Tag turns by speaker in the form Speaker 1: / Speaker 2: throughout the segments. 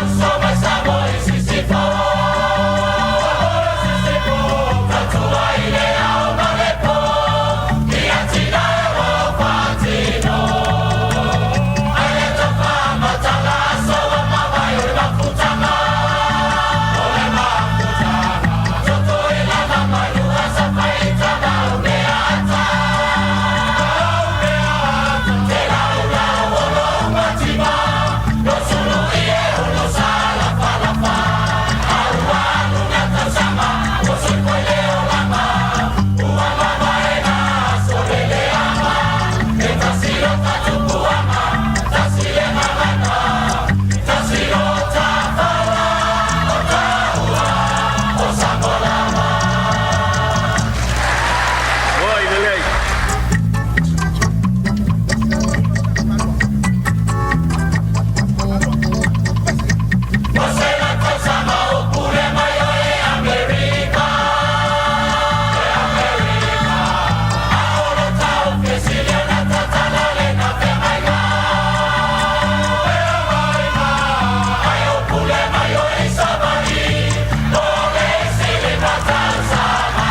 Speaker 1: Uso mai Samoa i Sisifo. Tautua i le ao ma le po, i atinae o faatino. Ai le tofa matala aso ua mavae o le mafutaga. O le mafutaga. Toto e lama malu asa fai tama o mea ata. Te lau lau o lo mativa, lo sulu i e ulu sa lafa lafa. Aua luna tausama, o sui koe le olama. Ua mavae na aso le leaga. E tasi lo tatupuaga, tasi le gagana, tasi lo tafala, o taua, o Samoa lava.
Speaker 2: Oi lelei.
Speaker 1: O se la tausama o pule mai o e Amerika. E Amerika. A o lo tau fesili na tatala le na feagaiga. Ai o pule mai o i Savaii, o le isi 5 tausaga.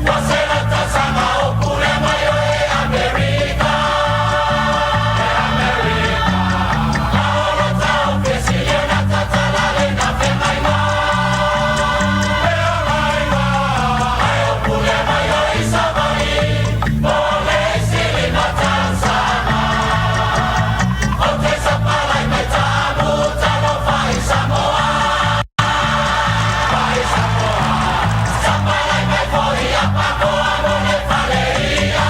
Speaker 1: O se la tausaga o pule mai o e Amerika. E Amerika. A o lo tau fesili na tatala le na feagaiga. Ai o pule mai o i Savaii, o le isi 5 tausaga. O te sapalai mai taamu talofa i Samoa. Vai Samoa. Sapalai mai foi a pakoa mo le fale ia.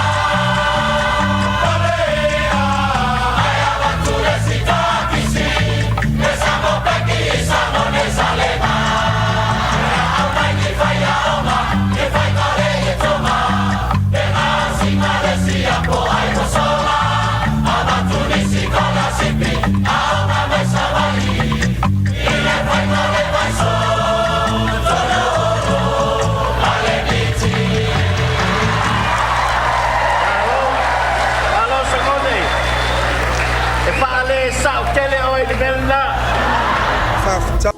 Speaker 1: Fale ia. Ai avatu le sitakisi, le samo peki i samo ne salema. Au mai ni fai aoga, ni fai kale i toma. E gaosi le siapo ai mo sola. Avatu ni sikolasipi, aoga mai Savaii. I le faiga le vaiso, tolo olo, ale niti.
Speaker 2: Malo, malo Sagone. E faale sao tele o i le mea.
Speaker 3: Faafetai.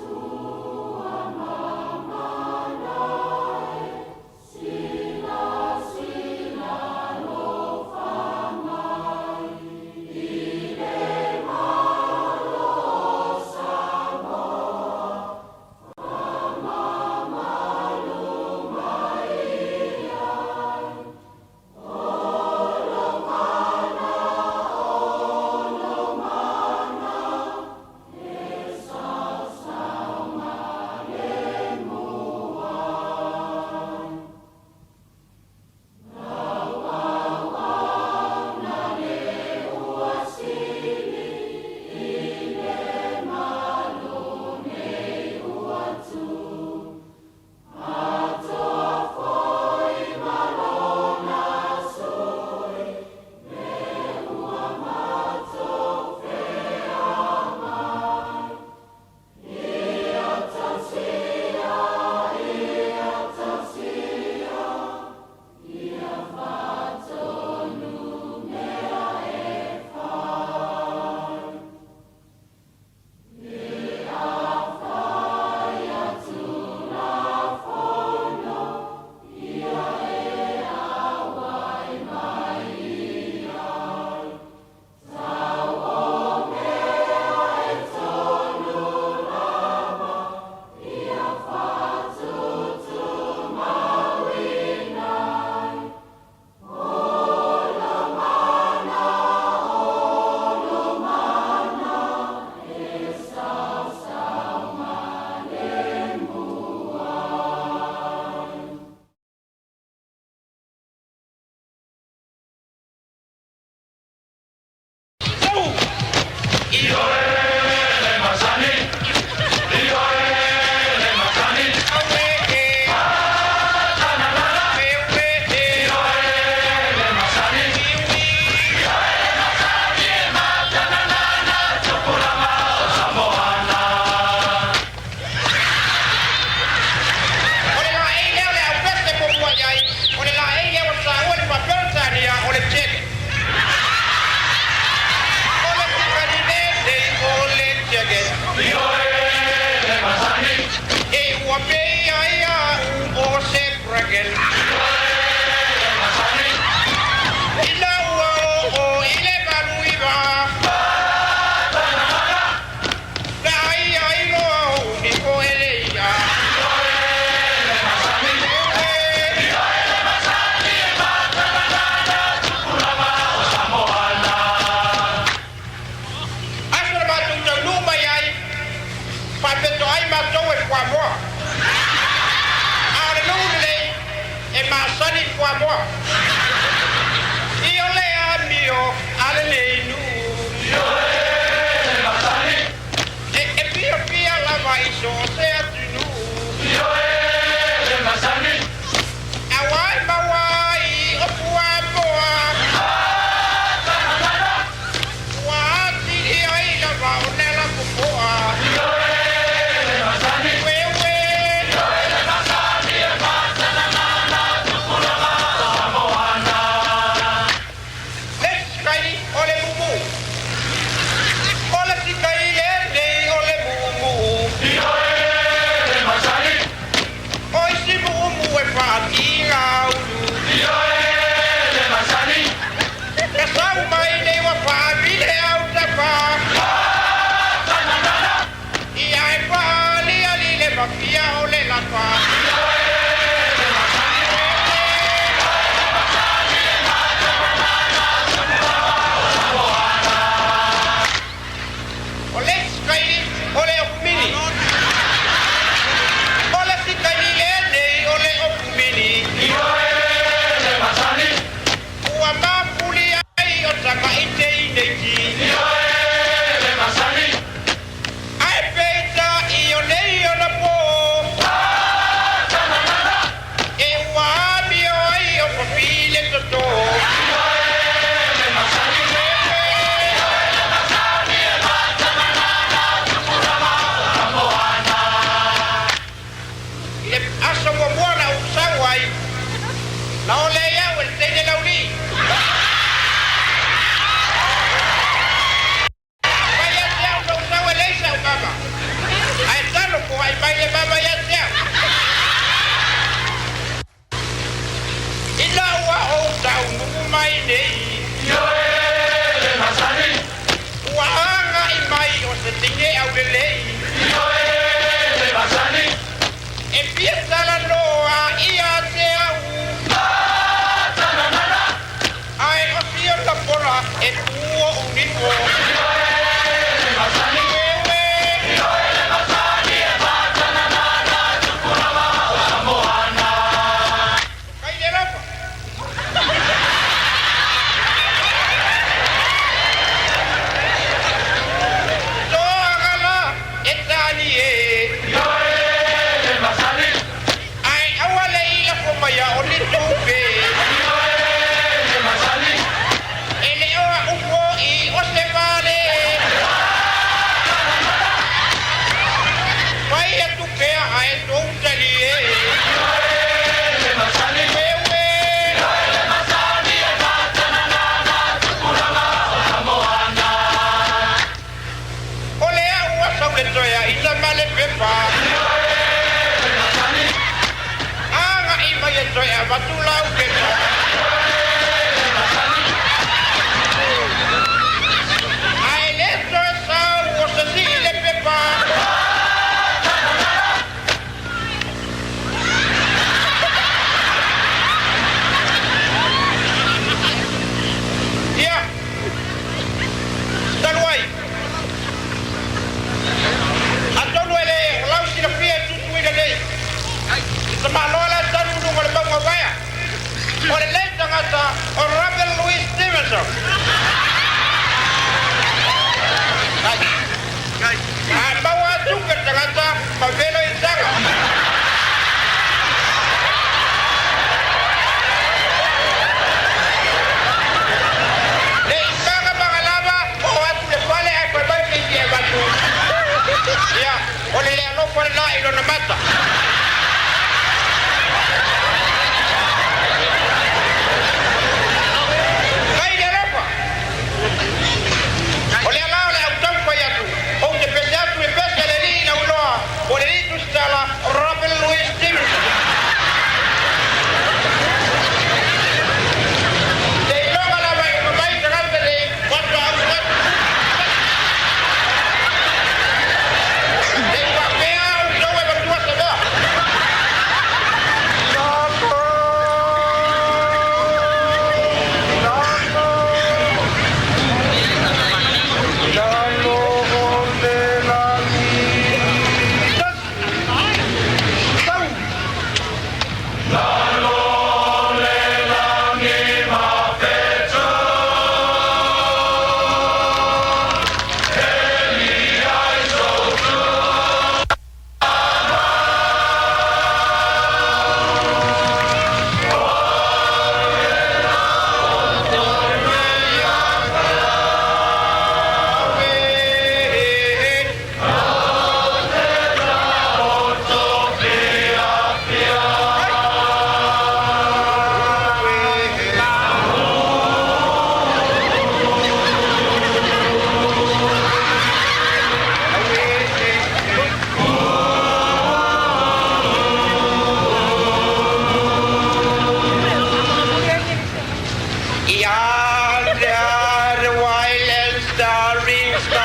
Speaker 3: Israel.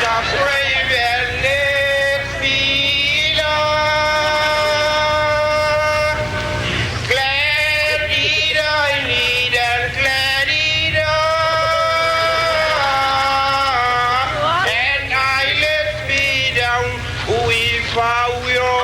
Speaker 3: The brave and let me Glad did I need and glad did I. And I let me down if I will.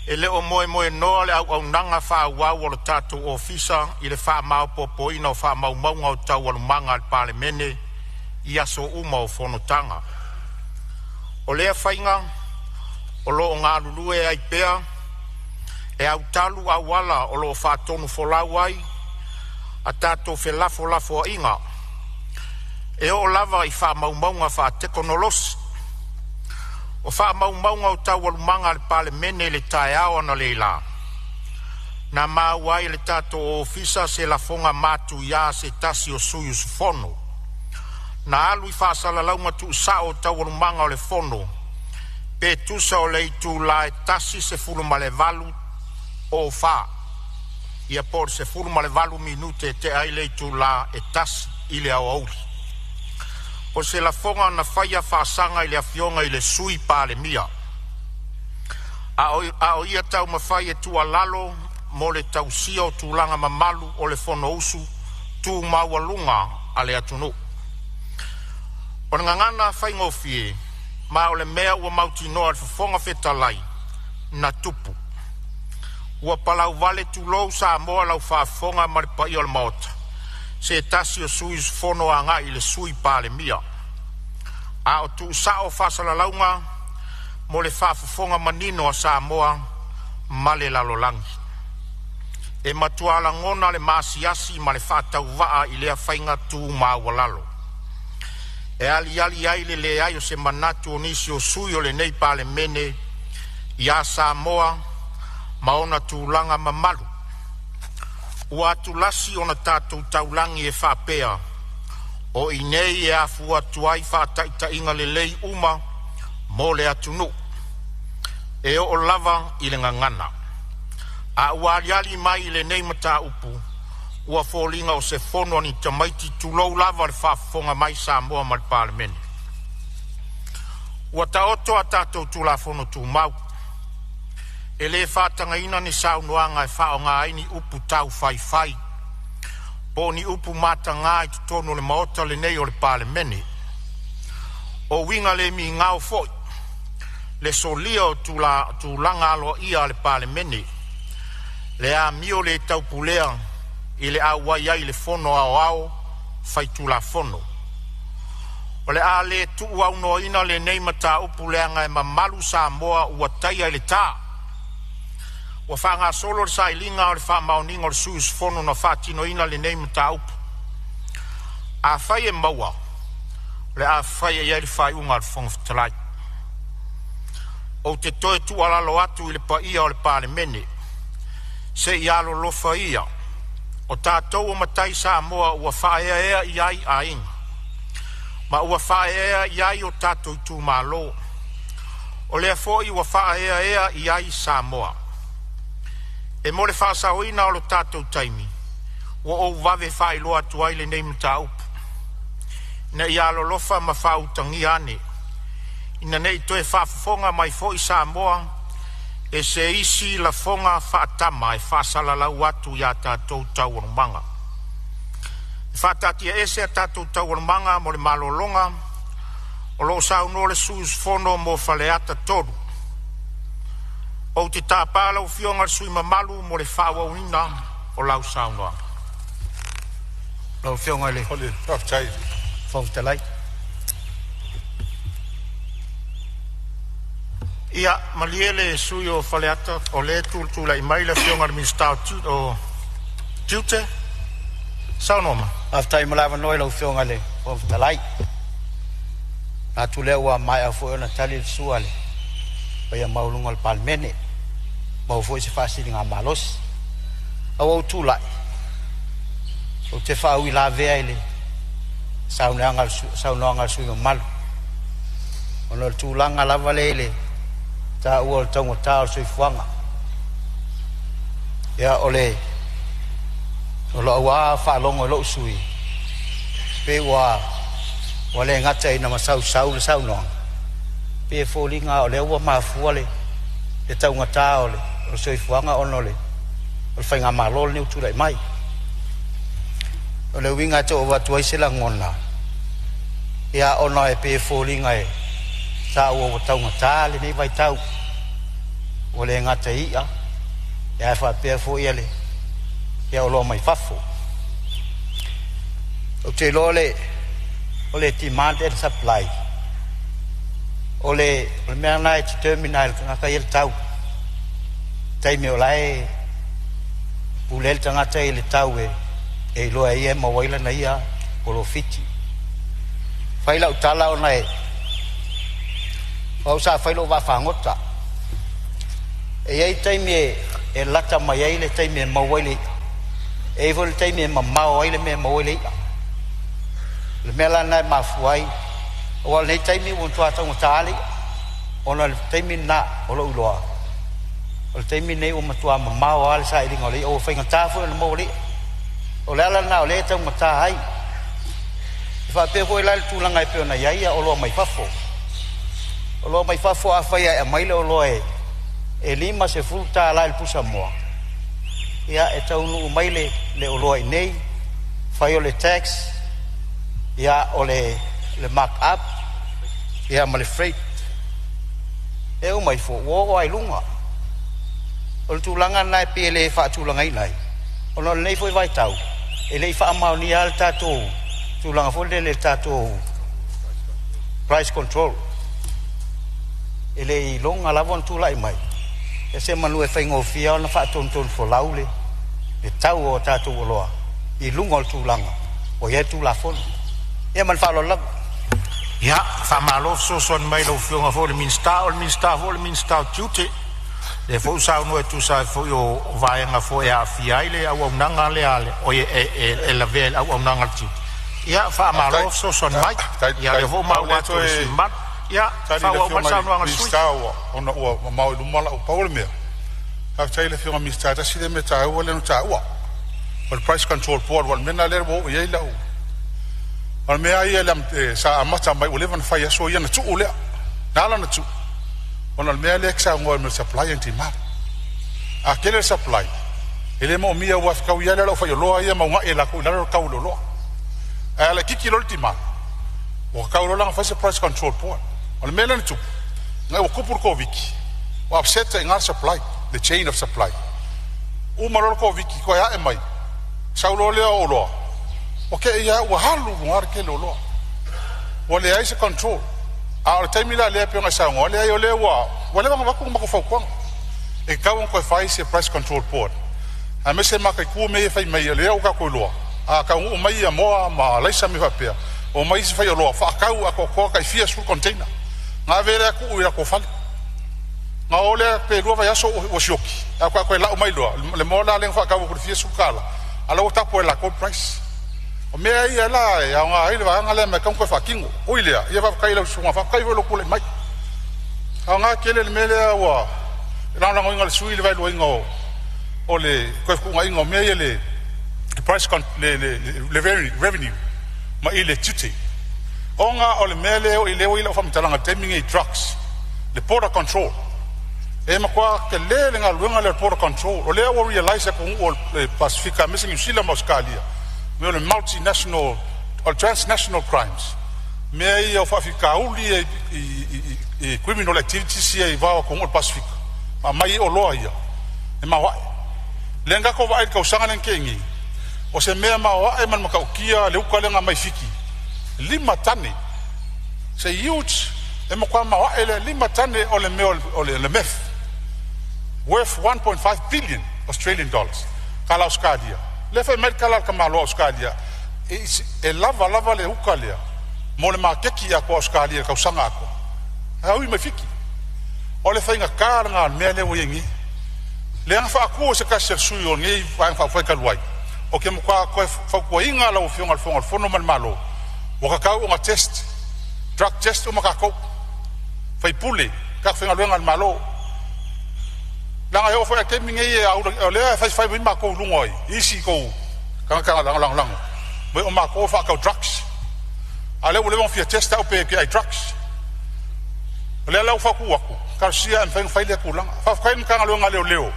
Speaker 4: E le o moemoenoa le auaunaga faaauau a le tatou Ofisa i le faamaopoopoina o faamaumauga o Taualumaga a le Palemene i aso uma o Fonotaga. O lea faiga o lo o galulue ai pea e autalu auala o lo o faatonufolau ai a tatou felafolafoaiga, e oo lava i faamaumauga faatekonolosi. O faamaumauga o Taualumaga a le Palemene i le taeao analeila, na maua ai e le tatou Ofisa se lafoga matuia a se tasi o sui usufono na alu i faasalalauga tuusao o Taualumaga o le Fono pe tusa o le itula e 1:18:04, po o le 18 minute tea ai le itula e 1:00 i le aoauli. O se lafoga na faia faasaga i le afioga i le Sui Palemia a o ia taumafai e tuualalo mo le tausia o tulaga mamalu o le Fonousu tu maualuga a le atunuu. O le gagana faigofie, ma o le mea ua mautinoa e le Fofoga Fetalai na tupu, ua palauvale tulou Samoa lau faafofoga ma le paia o le Maota, se tasi o sui usufono agai i le Sui Palemia, a o tuusao faasalalauga mo le faafofoga manino a Samoa ma le lalolagi. E matua lagona le maasiasi ma le faatauvaa i lea faiga tu maualalo e aliali ai le leai o se manatu o nisi o sui o lenei Palemene ia Samoa ma ona tulaga mamalu. Ua atulasi ona tatou taulagi e faapea, o i inei e afua atu ai faataitaiga lelei uma mo le atunuu, e oo lava i le gagana. A ua aliali mai i lenei mataupu, ua foliga o se fono a ni tamaiti, tulou lava le faafofoga mai Samoa ma le Palemene. Ua taoto a tatou Tulafono Tumau, e le faatagaina ni saunoaga e faaaoga ai ni upu taufaifai po o ni upu mataga i totonu o le Maota lenei o le Palemene. O uiga le migao foi le solia o tulaga aloaia o le Palemene, le amio le taupulea i le auai ai i le Fono Aoao Faitulafono. O le a le tuuaunoaina lenei mataupu leaga e mamalu Samoa ua taia i le ta. Ua faagasolo le sailiga o le faamaoniga o le sui usufono na faatinoina lenei mataupu. Afai e maua, o le a faia i ai le faaiuga a le Fofoga Fetalai. Ou te toe tuualalo atu i le paia o le Palemene, se i alolofa ia, o tatou o matai Samoa ua faaeaea i ai aiga, ma ua faaeaea i ai o tatou itumalo. O lea foi ua faaeaea i ai Samoa. E mo le faasaoina o le tatou taimi, ua ou vave faailoa atu ai lenei mataupu, ina ia alolofa ma faautagia ane, ina nei toe faafofoga mai foi Samoa e se isi lafoga faatama e faasalalau atu i a tatou taualumaga. E faataatiaese a tatou taualumaga mo le malologa o lo o saunoa le sui usufono mo Faleata 3. Ou te tapa lau Afioga i le sui usufono mamalu mo le faaauauina o lau saunoaga.
Speaker 5: Lau Afioga i le
Speaker 6: Faafetai.
Speaker 5: Fofoga Fetalai.
Speaker 4: Ia malie le sui usufono o Faleata, o lea e tulai mai le Afioga i le Minisita o Tiute. Saunoa mai.
Speaker 5: Faafetai mo le avanoa i lau Afioga i le Fofoga Fetalai. Manatu lea ua maea foi ona tali le sua a le paia maualuga o le Palemene, maua foi se faasiligamalosi. Ae ua ou tulai, ou te faauilavea i le saunoaga a le sui usufono mamalu, ona o le tulaga lava lea i le taua o le taugata o le soifuaga. Ia, o lau lava faalogo i lou sui usufono, pei ua le gata ina masausau le saunoaga, pei e foliga o lea ua mafua le taugata o le soifuaga ona o le faigamalo lenei ua tulai mai. O le uiga e tau avatu ai se lagona, ia ona e pei e foliga e taua ua taugata lenei vaitau. Ua le gata i i'a ae faapea foi le oloa mai fafo. Ou te iloa o le demand and supply, o le mea lena e determine ai e le tagata ia le tau, taimi o la e pule ai le tagata i le tau e iloa e ia e maua ai lana ia polofiti. Fai lau tala ona e o au sa fai lou vaafagota. E i ai taimi e lata mai ai le taimi e maua ai le i'a, e i ai foi le taimi e mamao ai le mea e maua ai le i'a. O le mea la lena e mafua ai, aua o lenei taimi ua matua taugata le i'a, ona o le taimi lena o lou iloa, o le taimi lenei ua matua mamao lava le sailiga o le i'a, ua faigata foi ona maua le i'a. O le ala lena o lea e taugata ai. E faapea foi la le tulaga e pei ona i ai oloa mai fafo. Oloa mai fafo, afai e aumai le oloa e $50 i le pusamoa, ia e taunuu mai le oloa i inei, fai o le tax, ia o le mark up, ia ma le freight, e uma ifo ua oo lava i luga. O le tulaga lena e pei e le faatulagaina ai, ona o lenei foi vaitau e le i faamaonia lava le tatou tulaga foi lele, le tatou price control. E le i iloga lava ona tulai mai, e semanu e faigofie ona faatonutonu folau le tau o tatou oloa i luga o le tulaga ua i ai le Tulafono. Ia ma le faaaloalo lava.
Speaker 4: Ia, faamalo fesoasoani mai i lau Afioga foi i le Minisita, o le Minisita foi o le Minisita o Tiute. Lea foi ua saunoa e tusa ai foi o vaega foi e aafia ai le auaunaga lea e lavea i le auaunaga a le tiute. Ia faamalo
Speaker 6: Faafetai.
Speaker 4: fesoasoani mai.
Speaker 6: Faafetai.
Speaker 4: Ia lea foi ua
Speaker 6: Faafetai. A o
Speaker 4: maua
Speaker 6: lea
Speaker 4: atu e le sui
Speaker 6: toe
Speaker 4: usufono mamalu. Ia
Speaker 6: tali i le
Speaker 4: faaauau mai
Speaker 6: Afioga
Speaker 4: le
Speaker 6: i le
Speaker 4: saunoaga a le sui
Speaker 6: Minisita ua ona ua mamao i luma lau pau o le mea. Faafetai i le Afioga i le Minisita, tasi lea mea taua lea na taua. O le Price Control Board, aua o le mea lena lea ua oo i ai lau. O le mea ia sa amata mai ua leva ona fai aso ia na tuu lea. Na ala ona tuu, ona o le mea lea e te saunoa i le supply and demand. A tele le supply, e le moomia aua fetaui lava lea o faioloa ia ma ugai e latou i lalo le tau o le oloa. Ae a laitiiti loa le demand, ua tatau loa la ona fai se Price Control Board. O le mea lea na tupu, ina ua tupu le Koviti, ua upset ai i ina le supply, the chain of supply. Uma loa le Koviti toe ae mai, sau loa lea o oloa, ua tei lava ua alu i luga le tele o oloa. Ua leai se control. A o le taimi la lea e pei ona e saunoa, leai o lea ua leva ona avatu le matou fautuaga. E tatau ona toe fai se Price Control Board. Aemaise mataitu mea ia e fai mai, o lea ua tatou iloa, a taunuu mai ia moa ma alaisa ma mea faapea, omai isi faioloa faatau atoatoa tai fia sefulu container. Na ave lea tuu i latou fale. Na o lea pe 2 vaiaso ua sioki, ae faatoa toe lau mai loa le moa la lea na faatau atu i le fia sefulu tala, a la ua tapu e latou le price. O mea ia la e aoga ai le vaega lea ma e tatau ona toe faatino. Ui lea, ia faafetai i lau susuga, faafetai foi i lou tulai mai. Aoga tele le mea lea ua lagolagoina e le sui usufono le vaeluaina o le toe fetuunaiga o mea ia le price le revenue ma i le tiute. Ona o le mea lea ua i lau faamatalaga i le taimi nei i drugs, le border control. E matua tele le galuega lea o le border control. O lea ua realize e atunuu o le Pasefika aemaise Niu Sila ma Ausetalia, mea o le multinational o le transnational crimes, mea ia o faafitauli ia i criminal activities ia i vao o atunuu o le Pasefika, ma aumai ai oloa ia e maoae. Lea na tatou vaai i le tausaga lea na tea nei, o se mea maoae ma le matautia le uta lea na aumai Fiti, 5 tane, se huge, e matua maoae le 5 tane o le mea o le meth worth 1.5 billion Australian dollars, tala Australia. Lea fai mai le tala a le tamaloa Australia, e lava lava le uta lea mo le maketi atoa Australia i le tausaga atoa. Ae ui mai Fiti. O le faigata lena o le mea lea ua i ai nei. Lea na faatu e se tasi o sui o lenei Vaega Faaupufai talu ai, ou te matua toe fautuaina lau Afioga i le Fofoga o le Fono ma le Malo, ua tatau ona test, drug test uma tatou, faipule, tatou faigaluega a le Malo. Leaga e oo foi i le taimi nei e o lea e faifai mai matou i luga i isi tou tagata lagolago mai o matou e faatau drugs. A o lea ua leva ona fia test au pe ai drugs. O lea la ua fautua atu, talosia ae mafai ona fai lea tulaga. Faafetai i le Matagaluega a Leoleo,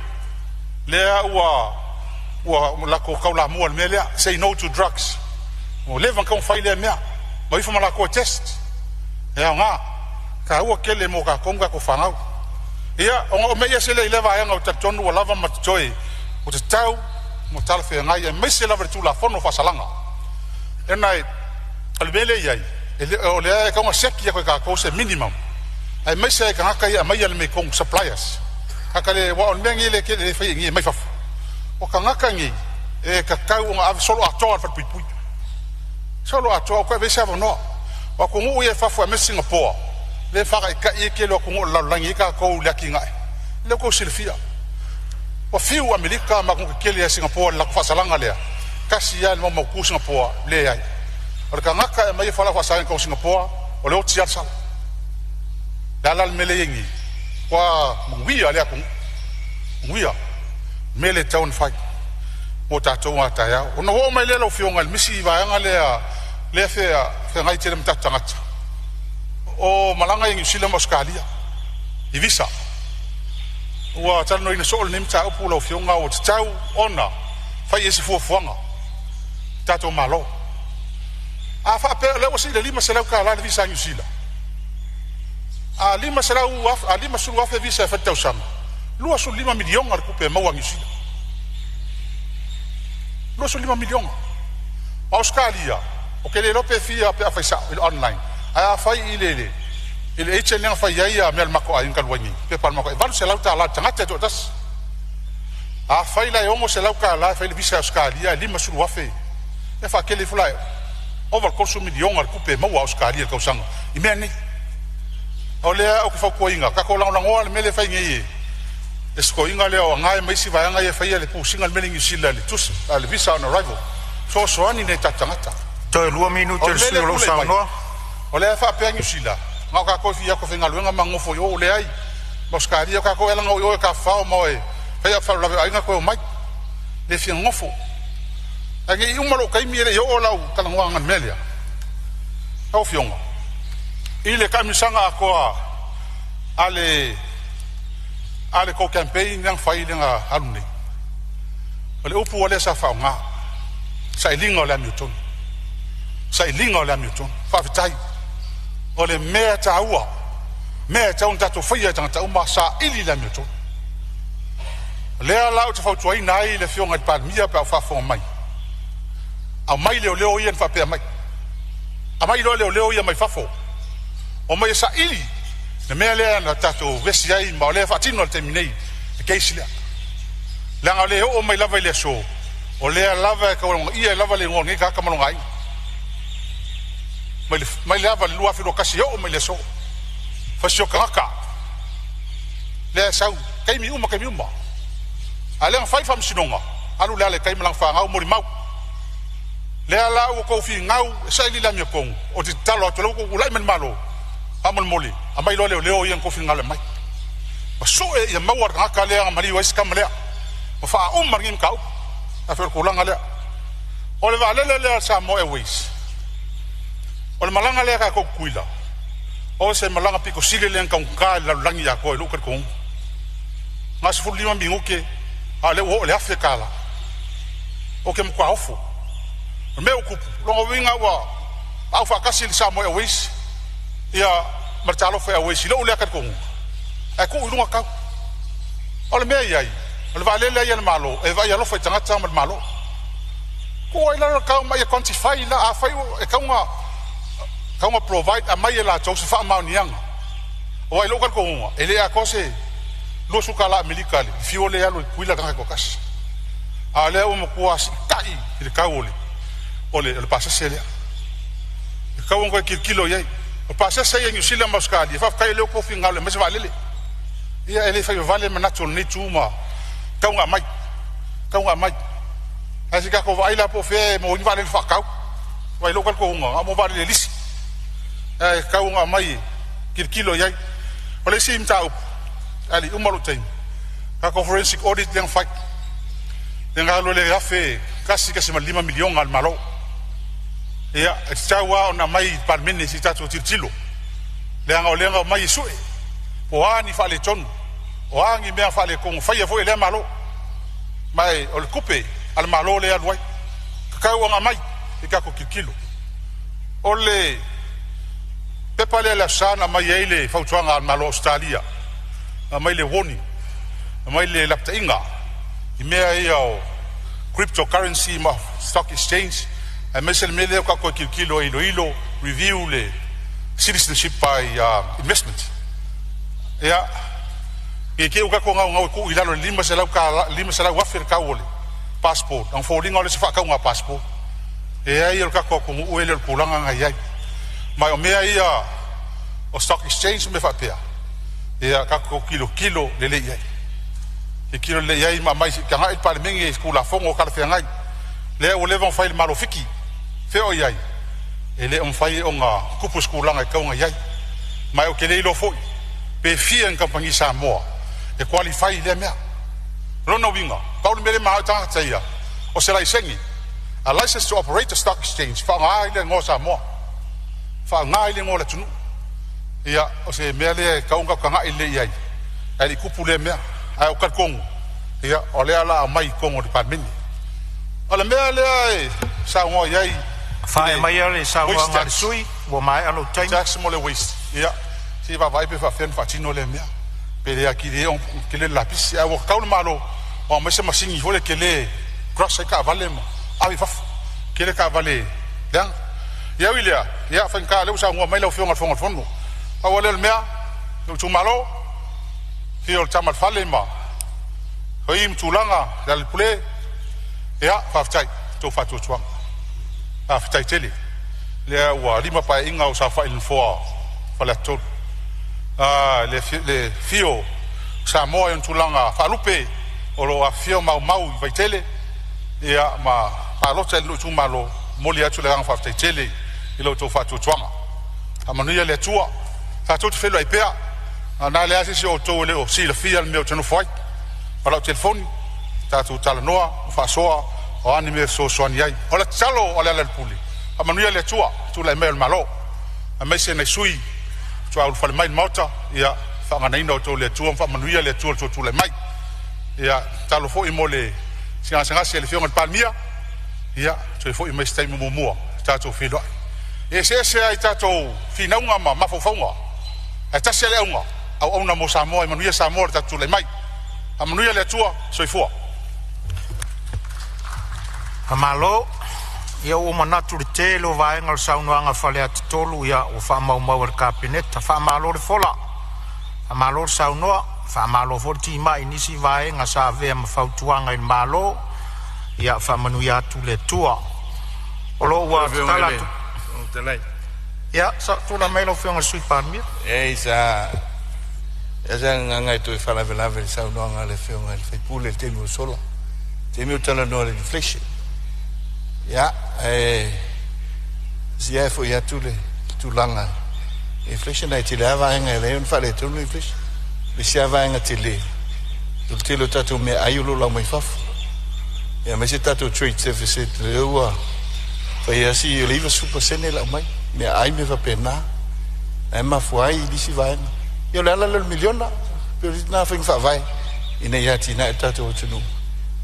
Speaker 6: lea ua latou taulamua i le mea lea, say no to drugs. Ua leva ona tatau ona fai lea mea, ma ifo ma latou e test. E aoga, taua tele mo tatou ma tatou fanau. Ia, ona o mea se le i le vaega o talitonu ua lava ma totoe o tatau ma talafeagai aemaise lava le Tulafono o Faasalaga. Ona o le mea lea e i ai, o lea e tau ina siaki atu e tatou se minimum aemaise lava i tagata ia e aumaia mea i totonu, suppliers. Tagata le aua o le mea lenei lea e tele e fai nei mai fafo. O tagata nei e tatau ona ave soloatoa i le falepuipui. Soloatoa, aua toe aveese avanoa. O atunuu ia e fafo aemaise Sigapoa, lea e faataitai ai le tele o atunuu o le lalolagi e i ai tatou i le atinae. Lea ua outou silafia, ua fiu Amerika ma atunuu tetele a Sigapoa i le latou faasalaga lea, tasi a le maumautu Sigapoa, leai. O le tagata e aumaia fualaau faasaina i totonu o Sigapoa, o le oti lava le sala. O le a la le mea lea e i ai nei? Ua manuia lea atunuu, manuia. O le mea lea e tatau ona fai mo tatou a taeao. Ona ou oo mai lea lau Afioga i le isi vaega lea lea e feagai tele ma tatou tagata, o malaga i Niu Sila ma Ausetalia i visa. Ua talanoaina soo lenei mataupu lau Afioga, ua tatau ona fai i ai se fuafuaga a tatou Malo. A faapea o lea ua sii i le $500 le visa a Niu Sila, a 500,000 a 50,000 visa e fai i le tausaga, $25 miliona le tupe e maua a Niu Sila. $25 miliona. O Ausetalia, ou te le iloa pe fia pe afai sao i le online, ae afai i le agent lea na fai ai mea a le matou aiga talu ai nei, pepa a le matou aiga, e $800 i le tagata e toatasi. Afai la e $600 e fai le visa a Ausetalia ae 50,000, ia faatele ifo la, ova i le $30 miliona le tupe e maua a Ausetalia i le tausaga i mea nei. O lea ou te fautuaina, tatou lagolagoa le mea lea e fai nei e si toeaina lea o Agai ma isi vaega ia e faia le pusiga le mea lea i Niu Sila i le tusi, le visa on arrival, fesoasoani i tatou tagata.
Speaker 4: Toe 2 minute
Speaker 6: O
Speaker 4: o
Speaker 6: le
Speaker 4: le
Speaker 6: mea
Speaker 4: sui
Speaker 6: lea
Speaker 4: o
Speaker 6: e
Speaker 4: lo o
Speaker 6: tulai mai,
Speaker 4: saunoa.
Speaker 6: o lea e faapea Niu Sila, na o tatou e fia atu e faigaluega ma nonofo i o, leai. Ma Ausetalia, o tatou e ala ona o i o e tafafao ma e fai au faalavelave o aiga toe omai, le fia nonofo. Ae ne i uma lou taimi e le i oo lau talanoaga i le mea lea. Lau Afioga, i le taamilosaga atoa a le tou campaign lea na fai lea na alu nei, o le upu lea sa faaaoga, sailiga o le amiotonu, sailiga o le amiotonu. Faafetai. O le mea taua, mea e tatau ona tatou faia e tagata uma, saili le amiotonu. O lea la ou te fautuaina ai le Afioga i le Palemia pe a o faafofoga mai, aumai leoleo ia na faapea mai, aumai loa leoleo ia mai fafo, omai e saili le mea lea na tatou vesi ai, ma o lea e faatino i le taimi nei le case lea. Leaga o lea e oo mai lava i le aso, o lea lava e taualogaia lava le igoa o lenei tagata ma lona aiga. Mai lava i le 2021 e oo mai i le aso. Fasi o tagata, lea e sau, taimi uma, taimi uma. A lea na fai faamasinoga, alu le ala i tai ma lana fanau molimau. Lea la ua outou finau e saili le amiotonu, ou te tatalo atu, o lea ua outou tulai mai le Malo, faamolemole, aumai loa leoleo ia na outou finagalo e aumai. Ma sue ia maua le tagata lea na maliu ai si tama lea, ma faauma lenei mataupu. Ae o le tulaga lea. O le vaalele lea a Samoa Airways, o le malaga lea a tatou Tutuila, o se malaga pito sili lea na taugata i le lalolagi atoa i lou talitonuga. Na 15 minute, a o lea ua oo i le $1,000. Ou te matua ofo. O le mea ua tupu, lona uiga ua aufaatasi le Samoa Airways ia ma le Talofa Airways i lou lea talitonuga, ae tuu i luga tau. O le mea i ai, o le vaalele ia a le Malo e vaai alofa i tagata ma le Malo. Tuu ai lalo le tau ma ia quantify la, afai e tau na provide aumai e latou se faamaoniaga. Aua i lou talitonuga, e le atoa se $20 Amerika le fuel e alu i Tutuila le tagata e toatasi. A o lea ua matua siitai i le tau o le pasese lea. E tatau ona toe tilotilo i ai. O pasese ia i Niu Sila ma Ausetalia, faafetai o lea ua outou finagalo e aumai se vaalele. Ia e le faivavale manatu o lenei itu ma tau na aumai, tau na aumai. Ae se i tatou vaai la po o fea e maua ai ni vaalele faatau. Aua i lou talitonuga, na o mo vaalele lisi. Ae tatau ona aumai e tilotilo i ai. O le isi mataupu, ae le i uma lou taimi, tatou forensic audit lea na fai, lea na alu ai le $1.5 miliona a le Malo. Ia, e tatau lava ona aumai i le Palemene se i tatou tilotilo, leaga o lea na aumai e sue po o a ni faaletonu, o a ni mea faaletonu faia foi e lea Malo. Ma o le tupe a le Malo lea e alu ai. Tatau ona aumai i tatou tilotilo. O le pepa lea i le Aso Sa na aumai ai le fautuaga a le Malo o Ausetalia Aumai le warning, aumai le lapataiga i mea ia o cryptocurrency ma stock exchange, aemaise le mea lea ua tatou tilotilo e iloilo, review le citizenship by investment. Ia, i te i ua tatou naunau e tuu i lalo i le $500 500,000 le tau o le passport, a foliga o le isi faatauga passport. E leai, o le tatou atunuu e le o le tulaga na i ai. Ma o mea ia o stock exchange ma mea faapea, ia tatou tilotilo lelei i ai. Tilotilo lelei i ai ma aumai se i tagai le Palemene i Tulafono talafeagai. Lea ua leva ona fai i le Malo o Fiti, fea o i ai? E le o mafai ona tupu se tulaga e tatau ona i ai. Ma ou te le iloa foi pe fia ni kamupani Samoa e qualify i lea mea. O lona uiga, pau le mea lea e manao ai tagata ia, o se laisene, a license to operate a stock exchange, faaaoga ai le igoa o Samoa, faaaoga ai le igoa o le atunuu. Ia, o se mea lea e tatau ona tatou tagai lelei i ai, ae le i tupu lea mea. Ae ou te talitonu, ia, o lea o le a aumai i totonu o le Palemene. O le mea lea e saunoa i ai
Speaker 4: Faauma
Speaker 6: le
Speaker 4: maia le
Speaker 6: waste
Speaker 4: saunoaga a le
Speaker 6: tax,
Speaker 4: sui usufono ua maea lou taimi.
Speaker 6: Tax mo le waste, ia, se i vaavaai pe faapefea ona faatino lea mea, pe le atili ai ona tele le lapisi, ae ua tatau le Malo ona aumai se masini foi lea tele e crush ai taavale ma ave i fafo, tele taavale leaga. Ia ui i lea, ia faigata o lea ua saunoa mai lau Afioga i le Fofoga o le Fono. Pau lava lea o le mea, lou itumalo, afio o le Tama a le Fale ma Fai ma Tulaga, Lealailepule, ia faafetai i le tou faatuatuaga. Faafetai tele. Lea ua 5 paeaiga o ou saofai i le nofoa o Faleata 3. Le afio o Samoa i ona tulaga faalupe o lo o afifio ma aumau i Vaitele ia ma palota i lou itumalo, e momoli atu le agaga faafetai tele i lo outou faatuatuaga. Faamanuia le Atua. Tatou te feiloai pea, a o le a se isi o outou e le o silafia le mea ou te nofo ai. O lau telefoni, tatou talanoa ma faasoa o a ni mea e fesoasoani ai. O le tatalo a Lealailepule, faamanuia le Atua i le tulai mai o le Malo, aemaise nai sui faatoa ulufale mai i le Maota, ia faaganaina outou e le Atua ma faamanuia le Atua i lo outou tulai mai. Ia tatalo foi mo le gasegase i le Afioga i le Palemia, ia toe foi mai i se taimi o muamua tatou feiloai. E eseese lava i tatou finauga ma mafaufauga, ae tasi lava le auga, auauna mo Samoa, ia manuia Samoa i le tatou tulai mai. Faamanuia le Atua, soifua.
Speaker 4: Faamalo. Ia ua ou manatu i le tele o vaega o le saunoaga a Faleata 3, ia ua faamaumau e le Kapeneta. Faamalo le fola, faamalo le saunoa, faamalo foi le timai i nisi vaega sa avea ma fautuaga i le Malo. Ia faamanuia atu le Atua. O lo o
Speaker 7: Lau
Speaker 4: ua
Speaker 7: Afioga i
Speaker 4: tatala
Speaker 7: le
Speaker 4: atu.
Speaker 7: Fofoga Fetalai.
Speaker 4: Ia, tulai mai lau Afioga i le Sui Palemia.
Speaker 7: Ei, sa e se agaga e toe faalavelave i le saunoaga a le Afioga i le sui usufono i le taimi ua sola, taimi o talanoa i le inflation. Ia, ae sia e foi atu le tulaga inflation, ae tele lava vaega e ala ai ona faaletonu le inflation. O le isi lava vaega tele, o le tele o tatou meaai o lo o lau mai fafo. Ia, aemaise tatou trade deficit lea ua fai lava si o le 90% lau mai meaai mea faapena, ae mafua ai nisi vaega. Ia, o le ala lea o le miliona, pei o lena faiga faavae ina ia atinae le tatou atunuu,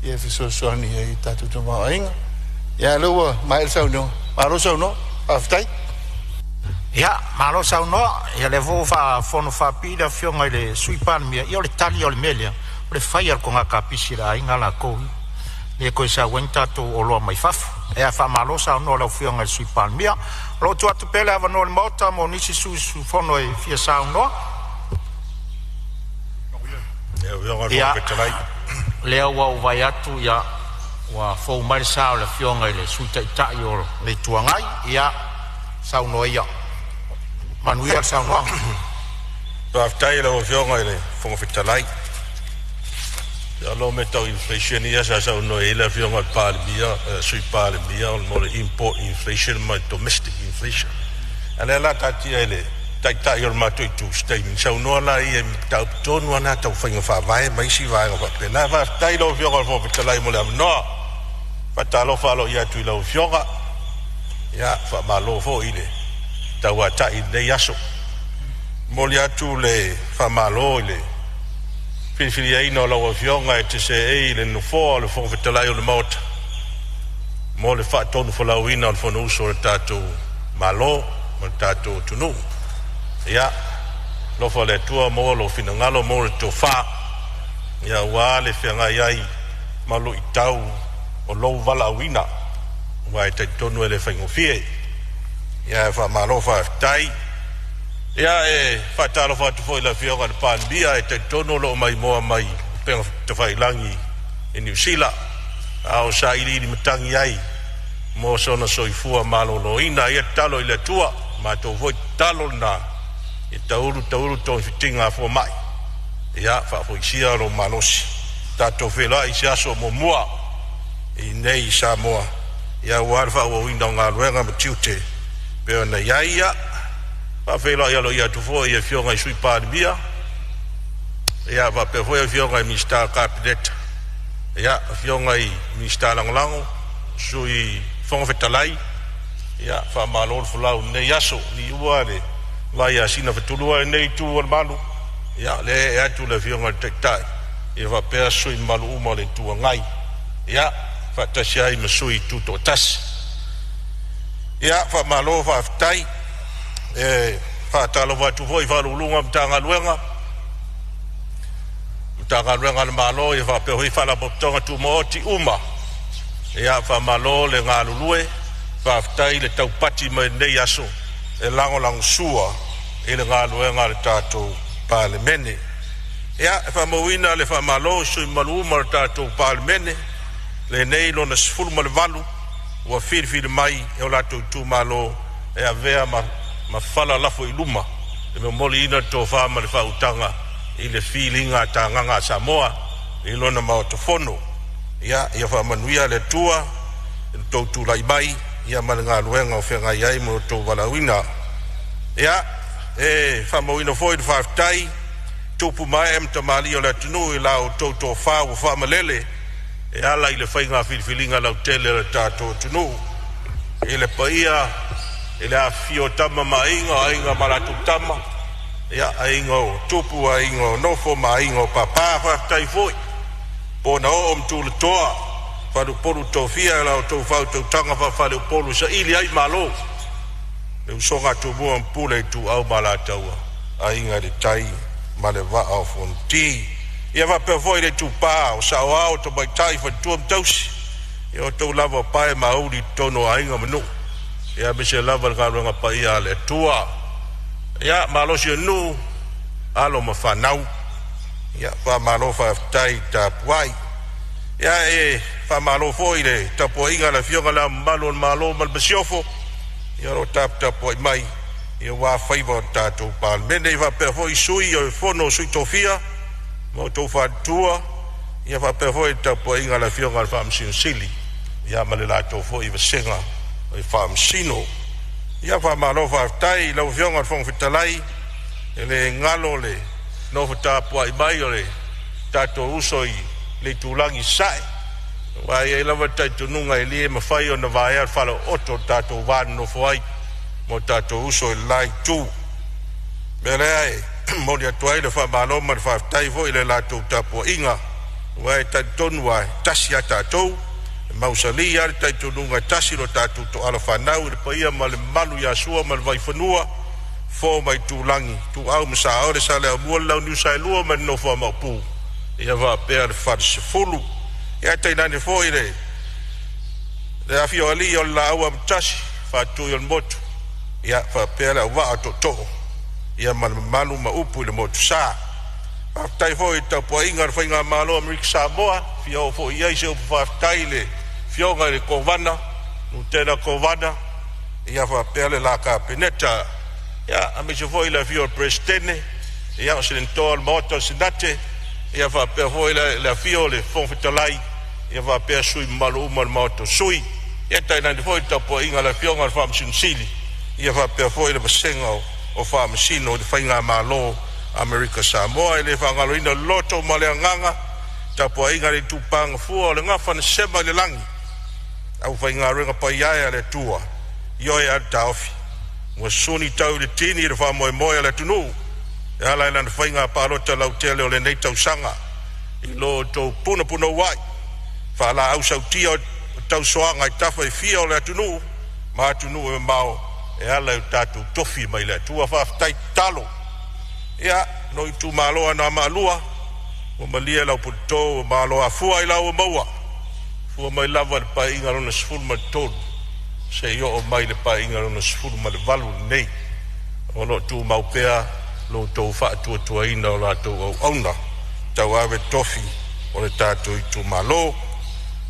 Speaker 7: ia e fesoasoani ai i le tatou tamaoaiga. Ia, o lea ua maea le saunoaga, malo saunoa, faafetai.
Speaker 4: Ia, malo saunoa. Ia lea foi ua faafono faapipii le Afioga i le Sui Palemia. Ia o le tali o le mea lea, o le fai lava o le toga kapisi a le aiga latou ia. E le toe sau ai ni tatou oloa mai fafo. Ae faamalo saunoa i lau Afioga i le Sui Palemia. O lo o tuu atu pea le avanoa i le Maota mo nisi sui usufono e fia saunoa.
Speaker 8: Lau Afioga i le
Speaker 4: Ia,
Speaker 8: Fofoga Fetalai.
Speaker 4: lea ua ou vaai atu ia ua fou mai le sa o le Afioga i le Sui Taitai o le Itu Agai. Ia, saunoa ia. Manuia le saunoaga.
Speaker 8: Faafetai i lau Afioga i le Fofoga Fetalai. Masalo o mea tau inflation ia sa saunoa i ai le Afioga i le Palemia, Sui Palemia, mo le import inflation ma le domestic inflation. A o lea o le a taatia i le Taitai o le matou itu se taimi ona saunoa lea i mataupu tonu lava na tau faiga faavae ma isi vaega faapena. Faafetai i lau Afioga i le Fofoga Fetalai mo le avanoa. E faatalofa aloaia atu i lau Afioga, ia faamalo foi i le tauatai i lenei aso. E momoli atu le faamalo i le filifiliaina o lau Afioga e te seei i le Nofoa o le Fofoga Fetalai o le Maota mo le faatonufolauina o le Fonousu a le tatou Malo ma le tatou atunuu. Ia, Alofa o le Atua maua lou finagalo, maua le tofa, ia aua le feagai ai ma luitau o lou valaauina, aua e talitonu e le faigofie. Ia ae faamalo faafetai. Ia e faatalofa atu foi i le Afioga i le Palemia, e talitonu o lo o maimoa mai upega tafailagi i Niu Sila, a o sailiili matagi ai mo sona soifua maloloina. Ia tatalo i le Atua, matou foi tatalo lena, ia taulu taulu togafitiga a fomai, ia faafoisia lou malosi. Tatou feiloai i se aso muamua i inei i Samoa, ia aua le faaauauina o galuega ma tiute pei ona i ai. Ia faafeiloai aloaia atu foi i Afioga i Sui Palemia, ia faapea foi Afioga i Minisita o le Kapeneta, ia Afioga i Minisita Lagolago, Sui Fofoga Fetalai, ia faamalo le folau i lenei aso. Liua le vai ia Sinafatulua i lenei itu o le malu, ia lea e ee atu le Afioga i le Taitai, ia faapea sui usufono mamalu uma o le Itu Agai, ia faatasi ai ma sui usufono tutoatasi. Ia faamalo faafetai. E faatalofa atu foi i Ofisa Sili o Pulega o Matagaluega a le Malo, ia faapea foi Faalapotopotoga Tumaoti uma. Ia faamalo le galulue, faafetai le taupati mai i lenei aso e lagolagosua i le galuega a le tatou Palemene. Ia, e faamauina le faamalo i sui usufono mamalu uma o le tatou Palemene, lenei lona 18 ua filifili mai e o latou itumalo e avea ma fala lafo i luma le momoliina o le tofa ma le faautaga i le filiga tagaga a Samoa i lona Maota Fono. Ia faamanuia le Atua i le tou tulai mai ia ma le galuega o feagai ai ma lo outou valaauina. Ia, e faamauina foi le faafetai tupu ma ee ma tamalii o le atunuu i la outou tofa ua faamalele e ala i le faiga filifiliga lautele a le tatou atunuu. I le paia i le afifio o Tama ma Aiga, o Aiga ma latou Tama, ia Aiga o Tupu, Aiga o Nofo ma Aiga o Papa. Faafetai foi po na oo ma tulatoa faleupolu tofia i la outou faautautaga faa-faleupolu e saili ai malo le usoga a Tumua ma Pule, Ituau ma Alataua, Aiga i le Tai ma le Vaa o Fonoti. Ia faapea foi le itupa o saoao, o tamaitai, faletua ma tausi, ia outou lava o pae ma auli i totonu o aiga ma nuu, ia aemaise lava le galuega paia a le Atua. Ia malosi o nuu, alo ma fanau, ia faamalo faafetai tapuai. Ia e faamalo foi i le tapuaiga a le Afioga i Le Ao Mamalu o le Malo ma le Masiofo, ia o lo o taputapuai mai aua faiva o le tatou Palemene. E faapea foi Sui o le Fono o Sui Tofia ma outou faletua, ia faapea foi le tapuaiga a le Afioga i le Faamasino Sili, ia ma le latou foi vasega o Faamasino. Ia faamalo faafetai i lau Afioga i le Fofoga Fetalai, e le galo le nofo tapuai mai o le tatou uso i le itulagi i Sasae, aua e i ai lava le talitonuga e le mafai ona vaea le falaooto o le tatou va nonofo ai ma o tatou uso i le la itu. O le mea lea e momoli atu ai le faamalo ma le faafetai foi i le latou tapuaiga, aua e talitonu lava, e tasi a tatou, e mausali lava le talitonuga e tasi lo tatou toala fanau i le paia ma le mamalu ia Sua ma le Vaifanua, Fofo ma Aitulagi, Ituau ma Saole, Saleaaumua le Launiu Saelua ma le nofo a Maopu, ia faapea le Falesefulu. Ia tainane foi le afio o alii o le Laau Amotasi, Faatui o le Motu, ia faapea le auvaa o tootoo, ia ma le mamalu ma upu i le Motusa. Faafetai foi i le tapuaiga a le Faigamalo a Amerika Samoa, fia oo foi i ai se upu faafetai i le Afioga i le Kovana, Lutena Kovana, ia faapea le la Kapeneta, ia aemaise foi le afio o le Peresetene, ia o Senatoa o le Maota o le Senate, ia faapea foi le afio o le Fofoga Fetalai, ia faapea sui usufono mamalu uma o le Maota o Sui. Ia tainane foi le tapuaiga a le Afioga i le Faamasino Sili, ia faapea foi le vasega o Faamasino i le Faigamalo a Amerika Samoa. E le faagaloina le loto ma le agaga, tapuaiga a le itupa gafua o le gafa na sema i le lagi, aufaigaluega paia e a le Atua, ioe lava le taofi ua suni tau i le tini le faamoemoe a le atunuu e ala i lana faiga palota lautele o lenei tausaga i lo outou punapunauai faalaau sautia o tausoaga i tafa e fia o le atunuu ma atunuu e mamao e ala i o tatou tofi mai le Atua. Faafetai tatalo. Ia, lou itumalo Anoamaa 2, ua malie lau puleto ua malo afua i lau ua maua, fua mai lava i le Paeaiga lona 13 seia oo mai i le Paeaiga lona 18 lenei, o lo o tumau pea lo outou faatuatuaina o latou auauna tauave tofi o le tatou itumalo.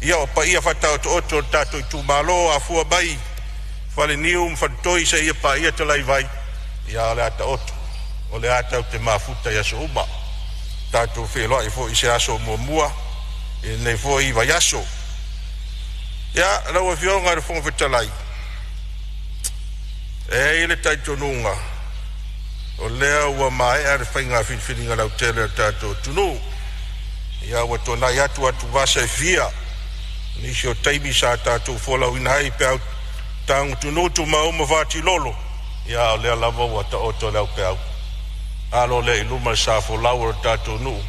Speaker 8: Ia, o paia faataotooto o le tatou itumalo, afua mai Faleniu ma Faletoi seia paia Talaivai, ia o le a taoto, o le a tatou te mafuta i aso uma. Tatou feiloai foi i se aso muamua i lenei foi vaiaso. Ia, lau Afioga i le Fofoga Fetalai, e i ai le talitonuga o lea ua maea le faiga filifiliga lautele a le tatou atunuu. Ia, ua tuanai atu atuvasa e fia, nisi o taimi sa tatou folauina ai peau tagutunutu ma uma fatilolo. Ia, o lea lava ua taoto le aupeau, alo lea i luma le sa folau o le tatou nuu,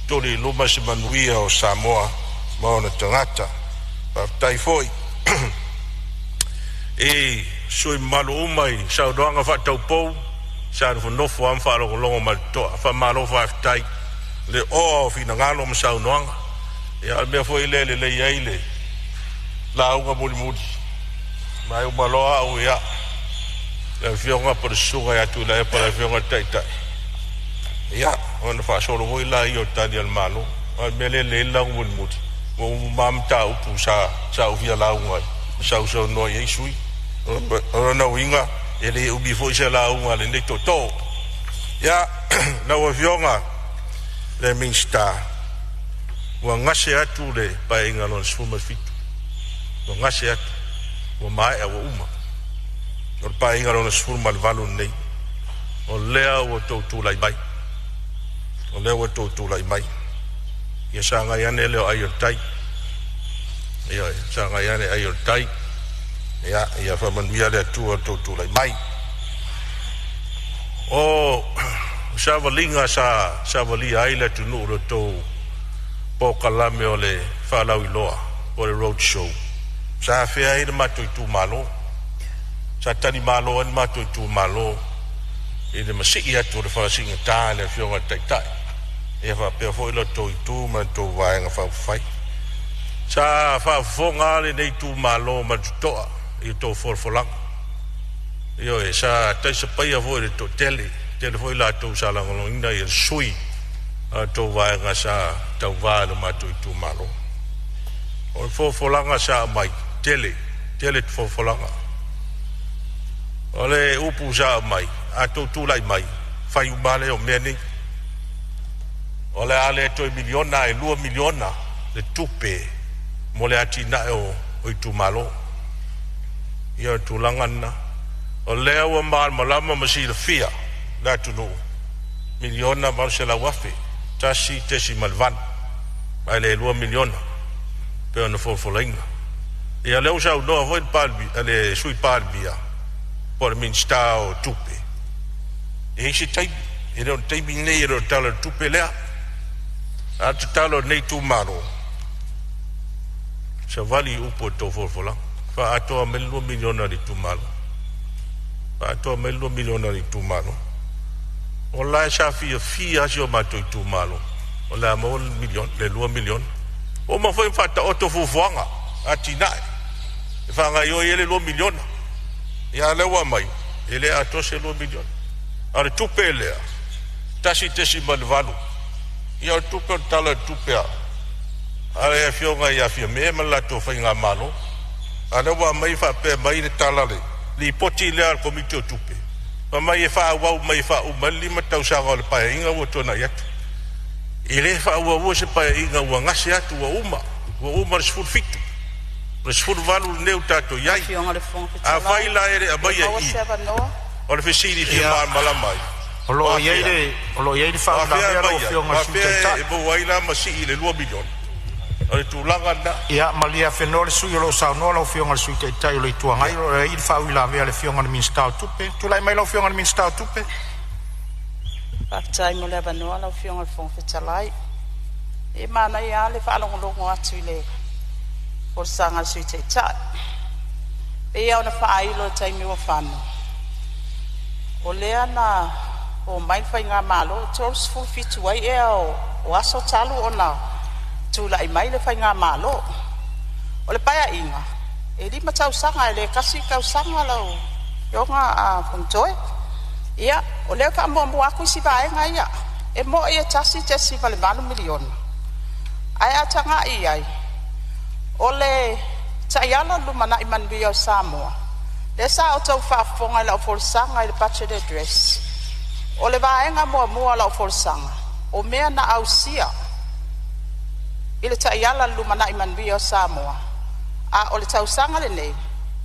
Speaker 8: tuli i luma se manuia o Samoa ma ona tagata. Faafetai foi i sui mamalu uma i saunoaga faataupou sa nofonofo lava ma faalogologo ma le totoa. Faamalo faafetai le oa o finagalo ma saunoaga. Ia, o le mea foi lea e lelei ai le lauga mulimuli, ma e uma loa au, ia, le afioga po o le susuga ia Tuilaepa, le afioga i le Taitai, ia, ona faasolo foi lea o tali a le Malo. A o le mea lea e lelei ai le lauga mulimuli, ua uma lava mataupu sa ou fia lauga ai ma sausaunoa i ai sui. O lona uiga, e le umi foi se lauga a lenei tootoo. Ia, lau Afioga le Minisita, ua gase atu le Paeaiga lona 17, ua gase atu, ua maea, ua uma. O le Paeaiga lona 18 lenei, o lea ua outou tulai mai, o lea ua outou tulai mai. Ia sagai ane lea o ai o le tai, ia sagai ane ai o le tai, ia, ia faamanuia le Atua o outou tulai mai. O savaliga sa savalia ai le atunuu i le tou polokalame o le faalauiloa po o le road show, sa afea ai le matou itumalo, sa talimalo ai le matou itumalo i le masii atu o le falasigata i le afioga i le Taitai, ia faapea foi la outou itu ma le tou Vaega Faaupufai. Sa faafofoga lenei itumalo ma le totoa i tou folafolaga. Ioe, sa talisapaia foi le toatele, tele foi latou sa lagolagoina ia sui a tou vaega sa tauva i le matou itumalo. O le folafolaga sa aumai, tele tele folafolaga. O le upu sa aumai, a tou tulai mai, fai uma lea o mea nei. O le a le toe miliona ae $2 miliona le tupe mo le atinae o itumalo. Ia, o le tulaga lena. O lea ua malamalama ma silafia le atunuu, $1,800,000, 1.8, ae le $2 miliona pei ona folafolaina. Ia, lea ua saunoa foi le, le Sui Palemia po o le Minisita o Tupe, e i ai se taimi, e le o le taimi lenei, e le o le Tala o le Tupe lea. A o le tatalo a lenei itumalo, savali i upu o le tou folafolaga, faaatoa mai le $2 miliona a le itumalo, faaatoa mai le $2 miliona a le itumalo. O la e sa fiafia lava si o matou itumalo, o le a maua le miliona, le $2 miliona. Ua uma foi ona faataoto fuafuaga, atinae e faagaoioi ai le $2 miliona. Ia, a o lea ua aumai, e le atoa se $2 miliona. A o le tupe lea, 1.8, ia o le tupe o le Tala o le Tupe a le afioga ia Fiame ma le latou faigamalo. A o lea ua aumai faapea mai le tala, le lipoti lea a le Komiti o Tupe, fai mai e faaauau mai e faauma ai le 5 tausaga o le Paeaiga ua tuanai atu. E le faaauaua se Paeaiga ua gase atu, ua uma, ua uma le 17, o le 18 lenei ua tatou i ai.
Speaker 9: Afioga i le Fofoga Fetalai,
Speaker 8: Afai la e le
Speaker 9: pe
Speaker 8: aumaia
Speaker 9: maua
Speaker 8: i i,
Speaker 9: se avanoa?
Speaker 8: O le fesili e fia malamalama ai,
Speaker 4: O lo
Speaker 8: o
Speaker 4: o i ai
Speaker 8: afea,
Speaker 4: le, o lo o i ai le
Speaker 8: o afea e
Speaker 4: faauilavea lau
Speaker 8: aumai ai,
Speaker 4: Afioga
Speaker 8: o
Speaker 4: i le Sui
Speaker 8: afea
Speaker 4: Taitai.
Speaker 8: e maua ai la ma sii i le $2 miliona? O le tulaga lena.
Speaker 4: Ia malie afenoa le sui usufono o lo o saunoa, lau Afioga i le Sui Taitai o le Itu Agai, o lo o i ai le faauilavea a le Afioga i le Minisita o Tupe. Tulai mai lau Afioga i le Minisita o Tupe.
Speaker 9: Faafetai mo le avanoa lau Afioga i le Fofoga Fetalai. E manaia lava le faalogologo atu i le folasaga a le Sui Taitai. E pei lava ona faailo i le taimi ua fano, o lea na omai le faigamalo, e 37 ai ea o aso talu ona tulai mai le faigamalo. O le Paeaiga, e 5 tausaga, e le tasi le tausaga lau Afioga a Fonotoe. Ia, o lea e faamuamua atu isi vaega ia. E mo'i e $1.8 miliona, ae a tagai i ai, o le taiala o le Lumanai Manuia o Samoa, lea sa outou faafofoga i lau folasaga i le budget address, o le vaega muamua o lau folasaga, o mea na ausia i le taiala o le Lumanai Manuia o Samoa, a o le tausaga lenei,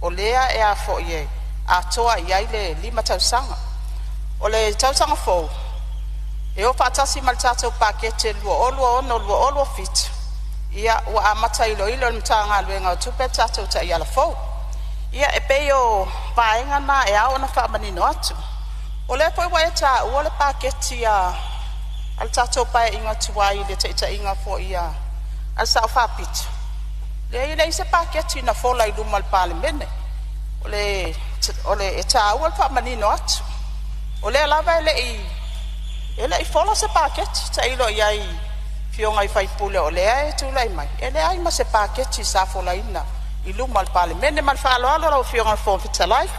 Speaker 9: o lea e a foi e atoa i ai le 5 tausaga. O le tausaga fou, e o faatasi ma le tatou paketi 2026/2027, ia ua amata iloilo e le Matagaluega o Tupe le tatou taiala fou. Ia e pei o vaega na e ao ona faamanino atu. O lea foi ua e taua le paketi a le tatou Paeaiga tuai i le taitaiga foi a le Sao Faapito, leai e leai se paketi na fola i luma o le Palemene. E taua le faamanino atu. O lea lava e le i fola se paketi, tailo i ai i afioga i sui usufono o lea e tulai mai, e leai ma se paketi sa folaina i luma o le Palemene. Ma le faaaloalo lau Afioga i le Fofoga Fetalai.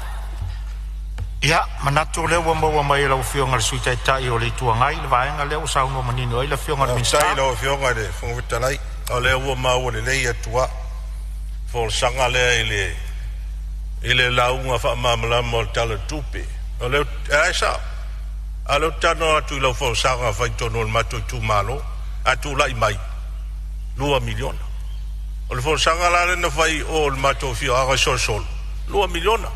Speaker 4: Ia, manatu o lea ua maua mai e lau Afioga i le Sui Taitai o le Itu Agai le vaega lea ua saunoa manino ai le Afioga i le Minisita.
Speaker 8: Faafetai i lau Afioga i le Fofoga Fetalai, o lea ua maua lelei atu lava folasaga lea i le lauga faamalamalama o le Tala o le Tupe. O lea e sao, a o lea ou te talanoa atu i lau folasaga fai i totonu o le matou itumalo, a tulai mai $2 miliona. O le folasaga la lea na fai i o i le matou afioaga i Solosolo, $2 miliona.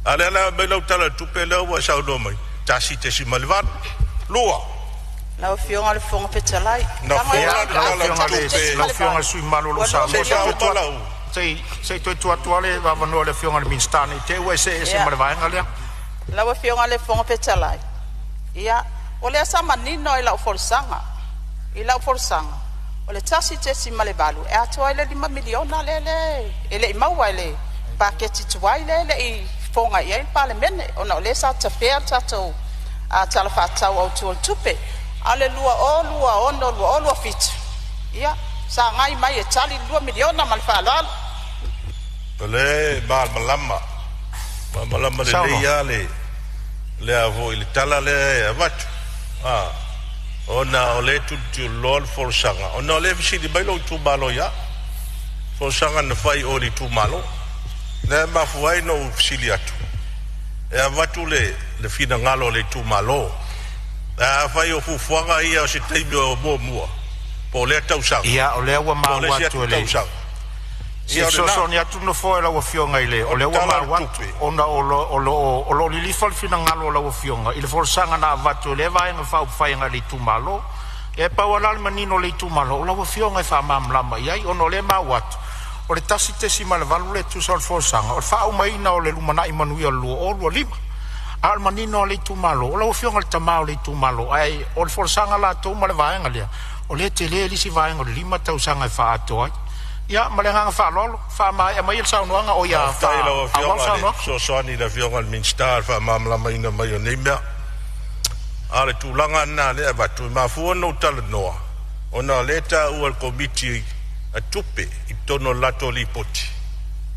Speaker 8: A o lea la e aumai lau Tala o le Tupe lea ua e saunoa mai, 1.8, 2.
Speaker 9: Lau Afioga i le Fofoga Fetalai,
Speaker 8: Na fola le
Speaker 4: Lau
Speaker 8: Tala o le
Speaker 4: Afioga i le
Speaker 8: Tupe.
Speaker 4: Lau Afioga i le sui usufono mamalu o lo o
Speaker 8: Se
Speaker 4: saunoa,
Speaker 8: i faauma lau.
Speaker 4: se i toe tuu atu lava le avanoa i le Afioga i le Minisita ne i te i ua e see ese ma le vaega lea.
Speaker 9: Lau Afioga i le Fofoga Fetalai, ia, o lea sa manino i lau folasaga, o le 1.8 e atoa ai le $5 miliona lea e le i maua e le paketi tuai lea e le i fofoga i ai le Palemene, ona o lea sa tafea le tatou Tala Faatatau Autu o le Tupe. A o le 2026/2027, ia, sagai mai e tali le $2 miliona ma le faaaloalo.
Speaker 8: O lea e malamalama, malamalama lelei lava le le foi le tala lea e avatu, ona o lea e tulituliloa le folasaga, ona o lea e fesili mai lou itumalo ia au, folasaga na fai i o i le itumalo. Lea e mafua ai ona ou fesili atu e avatu le finagalo o le itumalo. Ae afai o fuafuaga ia o se taimi o muamua, po o lea tausaga,
Speaker 4: Ia, o lea ua
Speaker 8: po o le
Speaker 4: maua
Speaker 8: isi
Speaker 4: atu
Speaker 8: atu
Speaker 4: e le
Speaker 8: tausaga.
Speaker 4: Se
Speaker 8: Ia o lena,
Speaker 4: fesoasoani atu le Nofoa i lau Afioga i le o
Speaker 8: o le
Speaker 4: lea ua
Speaker 8: Tala o le
Speaker 4: maua atu
Speaker 8: Tupe.
Speaker 4: ona o lo o lilifa le finagalo o lau Afioga i le folasaga na avatu e lea Vaega Faaupufai agai le itumalo. E pau lava la le manino o le itumalo, o lau Afioga e faamalamalama i ai, ona o lea e maua atu o le 1.8 lea e tusa o le folasaga, o le faaumaina o le Lumanai Manuia o le 2025. A o le manino o le itumalo, o lau Afioga i le tama o le itumalo, ae o le folasaga latou ma le vaega lea, o lea e tele le isi vaega o le 5 tausaga e faaatoa ai. Ia, ma le agaga faaaloalo, faamaea maia le saunoaga o ia
Speaker 8: Faafetai i lau
Speaker 4: faaauau le
Speaker 8: Afioga i le
Speaker 4: saunoaga.
Speaker 8: fesoasoani i le Afioga i le Minisita i le faamalamalamaina mai o nei mea. A o le tulaga lena lea e avatu, e mafua ona ou talanoa, ona o lea e taua e le Komiti a Tupe i totonu o le latou lipoti,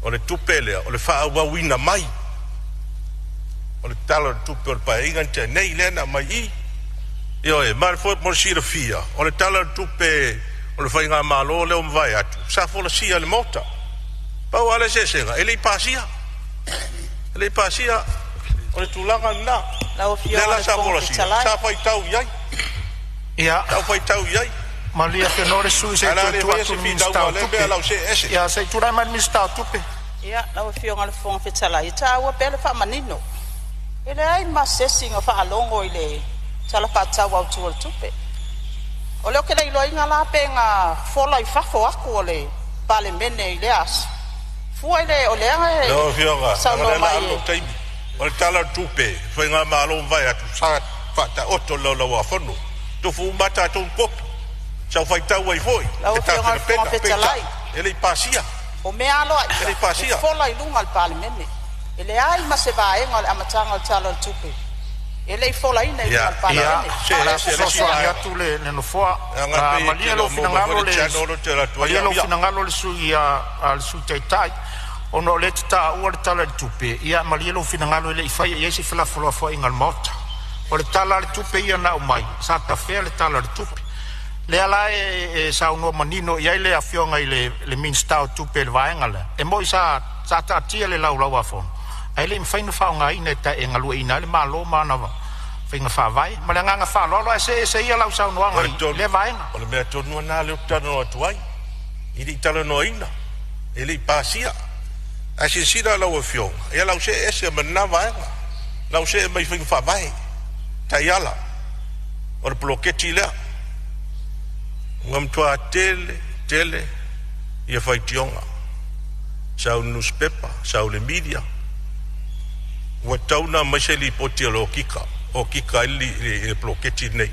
Speaker 8: o le tupe lea o le faaauauina mai o le Tala o le Tupe o le Paeaiga na tea nei lea na aumai i i. Ioe, ma mo le silafia, o le Tala o le Tupe o le faigamalo lea ua mavae atu, sa folasia i le Maota. Pau lava le eseesega, e le i pasia. E le i pasia, o le tulaga lena.
Speaker 9: Lau
Speaker 8: Lea
Speaker 9: Afioga i
Speaker 8: la
Speaker 9: le
Speaker 8: sa
Speaker 9: Fofoga
Speaker 8: folasia,
Speaker 9: Fetalai,
Speaker 8: sa faitau i ai,
Speaker 4: Ia,
Speaker 8: sa faitau i ai.
Speaker 4: malie afenoa le sui usufono se
Speaker 8: Ae
Speaker 4: i
Speaker 8: o le a
Speaker 4: toe
Speaker 8: le
Speaker 4: tuu
Speaker 8: faia
Speaker 4: atu
Speaker 8: se
Speaker 4: i le
Speaker 8: finauga
Speaker 4: Minisita
Speaker 8: o
Speaker 4: o
Speaker 8: lea mea
Speaker 4: Tupe.
Speaker 8: o le a ou see ese.
Speaker 4: Ia, se i tulai mai le Minisita o Tupe.
Speaker 9: Ia, lau Afioga i le Fofoga Fetalai, e taua pea le faamanino. E leai ma se isi na faalogo i le Tala Faatatau Autu o le Tupe. O lea ou te le iloaina la pe na fola i fafo atu o le Palemene i lea aso. Fua i le, o lea
Speaker 8: Lau
Speaker 9: e
Speaker 8: Afioga, leaga o
Speaker 9: saunoa
Speaker 8: lea o le a
Speaker 9: mai
Speaker 8: alu
Speaker 9: e
Speaker 8: lou taimi. O le Tala o le Tupe, faigamalo ua mavae atu, sa faataoto i le Laulau-a-Fono. Tofu uma lava tatou i kopi. Sa ou faitau ai foi
Speaker 9: Lau
Speaker 8: e
Speaker 9: Afioga i le Fofoga
Speaker 8: tapenapena,
Speaker 9: Fetalai,
Speaker 8: peitai, e le i pasia,
Speaker 9: o mea
Speaker 8: e le
Speaker 9: aloaia
Speaker 8: i
Speaker 9: e
Speaker 8: pasia.
Speaker 9: fola i luga o le Palemene. E leai ma se vaega o le amataga o le Tala o le Tupe E le i folaina i luga o le Palemene.
Speaker 4: Ia, o le a fesoasoani atu le Nofoa. Malie lou finagalo le, malie lou finagalo le sui a le Sui Taitai, ona o lea e te taua le Tala i le Tupe. Ia malie lou finagalo e le i faia i ai se felafolafoaiga a le Maota. O le Tala o le Tupe ia na aumai, sa tafea le Tala o le Tupe. Lea la e saunoa manino i ai le Afioga i le Minisita o Tupe i le vaega lea. E moi sa taatia le Laulau a Fono, ae le i mafai ona faaaogaina e galueaiina ai le Malo ma ana faiga faavae. Ma le agaga faaaloalo, ae see ese ia lau saunoaga i lea vaega.
Speaker 8: O le mea tonu lena lea ou te talanoa atu ai, e le i talanoaina, e le i pasia. Ae silasila lau Afioga, ia o le a ou see ese ma lena vaega, o le a ou see mai i faiga faavae, taiala o le poloketi lea. Ua matua tele tele ia faitioga, sau i le nusipepa, sau i le media, ua tatau ona aumai se lipoti a le okika, okika ai le poloketi lenei.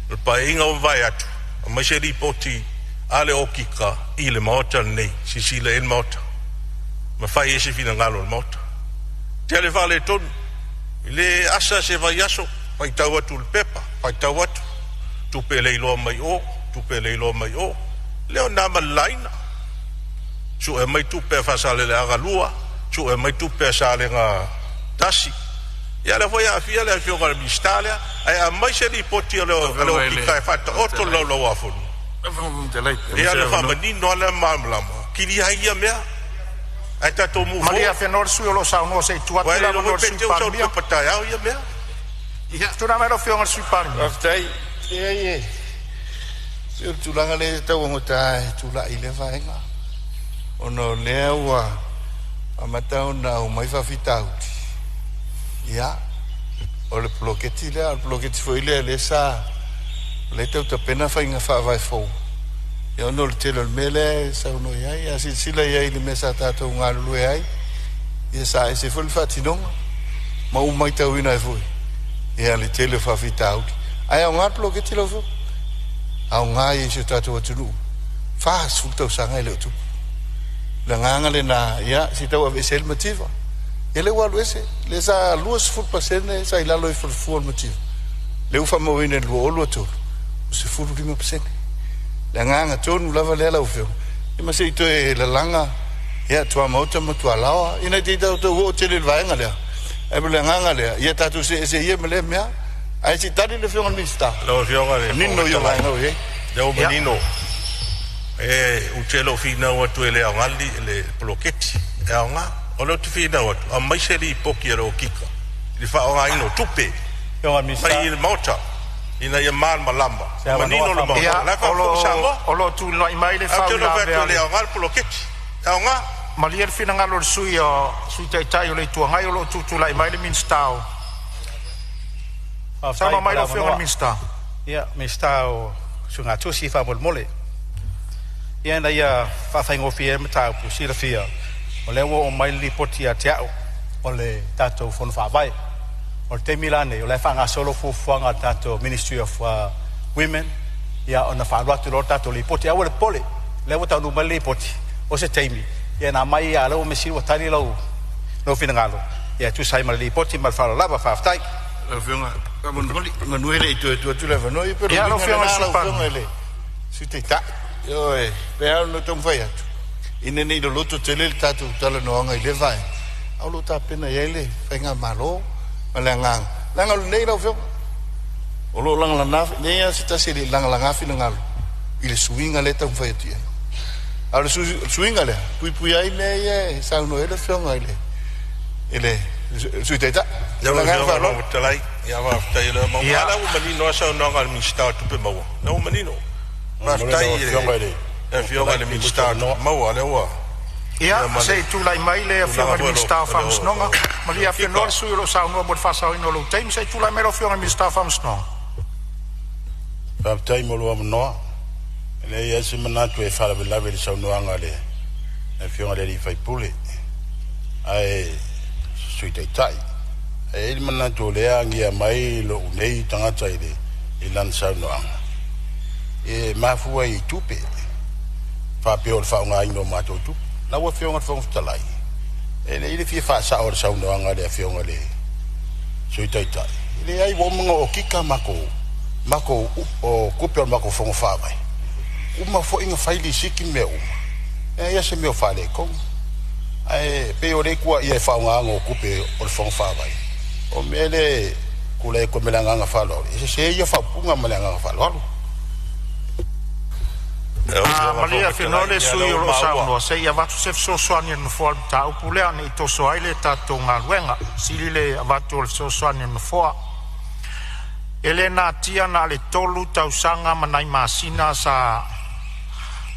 Speaker 8: O le Paeaiga ua mavae atu, aumai se lipoti a le okika i le Maota lenei, silasila i ai le Maota, ma fai ai se finagalo o le Maota. Tele faaletonu, e le asa se vaiaso, faitau atu i le pepa, faitau atu, tupe le iloa mai o, tupe le iloa mai o, lea o na ma le laina. Sue mai tupe a Faasaleleaga 2, sue mai tupe a Salega 1. Ia lea foi e aafia le afioga i le Minisita lea, ae aumai se lipoti a le okika e faataoto le laulau-a-fono. Ia ona faamanino lava lea ma malamalama, kilia ai ia mea, ae tatou move
Speaker 4: Malie
Speaker 8: forward.
Speaker 4: afenoa le sui o lo o saunoa se i tuu atu
Speaker 8: Aua e
Speaker 4: le
Speaker 8: le iloa
Speaker 4: avanoa
Speaker 8: foi
Speaker 4: i le
Speaker 8: pe
Speaker 4: Sui
Speaker 8: te i ua sau i le
Speaker 4: Palemia.
Speaker 8: pepa taeao ia mea.
Speaker 4: Tulai mai lau Afioga i le Sui Palemia.
Speaker 7: Faafetai. Leai e pei o le tulaga lea e tau augata e tulai i lea vaega, ona o lea ua amata ona aumai faafitauli. Ia, o le poloketi lea, o le poloketi foi lea lea sa o lea e tau tapena faiga faavae fou. Ia ona o le tele o le mea lea e saunoa i ai, a silasila i ai i le mea sa tatou galulue ai, ia sa ese foi le faatinoga ma ua matauina ai foi ia le tele o faafitauli. Ae aoga le poloketi lau Afioga, aoga i si o tatou atunuu, 40 tausaga e le o tupu. Le agaga lena, ia se i tau aveese ai le mativa. Ia lea ua alu ese, lea sa 20% sa i lalo ifo o le fua o le mativa. Lea ua faamauina i le 2023, ua 15%. Le agaga tonu lava lea lau Afioga, ia ma se i toe lalaga ia tuamaota ma tualaoa, ina te i tatou oo tele i le vaega lea. Ae o le agaga lea, ia tatou see ese ia ma lea mea. Ae se i tali le Afioga i le Minisita.
Speaker 8: Lau Afioga i le
Speaker 7: Manino
Speaker 8: Fofoga
Speaker 7: ia
Speaker 8: Fetalai,
Speaker 7: vaega o i ai.
Speaker 8: lea ua manino, ou te le o finau atu e le aoga le poloketi, e aoga. O lea ou te finau atu, aumai se lipoti a le okika i le faaaogaina o tupe mai i le Maota, ina ia malamalama, manino le Maota,
Speaker 4: Ia,
Speaker 8: o la e
Speaker 4: o lo
Speaker 8: faafofoga Samoa.
Speaker 4: o lo o tulai mai le
Speaker 8: Ae ou te le o fai atu
Speaker 4: faauilavea
Speaker 8: e le aoga le poloketi, e aoga.
Speaker 4: Malie le finagalo o le sui o Sui Taitai o le Itu Agai, o lo o tutulai mai le Minisita o.
Speaker 5: Faafetai
Speaker 4: Saunoa
Speaker 5: mo
Speaker 4: mai
Speaker 5: le
Speaker 4: lau Afioga i le
Speaker 5: avanoa.
Speaker 4: Minisita.
Speaker 5: Ia, Minisita o Suigatusi faamolemole. Ia ina ia faafaigofie ai le mataupu silafia, o lea ua oo mai le lipoti ia te au o le tatou Fono Faavae. O le taimi la nei, o la e faagasolo fuafuaga a le tatou Ministry of Women, ia ona faalu atu loa le tatou lipoti. Aua le popole, lea ua taunuu mai le lipoti, o se taimi, ia na aumai a lea ua measili ua tali lau finagalo, ia e tusa ai ma le lipoti ma le faaaloalo lava. Faafetai.
Speaker 7: Lau Afioga, faamolemole, manu e le i toe tuu atu le avanoa, ia pei o le
Speaker 4: Ia, lau
Speaker 7: uiga
Speaker 4: Afioga i le
Speaker 7: lena
Speaker 4: Sui
Speaker 7: lau Afioga
Speaker 4: Palemia.
Speaker 7: i le Sui Taitai. Ioe, pei lava ona taumafai atu, ina ne i loloto tele le tatou talanoaga i lea vaega, a o lo o tapena i ai le faigamalo ma le agaga. Leaga o lenei lau Afioga, o lo o lagalaga, nei lava se tasi e le i lagalaga finagalo i le suiga lea e taumafai atu i ai. A o le suiga lea, puipui ai mea ia e saunoa ai le Afioga i le Sui Taitai.
Speaker 8: Lau
Speaker 7: Ma le agaga
Speaker 8: Afioga i le
Speaker 7: faaaloalo.
Speaker 8: Fofoga Fetalai, ia faafetai o lea maua.
Speaker 4: Ia.
Speaker 8: A la ua manino lava saunoaga a le Minisita o Tupe Maua. La ua manino. Faafetai i le Afioga i le Minisita o Tupe Maua, lea ua
Speaker 4: Ia,
Speaker 8: ia ma
Speaker 4: se
Speaker 8: le
Speaker 4: i tulai mai le Afioga
Speaker 8: tulaga
Speaker 4: i le
Speaker 8: foi o
Speaker 4: Minisita o
Speaker 8: le
Speaker 4: Faamasinoga. Malie afenoa
Speaker 8: okika.
Speaker 4: le sui o lo o saunoa mo le faasaoina o lou taimi. Se i tulai mai lau Afioga i le Minisita o Faamasinoga.
Speaker 10: Faafetai mo lou avanoa. E leai lava se manatu e faalavelave i le saunoaga a le Afioga i le alii faipule, ae Sui Taitai. Ae i ai le manatu o lea agia mai lou nei tagata i le i lana saunoaga, e mafua i tupe, faapea o le faaaogaina o matou tupe. Lau Afioga i le Fofoga Fetalai, e lelei le fia faasao o le saunoaga a le Afioga i le Sui Taitai. Leai, ua uma ona okika matou o tupe o le matou fono faavae. Uma foi na fai lisiti mea uma. E ia se mea o faaletonu. Ae pei o le tua ia e faaaogaina o tupe o le fono faavae. O mea le tulai atu ai ma le agaga faaaloalo, e sese ia faaupuga ma le agaga faaaloalo.
Speaker 4: Malie afenoa le sui o lo o saunoa se i avatu se fesoasoani a le Nofoa i le mataupu lea, ne i toso ai le tatou galuega. Sili le avatu o le fesoasoani a le Nofoa. E le natia na o le 3 tausaga ma nai masina sa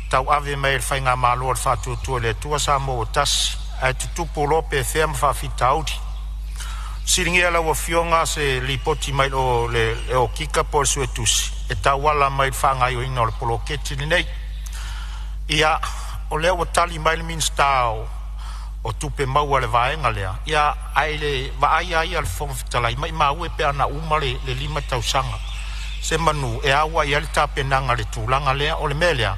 Speaker 4: tauave mai e le Faigamalo a le Faatuatua i le Atua Samoa ua Tasi, ae tutupu loa pefea ma faafitauli. Fesiligia e lau Afioga se lipoti mai le Okika po o le Suetusi e tauala mai i le faagaoioiga o le poloketi lenei. Ia, o lea ua tali mai le Minisita o Tupe Maua i le vaega lea, ia ae i le vaai lava ia a le Fofoga Fetalai, maimau e pe ana uma le 5 tausaga, semanu e au i ai le tapenaga i le tulaga lea. O le mea lea,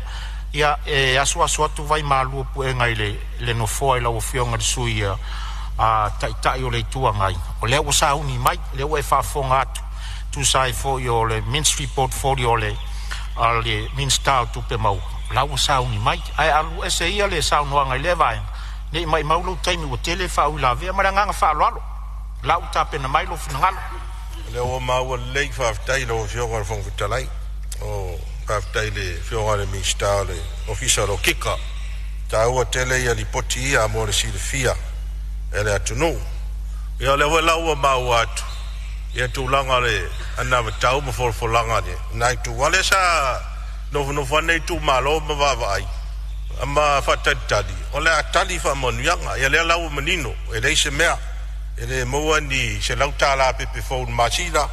Speaker 4: ia, e asuasu atu vaimalu o puega i le Nofoa i lau Afioga i le Sui Taitai o le Itu Agai, o lea ua sauni mai, o lea ua e faafofoga atu, tusa ai foi o le Ministry Portfolio a le Minisita o Tupe Maua, o la ua sauni mai. Ae alu ese ia le saunoaga i lea vaega, ne i maumau lou taimi ua tele faauilavea. Ma le agaga faaaloalo, la ua tapena mai lou finagalo.
Speaker 8: Lea ua maua lelei, faafetai i lau Afioga i le Fofoga Fetalai. O faafetai i le Afioga i le Minisita o le Ofisa o le Okika. Taua tele ia lipoti ia mo le silafia e le atunuu. Ia o lea foi la ua maua atu ia tulaga o le anavatau ma folafolaga na itu. A lea sa nofonofo ane itumalo ma vaavaai ma faatalitali o le a tali faamanuiaga. Ia lea la ua manino e leai se mea e le maua ni $100 pepe fou i le masina,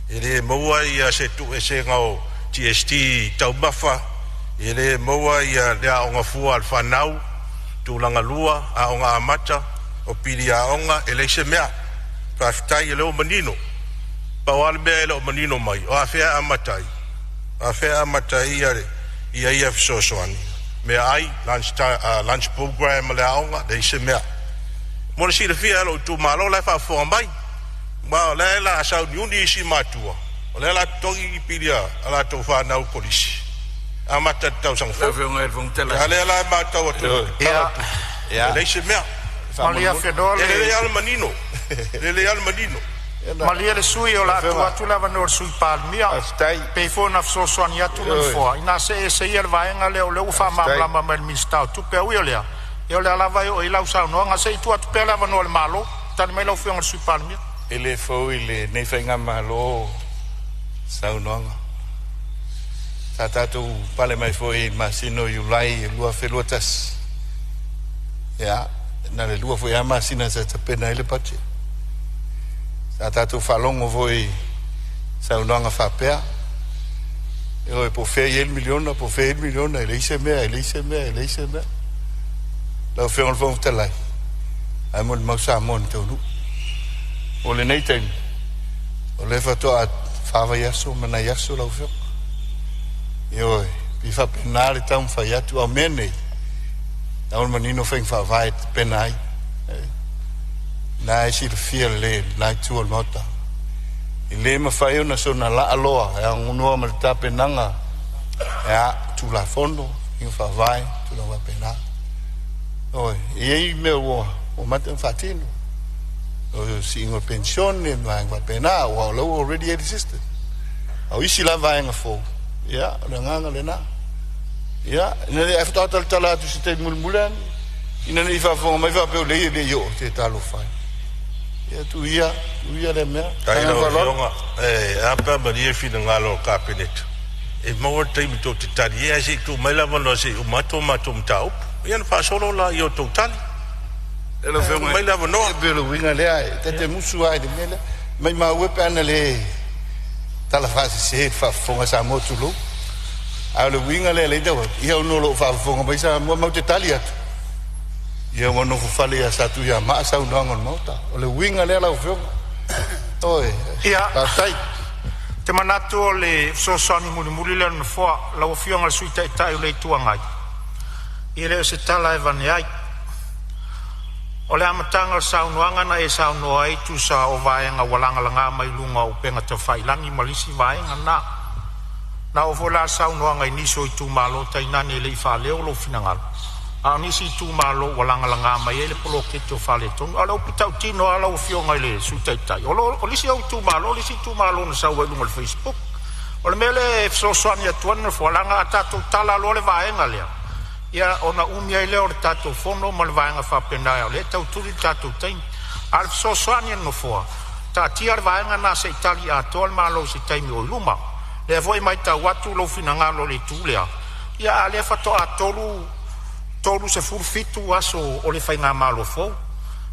Speaker 8: e le maua ia se tuueseesega o GST taumafa, e le maua ia le aoga fua a le fanau tulaga lua, aoga amata o pili aoga, e leai se mea. Faafetai o lea ua manino. Pau lava le mea e le o manino mai, o afea e amata ai, afea e amata ai ia fesoasoani meaai, lunch, lunch program ma le aoga, leai se mea. Mo le silafia e lou itumalo la e faafofoga mai, ma o lea la sauniuni isi matua, o lea la totogi pili a latou fanau kolisi amata i le tausaga fou. A lea la e matau atu e leai se mea.
Speaker 4: Malie afenoa.
Speaker 8: E lelei lava le manino, e lelei lava le manino.
Speaker 4: Malie le sui o le a tuu atu le avanoa i le Sui Palemia. Pei foi ona fesoasoani atu le Nofoa, ina see ese ia le vaega lea o lea ua faamalamalama mai e le Minisita o Tupe. Aui o lea, ia o lea lava e oo i lau saunoaga. Se i tuu atu pea le avanoa i le Malo. Tali mai lau Afioga i le Sui Palemia.
Speaker 7: E le fou i lenei faigamalo saunoaga. Sa tatou pale mai foi i le masina o Iulai e 2021. Ia, na le 2 foi a masina sa tapena ai le budget. Sa tatou faalogo foi i saunoaga faapea. E oi po fea i ai le miliona, po fea i ai le miliona, e leai se mea, e leai se mea, e leai se mea. Lau Afioga i le Fofoga Fetalai, ae mo le mau Samoa na taunuu. O lenei taimi, o lea faatoa 4 vaiaso ma nai aso lau Afioga. Ioe, pi faapena le taumafai atu, a o mea nei, tau le manino faiga faavae tapena ai. Na e silafia lelei lena itu o le Maota. E le mafai ona soona laaloa e aunoa ma le tapenaga ia Tulafono, faiga faavae, tulaga faapena. Oi, e i ai mea ua mata ona faatino. O siiga o penisione ma vaega faapena, aua o la ua already i ai le system. A o isi la vaega fou, ia, o le agaga lena. Ia, ina ne i ae faatoa talatala atu se taimi mulimuli ane, ina ne i faafofoga mai faapea o lea e le i oo te talofa ai. Ia, tuu ia, tuu ia lea mea.
Speaker 8: Tai
Speaker 7: Agaga
Speaker 8: lau
Speaker 7: faaaloalo.
Speaker 8: Afioga, e a pe a malie finagalo o le Kapeneta e maua le taimi tou te tali ai, ae se i tuu mai le avanoa se i uma atu a matou mataupu. Ia ona faasolo la i o tou tali.
Speaker 7: Lau
Speaker 8: Tuu
Speaker 7: Afioga,
Speaker 8: mai le avanoa.
Speaker 7: e pei o le uiga lea, e ta te musu lava i le mea lea. Maimau e pe ana le tala faasese i le faafofoga a Samoa tulou. A o le uiga lea lea tau atu, ia ona o lo o faafofoga mai Samoa matou te tali atu. Ia ua nofo fale ia Satuiamaa saunoaga o le Maota. O le uiga lea lau Afioga. Oi,
Speaker 4: Ia,
Speaker 7: faafetai.
Speaker 4: te manatu o le fesoasoani mulimuli lea o le Nofoa, lau Afioga i le Sui Taitai o le Itu Agai, e le o se tala e avane ai. O le amataga o le saunoaga na e saunoa ai tusa o vaega ua lagalaga mai luga o upega tafailagi ma isi vaega na. Na oo foi la le saunoaga i nisi o itumalo, tainane e le i faaleo lou finagalo, a o nisi itumalo ua lagalaga mai ai le poloketi o faaletonu. A o le upu tautino lava lau Afioga i le Sui Taitai, o nisi ou itumalo, le isi itumalo na sau ai i luga o le Facebook. O le mea lea e fesoasoani atu ai le Nofoa, leaga a tatou tala loa le vaega lea, ia ona umi ai lea o le tatou fono ma le vaega faapena, o lea e tau tuli le tatou taimi. A o le fesoasoani a le Nofoa, taatia le vaega lena se i tali atoa le Malo i se taimi o i luma. O lea foi e matau atu lou finagalo i le itu lea, a o lea faatoa 37 aso o le faigamalo fou.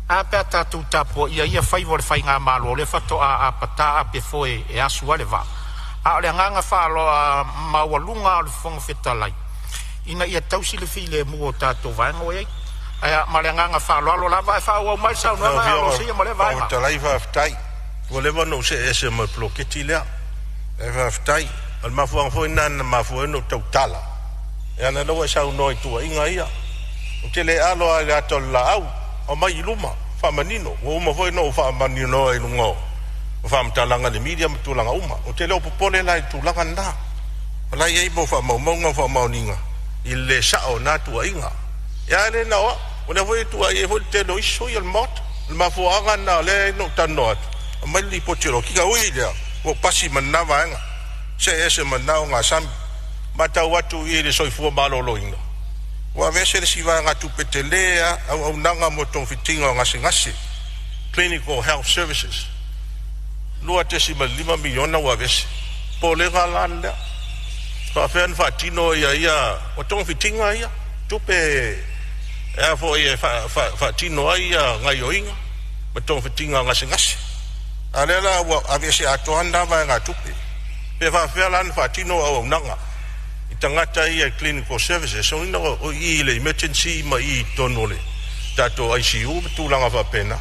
Speaker 4: Ae a pe a tatou tapuaia ia faiva o le faigamalo, o lea faatoa apata apefoe e asu ai le vaa. A o le agaga maualuga o le Fofoga Fetalai, ina ia tausi le filemu o tatou vaega ua i ai. Ae ma le agaga faaaloalo lava, ae faaauau mai le
Speaker 8: Lau
Speaker 4: saunoaga
Speaker 8: Afioga i
Speaker 4: Alosia ma
Speaker 8: le
Speaker 4: lea
Speaker 8: Fofoga
Speaker 4: vaega.
Speaker 8: Fetalai, faafetai. Ua leva ona ou see ese ma le poloketi lea. Ae faafetai. O le mafuaaga foi lena na mafua ai ona ou tautala, leaga o lea ua e saunoa i tuuaiga ia. Ou te le alo lava i le ata o le laau, aumai i luma, faamanino. Ua uma foi ona ou faamaninoa i luga o faamatalaga i le media ma tulaga uma. Ou te le o popole la i le tulaga lena. O la e i ai mo faamaumauga ma faamaoniga i le le sao o na tuuaiga. Ia ae le na o au, o lea foi e tuuai ai foi le tele o isi sui usufono o le Maota. O le mafuaaga lena o lea na ou talanoa atu, aumai le lipoti a le okika. Ui i lea, ua ou pasi ma lena vaega, see ese ma lena ogasami. Matau atu i le soifua maloloina, ua aveese le isi vaegatupe tele lava, auaunaga mo togafitiga o gasegase, clinical health services, $2.5 miliona ua aveese. Popolega la lea, faapefea ona faatino ia o togafitiga ia, tupe e a foi e faatino ai ia gaoioiga ma togafitiga o gasegase. A o lea la ua aveese atoa lena vaegatupe. Pe faapefea la ona faatino auaunaga i tagata ia i clinical services, lona uiga o i i le emergency ma i i totonu o le tatou ICU ma tulaga faapena.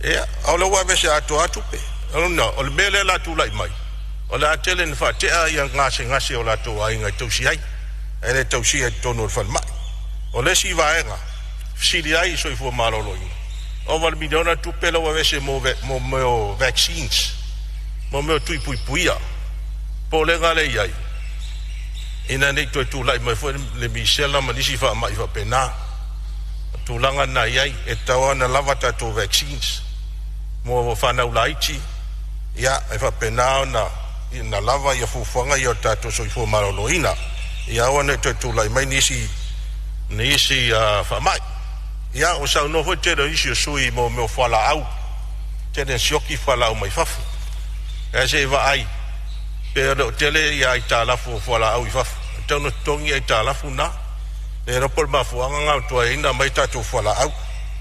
Speaker 8: Ia, a o lea ua aveese atoa lava tupe. O lona uiga, o le mea lea o le a tulai mai, o le a tele ina faatea ia gasegase o latou aiga e tausi ai, ae le tausia i totonu o le falemai. O le isi vaega, fesili ai i soifua maloloina, ova i le miliona tupe la ua aveese mo mea o vaccines, mo mea o tui puipuia. Popolega lea e i ai, ina ne i toe tulai mai foi le misela ma nisi faamai faapena. O tulaga na i ai, e tatau ona lava tatou vaccines mo fanau laiti, ia e faapena ona na lava ia fuafuaga ia o le tatou soifua maloloina, ia aua ne i toe tulai mai nisi faamai. Ia ua saunoa foi le tele o nisi o sui usufono mo mea o fualaau, tele ina sioki fualaau mai fafo. Ae se i vaai pe le o tele ia aitalafu o fualaau i fafo, e tatau ona totogi aitalafu na. Le iloa po o le mafuaaga lena ua tuai ai ona aumai tatou fualaau,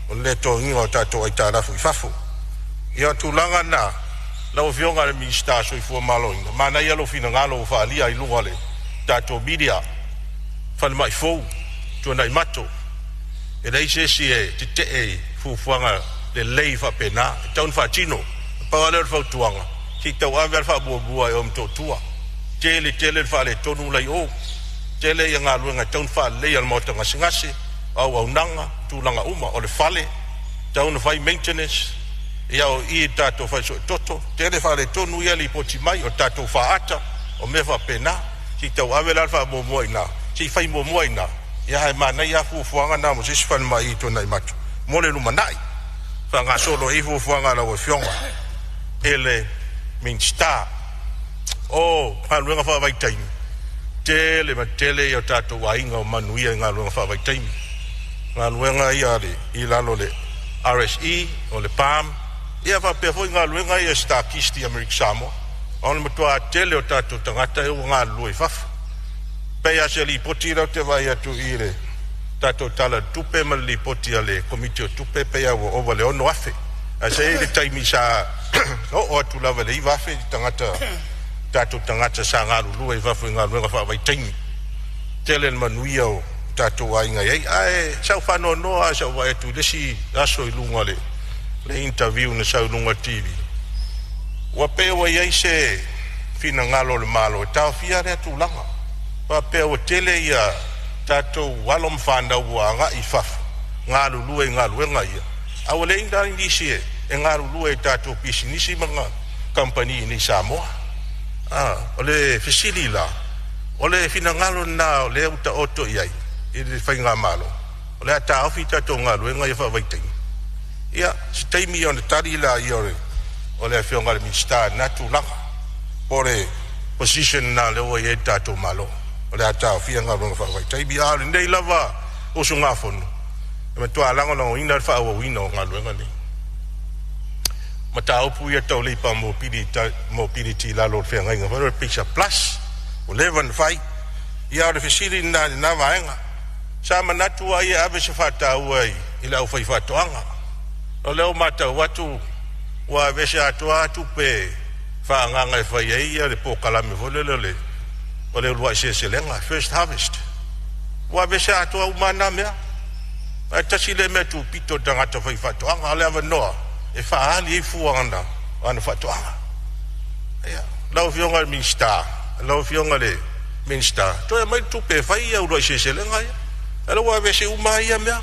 Speaker 8: o le le totogiina o tatou aitalafu i fafo. Ia o tulaga na, lau Afioga i le Minisita o le Soifua Maloloina, manaia lou finagalo ua faaalia i luga o le tatou media, falemai fou Tuanaimato. E leai se isi e tetee i fuafuaga lelei faapena, e tatau ona faatino. Na pau lava lea o le fautuaga, se i tauave lava le faamuamua e o Motootua. Tele tele le faaletonu la i o, tele ia galuega e tatau ona faaleleia o le maota gasegase, o auaunaga, tulaga uma, o le fale, tatau ona fai maintenance, ia o i i le tatou fale suetoto, tele faaletonu ia e lipoti mai, o le tatou faata, o mea faapena. Se i tauave la le faamuamua i ina, se i fai muamua i ina, ia ae manaia lava fuafuaga na mo se isi falemai i Tuanaimato mo le lumanai. Faagasolo ai fuafuaga a lau Afioga i le Minisita. O galuega faavaitaimi, tele ma tele ia o tatou aiga o manuia i galuega faavaitaimi, galuega ia i lalo o le RSE, o le PAM, ia faapea foi galuega ia Starkist i Amerika Samoa. O le matua tele o tatou tagata ia ua galulue i fafo. Pei lava se lipoti lea ou te vaai atu i le tatou Tala o le Tupe ma le lipoti a le Komiti o Tupe, pei lava ua ova i le 6,000. Ae sa i ai le taimi sa oo atu lava i le 9,000 tagata, tatou tagata sa galulue i fafo i galuega faavaitaimi. Tele le manuia o tatou aiga i ai. Ae sa ou faanoanoa lava sa ou vaai atu i le isi aso i luga o le interview na sau i luga o le TV, ua pei ua i ai se finagalo o le Malo e taofia lea tulaga, faapea ua tele ia tatou alo ma fanau ua agai i fafo galulue i galuega ia, A ua leai la nisi e galulue i tatou pisinisi ma kamupani i Samoa. O le fesili la, o le finagalo lena o lea ua taoto i ai i le faigamalo, o le a taofi tatou galuega ia faavaitaimi. Ia, se taimi ona tali laia o le Afioga i le Minisita i lena tulaga, po o le position lena lea ua i ai le tatou Malo, o le a taofia galuega faavaitaimi. A o lenei lava usugafono, e matua lagolagoina le faaauauina o galuega nei. Mataupu ia tau labour mobility i lalo o le feagaiga foi lea o le PACER Plus, ua leva ona fai. Ia, o le fesili lena i lena vaega. Sa manatu ai e ave se faataua i le aufaifaatoaga. O lea ua matau atu ua aveese atoa tupe faaagaaga e fai ai le polokalame foi lele o le uluai seleselega, First Harvest. Ua aveese atoa uma na mea. Ae tasi lea mea tupito i le tagata faifaatoaga, o le avanoa e faaali ai fua o ana faatoaga. Ia, lau Afioga i le Minisita, lau Afioga i le Minisita, toe aumai le tupe e fai ia uluai seleselega ia. A o lea ua aveese uma ia mea.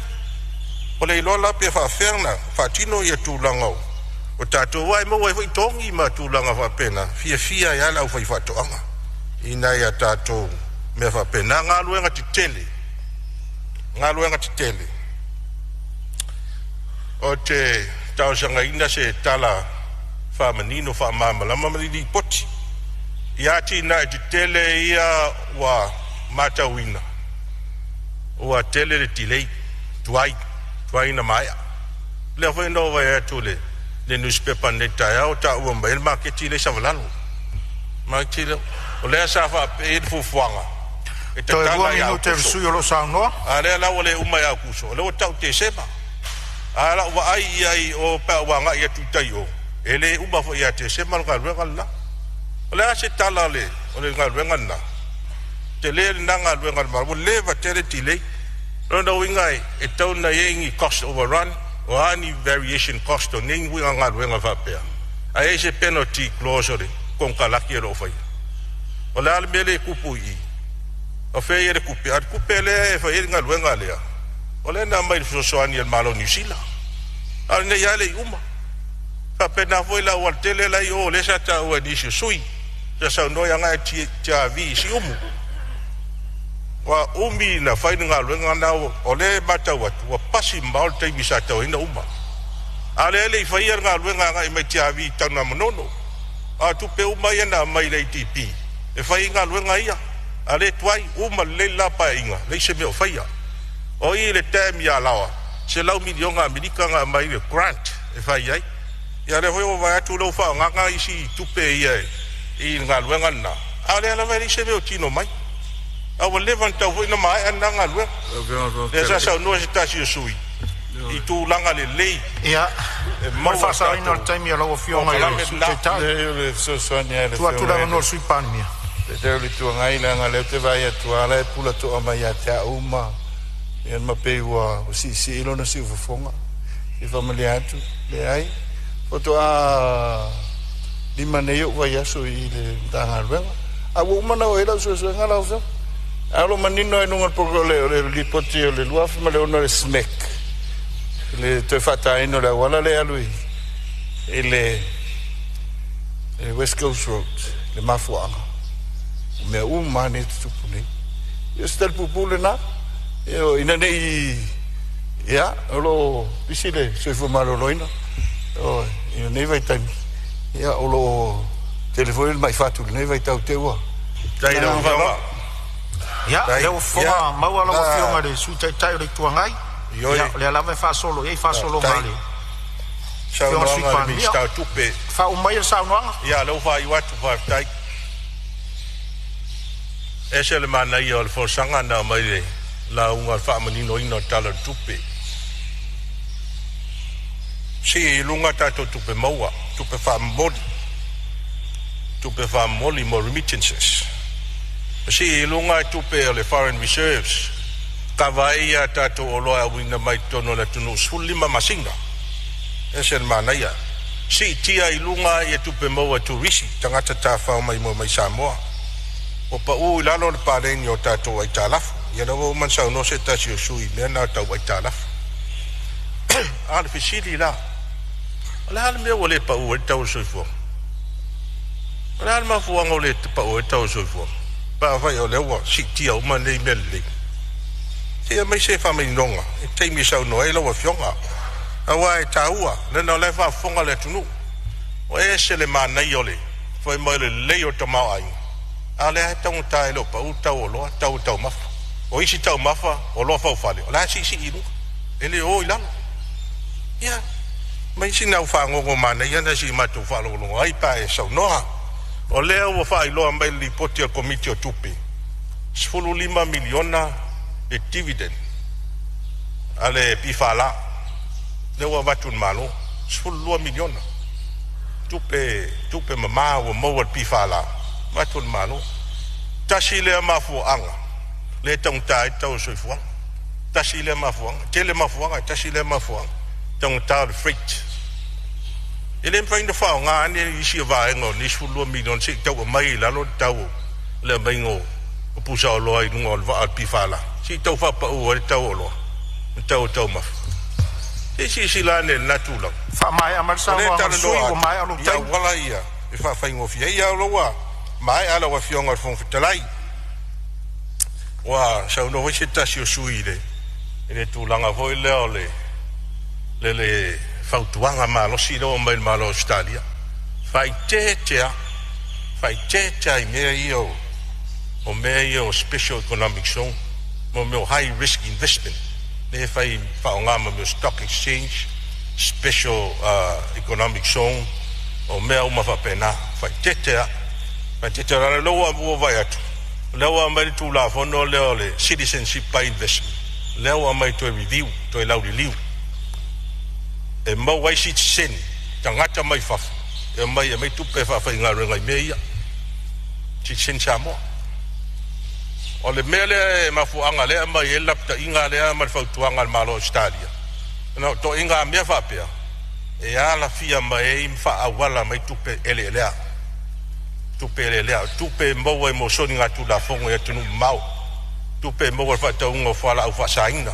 Speaker 8: O le iloa la pe faafefea ona faatino ia tulaga o tatou aua e maua ai foi togi ma tulaga faapena, fiafia ai lava le aufaifaatoaga i nai a tatou mea faapena. Galuega tetele, galuega tetele. Ou te talosagaina se tala faamanino faamalamalama ma le lipoti i atinae tetele ia ua matauina ua tele le delay, tuai, tuai na maea. Lea foi na ou vaai atu i le newspaper nei taeao, taua mai ai le maketi lea i Savalalo. Maketi lea, o lea sa faapea le fuafuaga e
Speaker 4: Toe 2
Speaker 8: tatala ia
Speaker 4: minute o le
Speaker 8: Aokuso.
Speaker 4: sui usufono o lo o saunoa.
Speaker 8: A lea la ua le uma ia Aokuso, o lea ua tau Tesema. A lau vaai i ai o pe a ua agai atu i tai o, e le uma foi ia Tesema le galuega lena. O le a se tala o le galuega lena? Tele lena galuega a le Malo, ua leva tele delay. O lona uiga e tau na i ai ni cost overrun, o a ni variation cost o nei uiga galuega faapea. Ae ai se penalty clause o le konekarate o lo o faia. O le a le mea le tupu i i? O fea ia le tupe? A o le tupe lea e fai ai le galuega lea, o lea na aumai i le fesoasoani a le Malo o Niu Sila. A o lenei lava e le i uma. Faapena foi la aualatele la i o lea sa taua e nisi o sui usufono sa saunoa agai i TRV i Siumu. Ua umi na fai le galuega lena, o lea e matau atu ua pasi mamao le taimi sa tauaina uma. A o lea e le i faia le galuega agai mai TRV i Tanugamanono. A o tupe uma ia na aumai i le ADB e fai ai galuega ia. A lea tuai, uma lelei le la paeaiga, leai se mea o faia. O i le dam i Alaoa, $100 miliona Amerika na aumai le grant e fai ai. Ia lea foi ua vaai atu lea ua faaaogaga isi tupe ia i le galuega lena, a o lea lava e leai se mea o tino mai. A ua leva ona tatau foi ona maea lena galuega. Lea sa saunoa se tasi o sui i tulaga lelei
Speaker 4: Ia,
Speaker 8: e
Speaker 4: mo le
Speaker 8: maua e
Speaker 4: faasaoina o le
Speaker 8: tatou
Speaker 4: taimi o lau Afioga i le
Speaker 8: polokalame
Speaker 4: Sui
Speaker 8: lena.
Speaker 4: Taitai,
Speaker 7: Leai, o le fesoasoani lava i le
Speaker 4: tuu atu le
Speaker 7: Afioga i
Speaker 4: avanoa i
Speaker 7: le
Speaker 4: le Sui Palemia.
Speaker 7: Taitai o le Itu Agai, leaga o lea ou te vaai atu lava la e pula toa mai ia te au ma ia ma pei ua siisii lona siufofoga. E faamalie atu, leai. Faatoa 5 nei ou vaiaso i le Matagaluega. A ua uma na oo i ai lau suesuega lau Afioga. A o lo o manino ai luga o le lipoti o le 2006 o le SMEC, le toe faataina o le auala lea e alu i le West Coast Road, le mafuaaga. O mea uma lava nei e tutupu nei. Ia o se tali puupuu lena. Ina ne i, ia, o lo o pisi le soifua maloloina i lenei vaitaimi. Ia, o lo o tele foi le mai fatu i lenei vaitau te ua.
Speaker 8: Tai lau Afioga.
Speaker 4: Ia,
Speaker 8: Tai.
Speaker 4: lea ua fofoga maua lau Afioga i le Sui Taitai o le Itu Agai.
Speaker 8: Ioe.
Speaker 4: Ia, o lea lava e faasolo i ai faasologa a le Afioga i le Sui
Speaker 8: Saunoaga a le
Speaker 4: Palemia.
Speaker 8: Minisita o Tupe.
Speaker 4: Faauma maia le saunoaga.
Speaker 8: Ia, lea ua faaiu atu, faafetai. Ese le manaia o le folasaga na aumai le lauga o le faamaninoina o le Tala o le Tupe. Sii i luga tatou tupe maua, tupe faamomoli, tupe faamomoli mo remittances. Sii i luga tupe o le foreign reserves, kava ai ia tatou oloa e auina mai totonu o le atunuu 15 masina. Ese le manaia. Siitia i luga ia tupe maua turisi, tagata tafafao mai mo mai Samoa. Ua pau i lalo le paleni o tatou aitalafu. Ia lea ua uma ona saunoa se tasi o sui i mea na o tau aitalafu. A o le fesili la, o le a le mea ua le pau ai le tau o le soifuaga? O le a le mafuaaga ua le pau ai le tau o le soifuaga? Pe afai o lea ua siitia uma nei mea lelei. Se i aumai se faamaninoga i le taimi e saunoa ai lau Afioga, aua e taua, leaga o la e faafofoga le atunuu. Ua ese le manaia o le fai mai o le lelei o le tamaoaiga, a o lea lava e taugata e le o pau le tau o oloa, tau o taumafa. O isi taumafa, oloa faufale, o la e siisii i luga, e le o i lalo. Ia, aumai sina au fagogo manaia lena se i matou faalogologo ai pe a e saunoa. O lea ua faailoa mai i le Lipoti a le Komiti o Tupe, $15 miliona le dividend a le PFL lea ua avatu i le Malo, $12 miliona tupe, tupe mama ua maua e le PFL avatu i le Malo. Tasi lea mafuaaga lea e taugata ai le tau o le soifuaga. Tasi lea mafuaaga, e tele mafuaaga, tasi lea mafuaaga, taugata o le freight. E le mafai ona faaaoga ane isi vaega o lenei $12 miliona se i tau aumai i lalo le tau o le aumaiga o pusaoloa i luga o le vaa o le PFL, se i tau faapau ai le tau o oloa ma le tau o taumafa. Se i silasila ane i lena tulaga.
Speaker 4: Faamaea mai le
Speaker 8: O lea e
Speaker 4: saunoaga a le sui
Speaker 8: talanoa
Speaker 4: usufono, ua
Speaker 8: atu
Speaker 4: maea lou
Speaker 8: i
Speaker 4: taimi.
Speaker 8: auala ia e faafaigofie ai. Ia o lea ua maea lau Afioga i le Fofoga Fetalai. Ua saunoa foi se tasi o sui usufono i le tulaga foi lea o le fautuaga malosi lea ua aumai e le Malo o Ausetalia. Faaeteete lava, faaeteete lava i mea ia o mea ia o special economic zone, mo mea o high risk investment lea e fai faaaoga ma mea o stock exchange, special economic zone, o mea uma faapena. Faaeteete lava, faaeteete lava. O lea ua vaai atu, o lea ua aumai le Tulafono lea o le Citizenship by Investment, lea ua aumai toe review, toe lauliliu, e maua ai sitiseni, tagata mai fafo, e aumai aumai tupe e faafaigaluega i mea ia, sitiseni Samoa. O le mea lea e mafuaaga lea e aumai ai le lapataiga lea ma le fautuaga a le Malo o Ausetalia, ona o toaiga mea faapea, e alafia mai ai ma faaauala mai tupe eleelea, tupe eleelea, o tupe e maua i mo soligatulafono i atunuu mamao, tupe e maua i le faatauga o fualaau faasaina,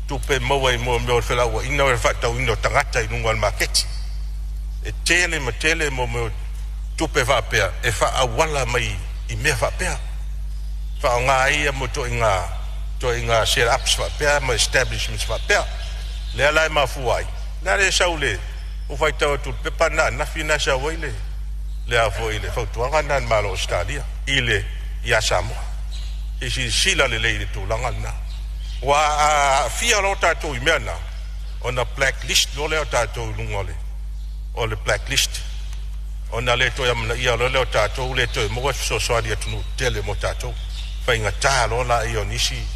Speaker 8: tupe e maua i mea o le felauaiga o le faatauina o tagata i luga o le maketi. E tele ma tele mo mea o tupe faapea e faaauala mai i mea faapea, faaaoga ai ia mo toaiga set ups faapea ma establishments faapea. Lea la e mafua ai lea le sau le ua faitau atu i le pepa na ananafi na sau ai le a foi le fautuaga lena a le Malo o Ausetalia i le ia Samoa. Se i silasila lelei i le tulaga lena, ua aafia loa tatou i mea na, ona blacklist loa lea o tatou i luga o le blacklist, ona le toe amanaia loa lea o tatou, le toe maua fesoasoani i atunuu tetele mo tatou. Faigata loa laia o nisi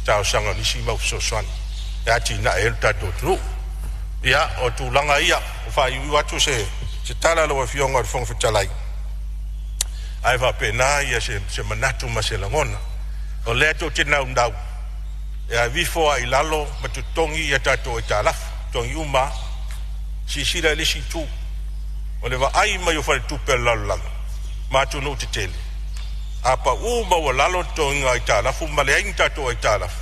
Speaker 8: talosaga o nisi mau fesoasoani e atinae ai le tatou atunuu. Ia, o tulaga ia ua faaiuiu atu se tala lau Afioga i le Fofoga Fetalai, ae faapena ia se manatu ma se lagona. O lea tou te naunau e aveifo lava i lalo ma totogi ia tatou aitalafu, totogi uma lava. Silasila i le isi itu, o le vaai mai o faletupe a le lalolagi ma atunuu tetele, a pau maualalo le totogiga o aitalafu ma leai ni tatou aitalafu,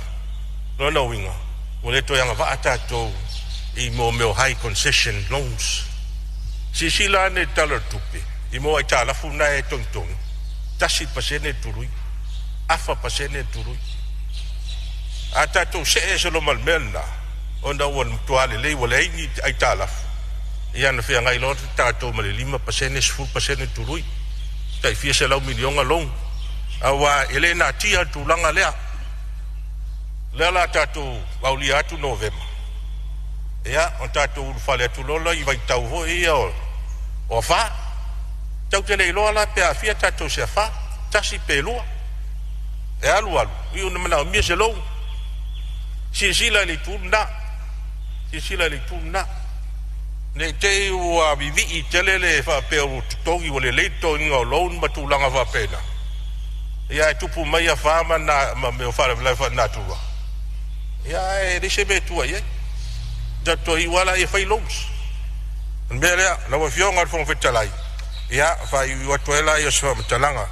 Speaker 8: lona uiga ua le toe agavaa tatou i mea o high concession loans. Silasila ane i le Tala o le Tupe i mea o aitalafu na e togitogi, 1% le tului, 0.5% le tului. A tatou see ese loa ma le mea lena, ona ua matua lelei ua leai ni aitalafu, ia na feagai loa tatou ma le 5%, 10% le tului, tai fia selau miliona loan, aua e le natia le tulaga lea. Lea la tatou aulia atu Novema, ia, ona tatou ulufale atu loa i vaitau foi ia o afa. Tatou te le iloa la pe aafia tatou se afa, tasi pe lua. E alu alu, iu ina manaomia se loan. Silasila i le itu lena, silasila i le itu lena. Ne i te i ua vivii tele le faapea ua totogi, ua lelei le totogiga o loan ma tulaga faapena. Ia ae tupu mai afa ma mea o faalavelave faalenatura, ia ae leai se mea e tua i ai. Tatou iu lava laia fai loans. O le mea lea, lau Afioga i le Fofoga Fetalai, ia faaiuiu atu ai laia o se faamatalaga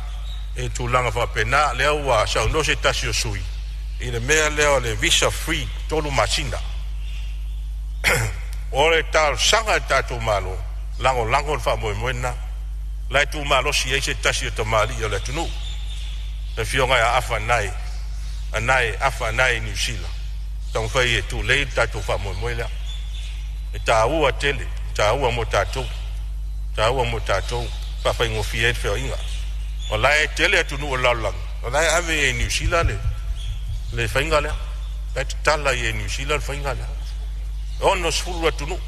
Speaker 8: i tulaga faapena. Lea ua saunoa se tasi o sui i le mea lea o le visa free 3 masina. O le talosaga i le tatou Malo, lagolago le faamoemoe lena. O la e tumalosi ai se tasi o tamalii o le atunuu, le afioga ia Afa Anae, Anae Afa Anae i Niu Sila, taumafai e tulei le tatou faamoemoe lea. E taua tele, taua mo tatou, taua mo tatou, faafaigofie ai le feoaiga. O la e tele atunuu o le lalolagi, o la e ave i Niu Sila le faiga lea. O la e tatala i Niu Sila le faiga lea. 60 atunuu.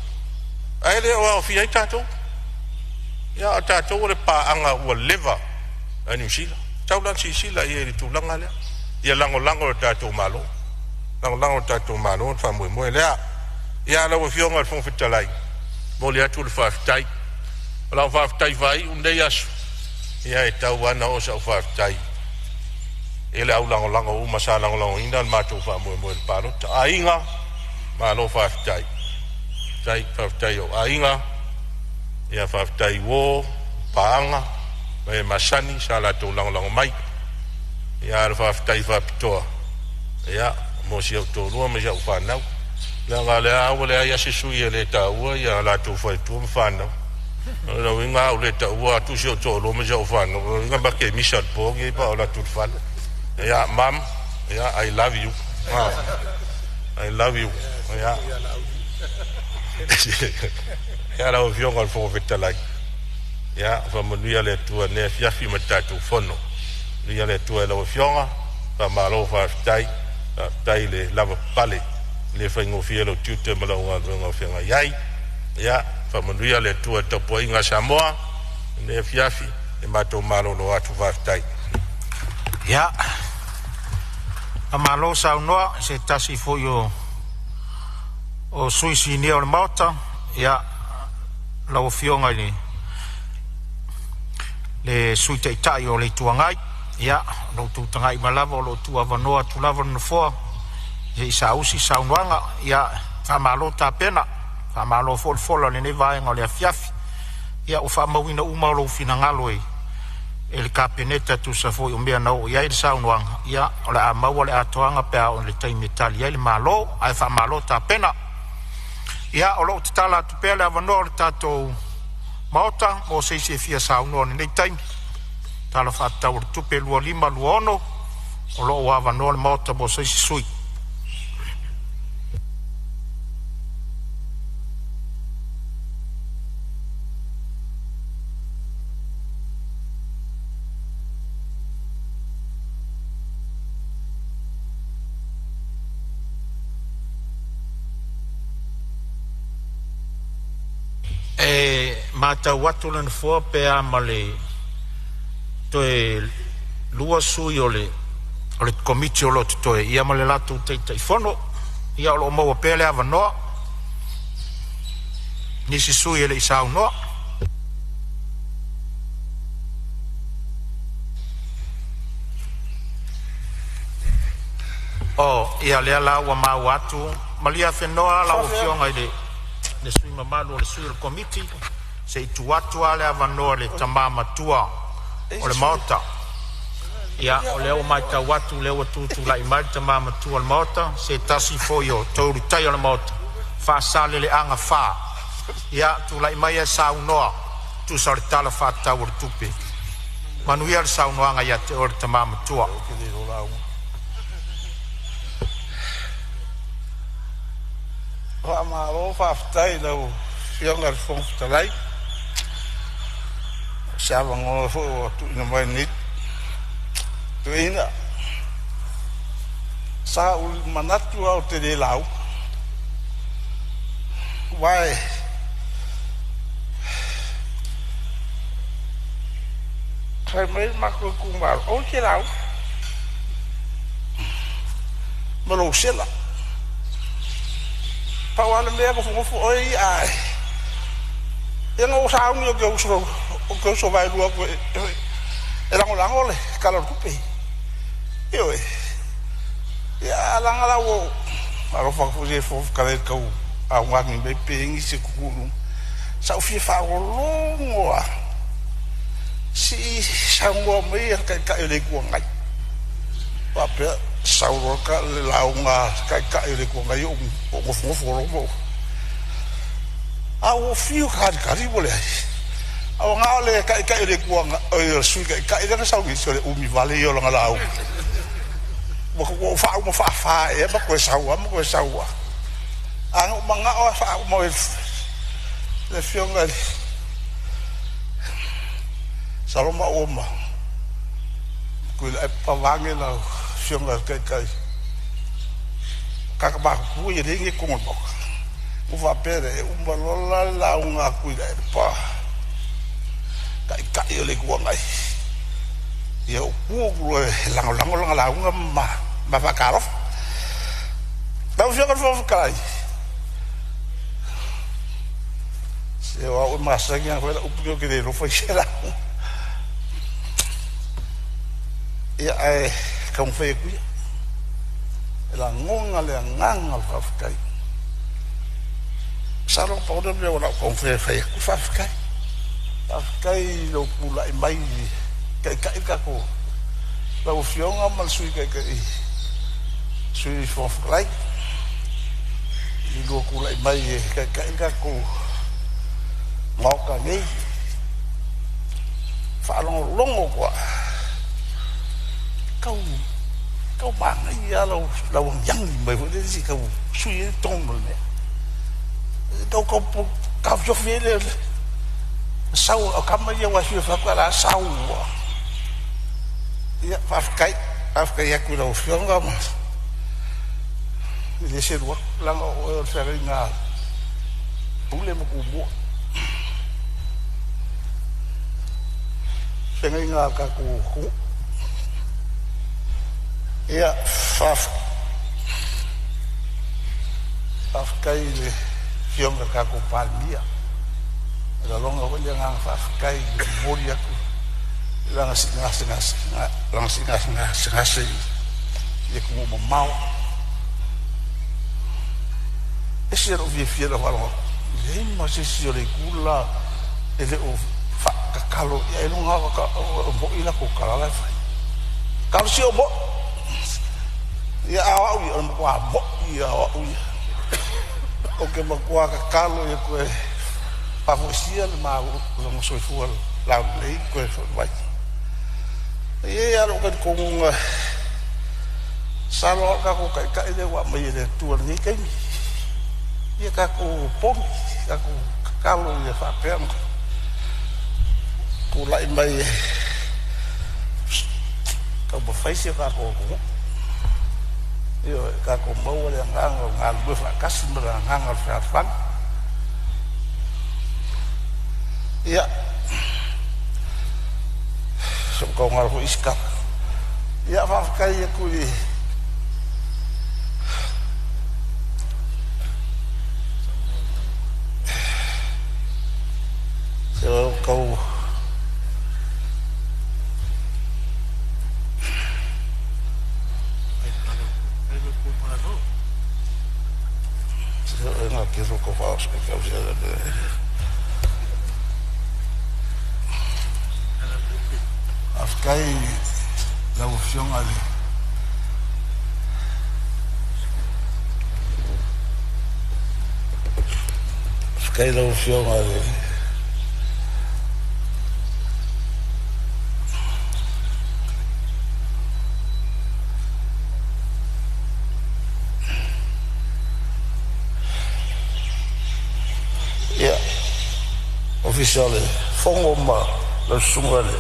Speaker 8: Ae le o aofia ai tatou. Ia o tatou o le paaga ua leva a Niu Sila. Tau la silasila i le tulaga lea. Ia lagolago le tatou Malo. Lagolago le tatou Malo le faamoemoe lea. Ia lau Afioga i le Fofoga Fetalai, momoli atu le faafetai. O lau faafetai faaiu lenei aso, ia e tau lava ona oo sau faafetai i le au lagolago uma sa lagolagoina le matou faamoemoe i le palota. Aiga, malo faafetai. Faafetai i ou aiga, ia faafetai i uo, paaga ma e masani sa latou lagolago mai. Ia a o le faafetai faapitoa ia mo si ou toalua ma si au fanau. Leaga o lea ua leai lava se sui e le taua ia latou faletua ma fanau. O le uiga a ou le taua atu si ou toalua ma si au fanau, o le uiga ma te misa i le po lenei pe a oo atu i le fale. Ia mum, ia I love you. I love you. Ia. Ia lau Afioga i le Fofoga Fetalai, ia faamanuia le Atua i lenei afiafi ma le tatou fono. Faamanuia le Atua i lau Afioga, faamalo faafetai, faafetai le lavapapale, e le faigofie lou tiute ma lau galuega o feagai ai. Ia faamanuia le Atua i le tapuaiga a Samoa i lenei afiafi, e matou malolo atu, faafetai.
Speaker 4: Ia, faamalo saunoa i se tasi foi o sui sinia o le Maota, ia lau Afioga i le Sui Taitai o le Itu Agai. Ia, o lo outou tagai mai lava o lo o tuuavanoa atu lava le Nofoa se i saausi saunoaga. Ia, faamalo tapena, faamalo foi le fola i lenei vaega o le afiafi. Ia, ua faamauina uma lou finagalo e le Kapeneta e tusa foi o mea na oo i ai le saunoaga. Ia, o le a maua le atoaga pe a oo i le taimi e tali ai le Malo, ae faamalo tapena. Ia, o lo o tatala atu pea le avanoa o le tatou Maota mo se isi e fia saunoa i lenei taimi i le Tala Faatatau o le Tupe 2025/2026. O lo o avanoa le Maota mo se isi sui. E matau atu le Nofoa pe a ma le toe 2 sui o le Komiti o lo o totoe, ia ma le latou Taitaifono. Ia o lo o maua pea le avanoa i nisi sui e le i saunoa. Oh, ia lea la ua maua atu Maliafenoa lau Afioga i le sui mamalu o le sui o le Komiti, se i tuu atu lava le avanoa i le tama matua o le Maota. Ia, o lea ua matau atu o lea ua tutulai mai le tama matua o le Maota, se tasi foi o toelutaia o le Maota, Faasaleleaga 4. Ia, tulai mai e saunoa tusa o le Tala Faatatau o le Tupe. Manuia le saunoaga ia te oe le tama matua.
Speaker 7: Faamalo faafetai i lau Afioga i le Fofoga Fetalai mo se avanoa foi ua tuuina mai i lenei toeaina. Sa ou manatu lava ou te le lauga, aua e fai mai le matou itumalo, aua e te lauga ma lou sela. Pau lava le mea, nofonofo oe ia ae ia na ou sauni ou te uso vaelua atu e lagolago le Tala o le Tupe. Ioe. Ia leaga la ua alofa atu foi le Fofoga Fetalai i le tau augani mai pe i ai nisi e tutu i luga. Sa ou fia faalogologo lava se i saunoa mai le Taitai o le Itu Agai. Faapea, sau loa le lauga a le Taitai o le Itu Agai ou nofonofo loa ma ou.
Speaker 6: A ua fiu kalikali ua leai. A ua gao le taitai o le Itu Agai, oi o le Sui Taitai lea na sau nei, se o le umi vale ia o lana lauga. Ua ou faauma faafa ea ma toe sau lava ma toe sau lava. Ae na ou manao lava e faauma e le Afioga i le Saloma ua ma Tuilaepa vaeane lau Afioga i le Taitai, tagata matutua ia lea e i inei i totonu o le Maota. Ona ou faapea lea, e uma loa la le lauga a Tuilaepa, Taitai o le Itu Agai, ia ou tu atu loa e lagolago lana lauga ma ma faatalofa. Lau Afioga i le Fofoga Fetalai, se o au e masani lava ona fai lau upu ou te le alofa i se lauga. Ia ae taumafai atu ia. E lagona le agaga o le faafetai. Masalo pau lea mea ua na ou taumafai e fai atu, faafetai. Faafetai i lou tulai mai e taitai le tatou, lau Afioga ma le Sui Taitai, Sui Fofoga Fetalai, i le lua tulai mai e taitai le tatou Maota nei. Faalogologo atu lava, tau tau manaia lava lau agiagi mai foi lele se i tau sui ai le tone o le mea. Tau tau taofiofi ai le sau o tama ia aua e fia fai atu o le a sau ua. Ia faafetai, faafetai atu i lau Afioga ma e le selu atu leaga o oe o le feagaiga a Pule ma Tumua. Feagaiga a le tatou atunuu. Ia faafetai i le Afioga i le tatou Palemia. E lagona foi le agaga faafetai i le momoli atu i lana siigasegase i atunuu mamao. E ese lou fiafia i lau faalogo atu, e leai ma se isi o le itu le la e le o faatatalo i ai ailoga lava o moi latou tala la e fai. Talosia o moi! Ia a o au ia, o le matua moi ia o au ia. Ou te matua tatalo ia toe faafoisia le lona soifua laulelei ma toe foi mai. E i ai lava lou talitonuga, masalo lava o le tatou Taitai lea ua aumai e le Atua i lenei taimi. Ia tatou opogi, tatou tatalo ia faapea ona tulai mai e taumafai si o tatou atunuu. Ioe, tatou maua le agaga o le galulue faatasi ma le agaga o le fealofani. Ia, se ua tau galo foi isi tala. Ia, faafetai atu i se ua tau Faafetai i lau Afioga i le Faafetai i lau Afioga i le Ia, Ofisa o le Fono ma lau Susuga i le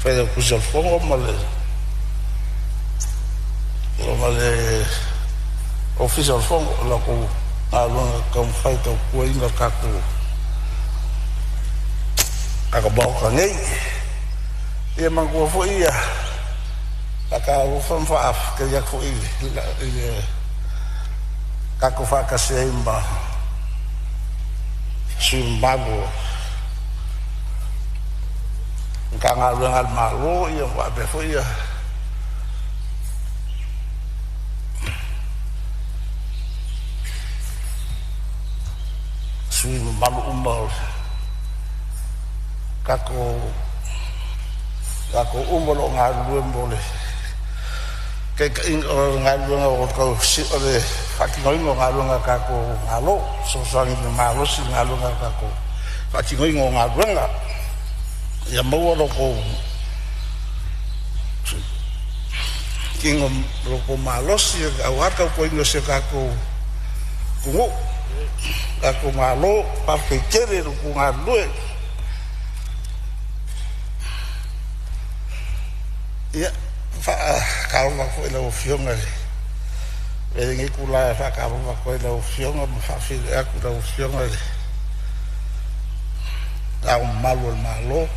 Speaker 6: Failautusi o le Fono ma le Ofisa o le Fono i la outou galuega taumafai e tautuaina le tatou Maota nei. Ia manatua foi ia faatalofa ma faafetai atu foi i le tatou faatasi ai ma sui usufono mamalu o Matagaluega a le Malo ia faapea foi ia sui usufono mamalu uma o tatou uma o lo o galulue mo le
Speaker 7: Taitaiga o galuega o o le faatinoina o galuega a tatou Malo, fesoasoani i le malosi i galuega a tatou faatinoina o galuega. Ia maua lo outou tino ma lo outou malosi aua le tautuaina o si o tatou atunuu, tatou Malo. Faafetai tele i lo outou galulue. Ia, e faatalofa atu foi i lau Afioga i le avea ai lenei itula e faatalofa atu ai i lau Afioga ma faafeiloai atu i lau Afioga i Le Ao Mamalu o le Malo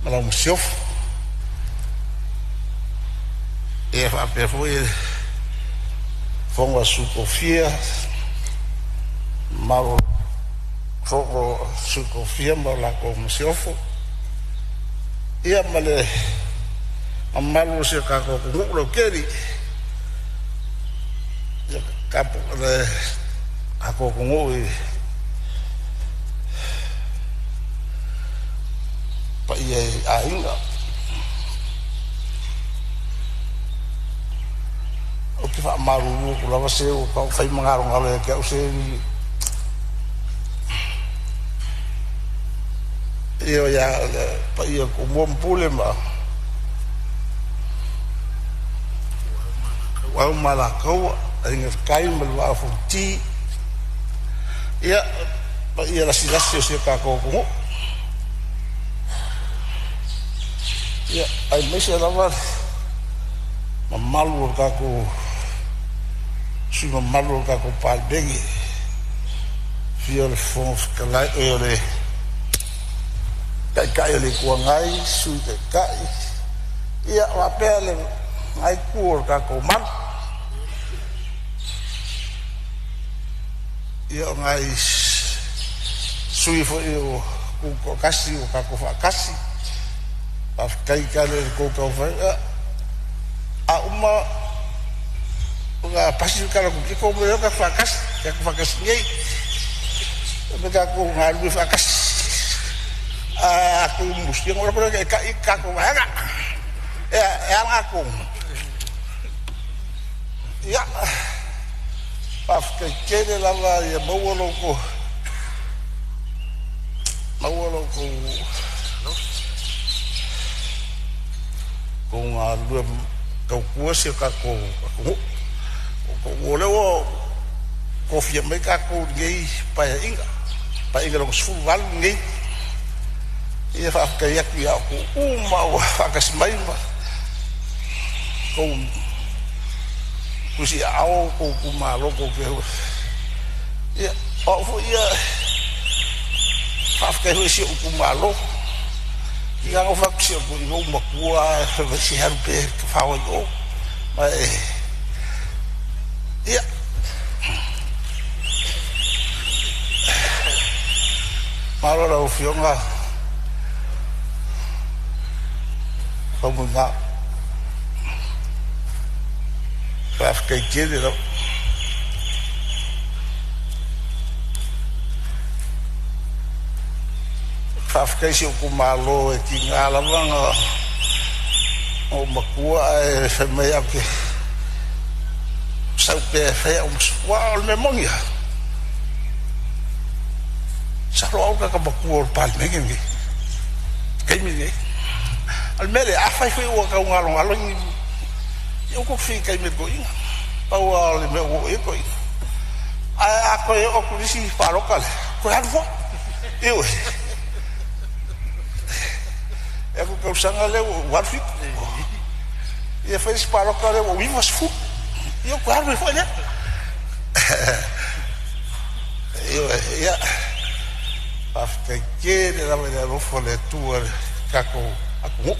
Speaker 7: ma lau Masiofo, ia faapea foi le Fono a Sui Tofia, le mamalu o le Fono a Sui Tofia ma le latou Masiofo, ia ma le mamalu o si o tatou atunuu lautele. Le tatou atunuu i paia i aiga. Ou te faamalulu atu lava se ua tau fai ma galogalo ia te au se ia ia le paia o Tumua ma Pule ma Ituau ma Alataua, Aiga i le Tai ma le Vaa o Fonoti, ia, paia lasilasi o si o tatou atunuu, ia, aemaise lava le mamalu o le tatou sui usufono mamalu o le tatou Palemene, afio o le Fofoga Fetalai, o le Taitai o le Itu Agai, Sui Taitai, ia faapea lena itu o le tatou malu. Ia o nai sui usufono foi ua tutoatasi ua tatou faatasi, faafetai tele i le tou taumafaiga. A uma ona pasi le Tala o le Tupe, ia outou omai loa tatou faatasi, tatou faatasi nei, ma tatou galulue faatasi. A outou musumusu, ia ona ou alu atu lea e taitai le tatou vaega. E a lena tonu? Ia, faafetai tele lava ia maua lo outou galulue tautua si o tatou atunuu. O lea ua tofia mai tatou i lenei Paeaiga, Paeaiga Lona 18 lenei. Ia faafetai atu ia outou uma ua faatasi mai ma outou tusiaao outou itumalo tou te ia o au foi ia faafetai foi i si ou itumalo. I alofa atu si ou matua fai mai se alu pea tafao ai o. Ma ia malo lau Afioga Faumuina. Faafetai tele lava. Faafetai i si ou itumalo e tiga lava ona ou matua ae fai mai au te sau pea e fai au ma aua o le mea moni lava, masalo au o le tagata matua o le Palemene lenei i le taimi lenei. A o le mea lea, afai foi ua tau galogalo ni ia ua tou fia i tai ma le toeaina. Pau lava o le mea ua oo i ai le toeaina. Ae a toe oo atu i le isi palota lea, toe alu foi. Ioe. E alu i le tausaga lea ua 87. Ia fai le isi palota lea ua 90. Ia ua toe alu ai foi lea. Ioe, ia faafetai tele lava i le alofa o le Atua i le tatou atunuu.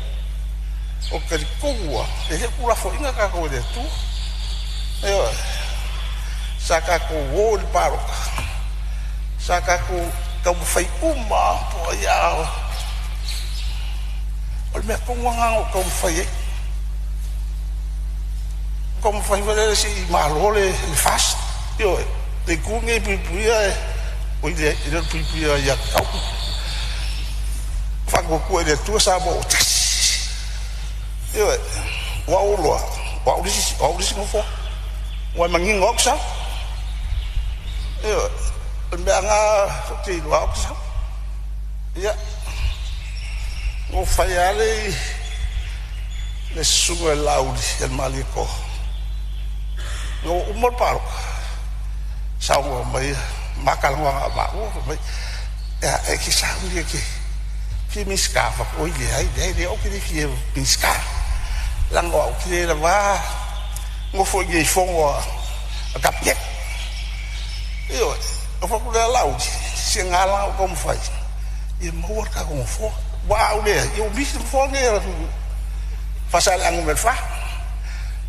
Speaker 7: Ou te talitonu lava, e le o tuulafoaiina tatou e le Atua. Ioe. Sa tatou o i le palota, sa tatou taumafai uma po o ai a o le mea tonu lava lena na ou taumafai ai. Ou taumafai foi lele se i malo le FAST, ioe, le itu lenei e puipuia oi leai, e le o le puipuia ia te au. Faatuatua i le Atua Samoa ua tasi. Ioe, ua ou iloa O au le isi, o au le isi nofoa. Ua e manino au sau. Ioe, o le mea lena ou te iloa au sau. Ia, na ou fai lava le le susuga i le Laauli ia le Malietoa. Na ua uma le palota, saunoa mai ma talanoa na o maua, fai mai, ia, e te sauni e te fia Minisita. Ou fai atu, oi leai, leai, leai, ou te le fia Minisita, leaga o au ou te le lava nofo i inei i fono a le Kapeneta. Ioe, ou fai atu lea, Laauli, se na ala ona ou taumafai ia maua le tatou nofoa. Aua a ou leai, ia ua misi le nofoa lenei a Faasaleleaga Nu.4.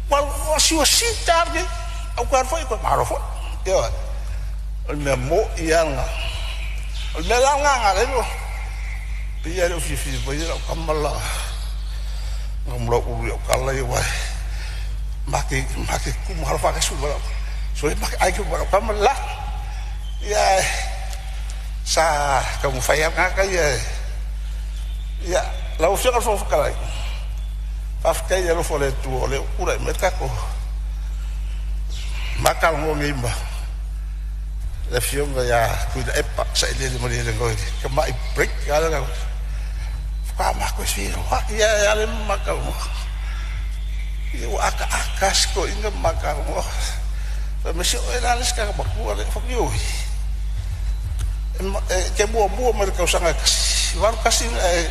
Speaker 7: Ua siuasita lava lenei, ae ou toe alu foi toe malo foi. Ioe, o le mea moni lava lena. O le mea la lena na ala ai ona pei lava e le o fiafia mai lau tama la na ulu i au tala ia, aua ma te tumu alo faatasi ma lau so ma te ai ma lau tama la. Ia, sa taumafai lava tagata ia. Ia, lau Afioga i le Fofoga Fetalai, faafetai i le alofa o le Atua o lea ua tulai mai le tatou ma talanoa nei ma le Afioga ia Tuilaepa Sailele Malielegaoi i le tamai break lava lea faatoa matou feiloai lava lea ma ma talanoa. Ia ua ataata lava si toeaina ma ma talanoa. Fai mai, se o oe la le isi tagata matua lea. Ou fai atu, ioe, e te muamua mai le tausaga e 81 ae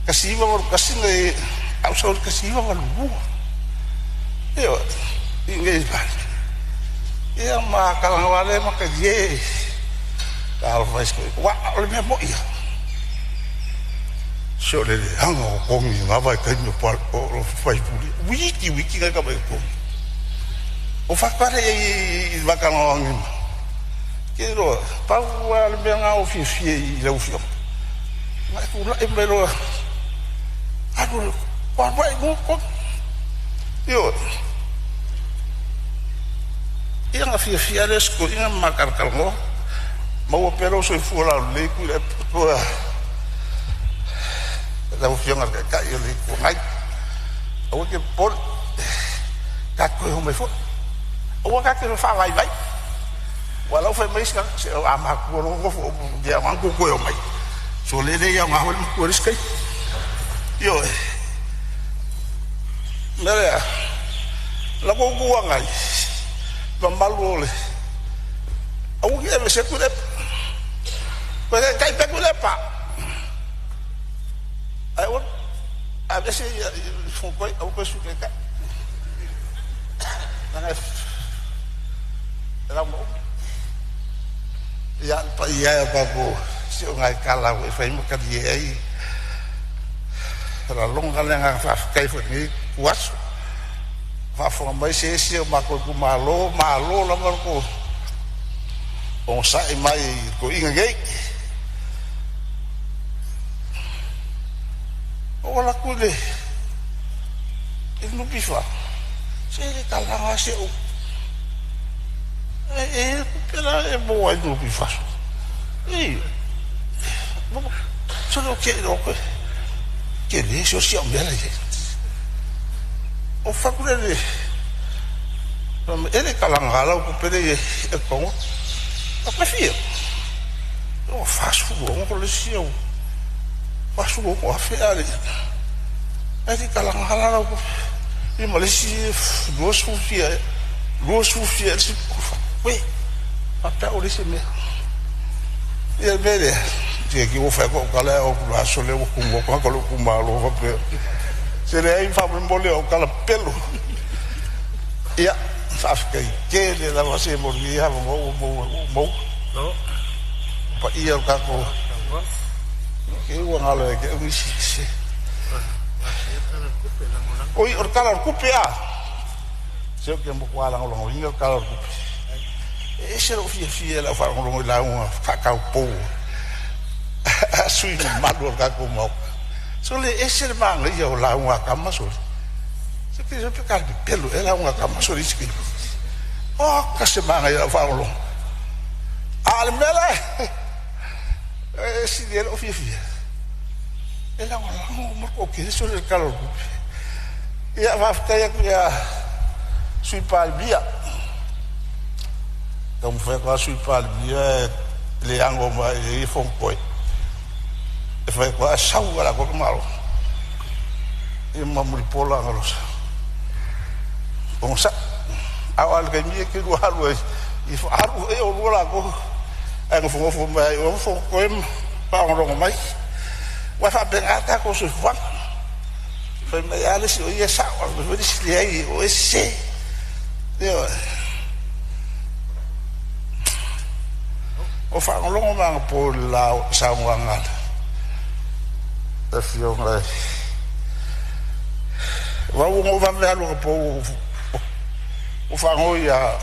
Speaker 7: 1981 na e a ou sau i le 1982. Ioe, i inei i le Palemene. Ia ma talanoa lea ma talie talofa i si toeaina. Aua o le mea moni lava, se o le leaga o totogi i lena vaitaimi o sui usufono, witi witi nai tama i totogi. O faatale i le vatalanoaga nei ma ke loa, pau lava le mea lena ua fiafia i lau Afioga, na e tulai mai loa alu alu ai i luga totogi. Ioe, ia na fiafia lea si toeaina ma talatalanoa, maua pea lou soifua laulelei Tuilaepa lau Afioga i le Taitai o le Itu Agai. Aua e te popole, tatou toe omai foi. Aua ta te faavaivai. Aua o la ua fai mai isi tagata, se a matutua loa nofo le aoga ona toe omai. Sole e le aoga foi le matua i le isi taimi. Ioe. O le mea lea, o la outou Itu Agai, mamalu o le aua ne i aveesea Tuilaepa. Toe taitai pea Tuilaepa. Ae aua aveese ia Fofoga aua toe Sui Taitai. Leaga e lauga umi. Ia, le paia e o tatou si o nai tala ua e fai ma talie ai lalonga le agaga faafetai foi i lenei ituaso. Faafofoga mai se isi o matou itumalo, malo lava le tou onosai mai i toeaiina nei. Ou alu atu i le NPF, se e le talaga lava si au, e i ai le tupe la e maua ai i le NPF. Ei, sole o te iloa koe, tele se o si au mea la i ai. O fai atu lea e le talaga lau tupe lea i ai e togo. A koe fia? Ua 46 le isi au 46,000 a le ae le talaga la lau tupe. Ia ma le isi 20 fia ea, 20 fia ea le isi. Uē, faapea o le isi mea. Ia le mea lea, se ki ua fai atu au tala e oo atu i le aso lea ua tumu atu tagata o lou itumalo faapea, se leai faamolemole o au tala pepelo. Ia, faafetai tele lava se mo lenei avanoa ua maua ua maua. Paia o le tatou ke ua galo ia te au nisi se. Oi, o le Tala o le Tupe a. Se ou te matua lagolagoina le Tala o le Tupe. E ese lou fiafia i lau faalogologo i lauga faataupou a sui usufono mamalu o le tatou Maota. Sole, e ese le manaia o lauga a tama, sole. Se pe se pe ka pepelo ea lauga a tama sole isi taimi. Oka se manaia i lau faalogologo. A o le mea la e sili ai lou fiafia, e lagolago uma le toatele sole i le Tala o le Tupe. Ia faafetai atu ia Sui Palemia. Taumafai atu lava Sui Palemia e le ano mai i ia fonotoe. E fai atu lava sau lava le atoa tamaloa. Ia ma mulipola ana ogasai. A o le taimi e te lua alu ai i alu e o lua latou ae nofonofo mai ai o fonotoe ma faalogologo mai. Ua faapena tatou soifuaga. Fai mai lava le isi o ia e sao, ae fai mai le isi leai o oe e sese. Ioe. O faalogologo mai anapo i le saunoaga a le Afioga i aua ua ou vave alu anapo ua faanoi ia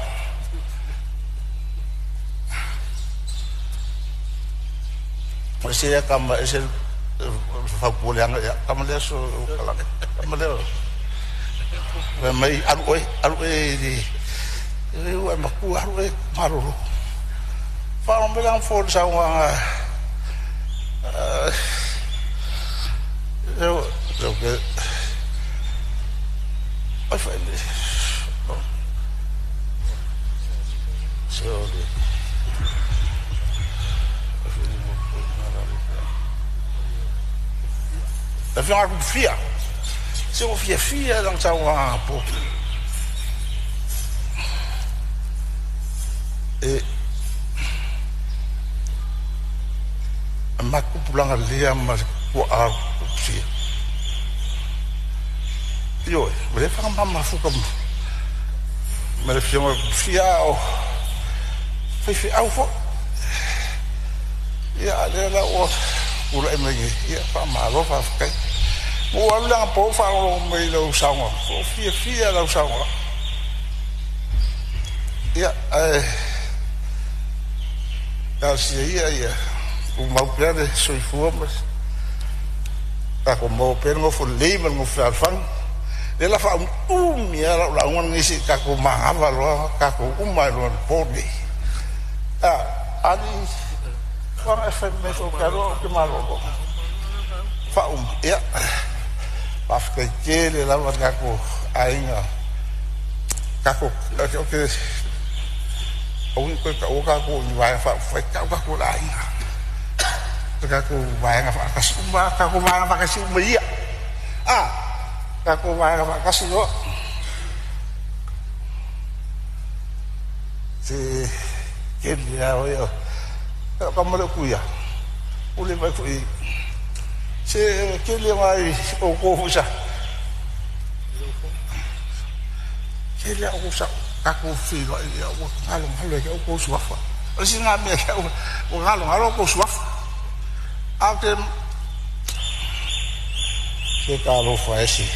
Speaker 7: ese ia tama ese le fautua leaga ia tama lea so tama lea fai mai alu oe alu oe i ua e matua alu oe malolo. Faalogo mai la fo i le saunoaga le Afioga ia Tupufia, se ua fiafia i lana saunoaga anapo. E matou tupulaga lelei ma le tuaa o Tupufia. Ioe, ua leva ona ma mafuta ma le Afioga ia Tupufia a o faifeau foi. Ia, a o lea la ua tulai mai nei, ia faamalo faafetai. Ua ou alu la anapo ou faalogologo mai i lau saunoaga, ua ou fiafia i lau saunoaga. Ia, ae talosia ia ia tumau pea le soifua ma tatou maua pea le nofo lelei ma le nofo fealofani. O lea o le a faaumiumi lava lau lauga lenei se i tatou manava loa tatou uma ai loa i le po lenei. Ali, ua e fai mai foi ou te alu au ou te malolo. Faauma. Ia, faafetai tele lava le tatou aiga. Tatou, ou te aua ne i toe taua tatou i ni vaega faaupufai, tau tatou o le aiga. O tatou vaega faatasi uma, tatou vaega faatasi uma ia. Tatou vaega faatasi loa. Se keli lava oe o lau tama lea o Tuia, ua le vaai foi se tele o nai outou foi sa tele a outou sa tatou feiloai ia ua galogalo ai outou suafa. O le isi lena mea ua galogalo outou suafa. A ou te se talofa e se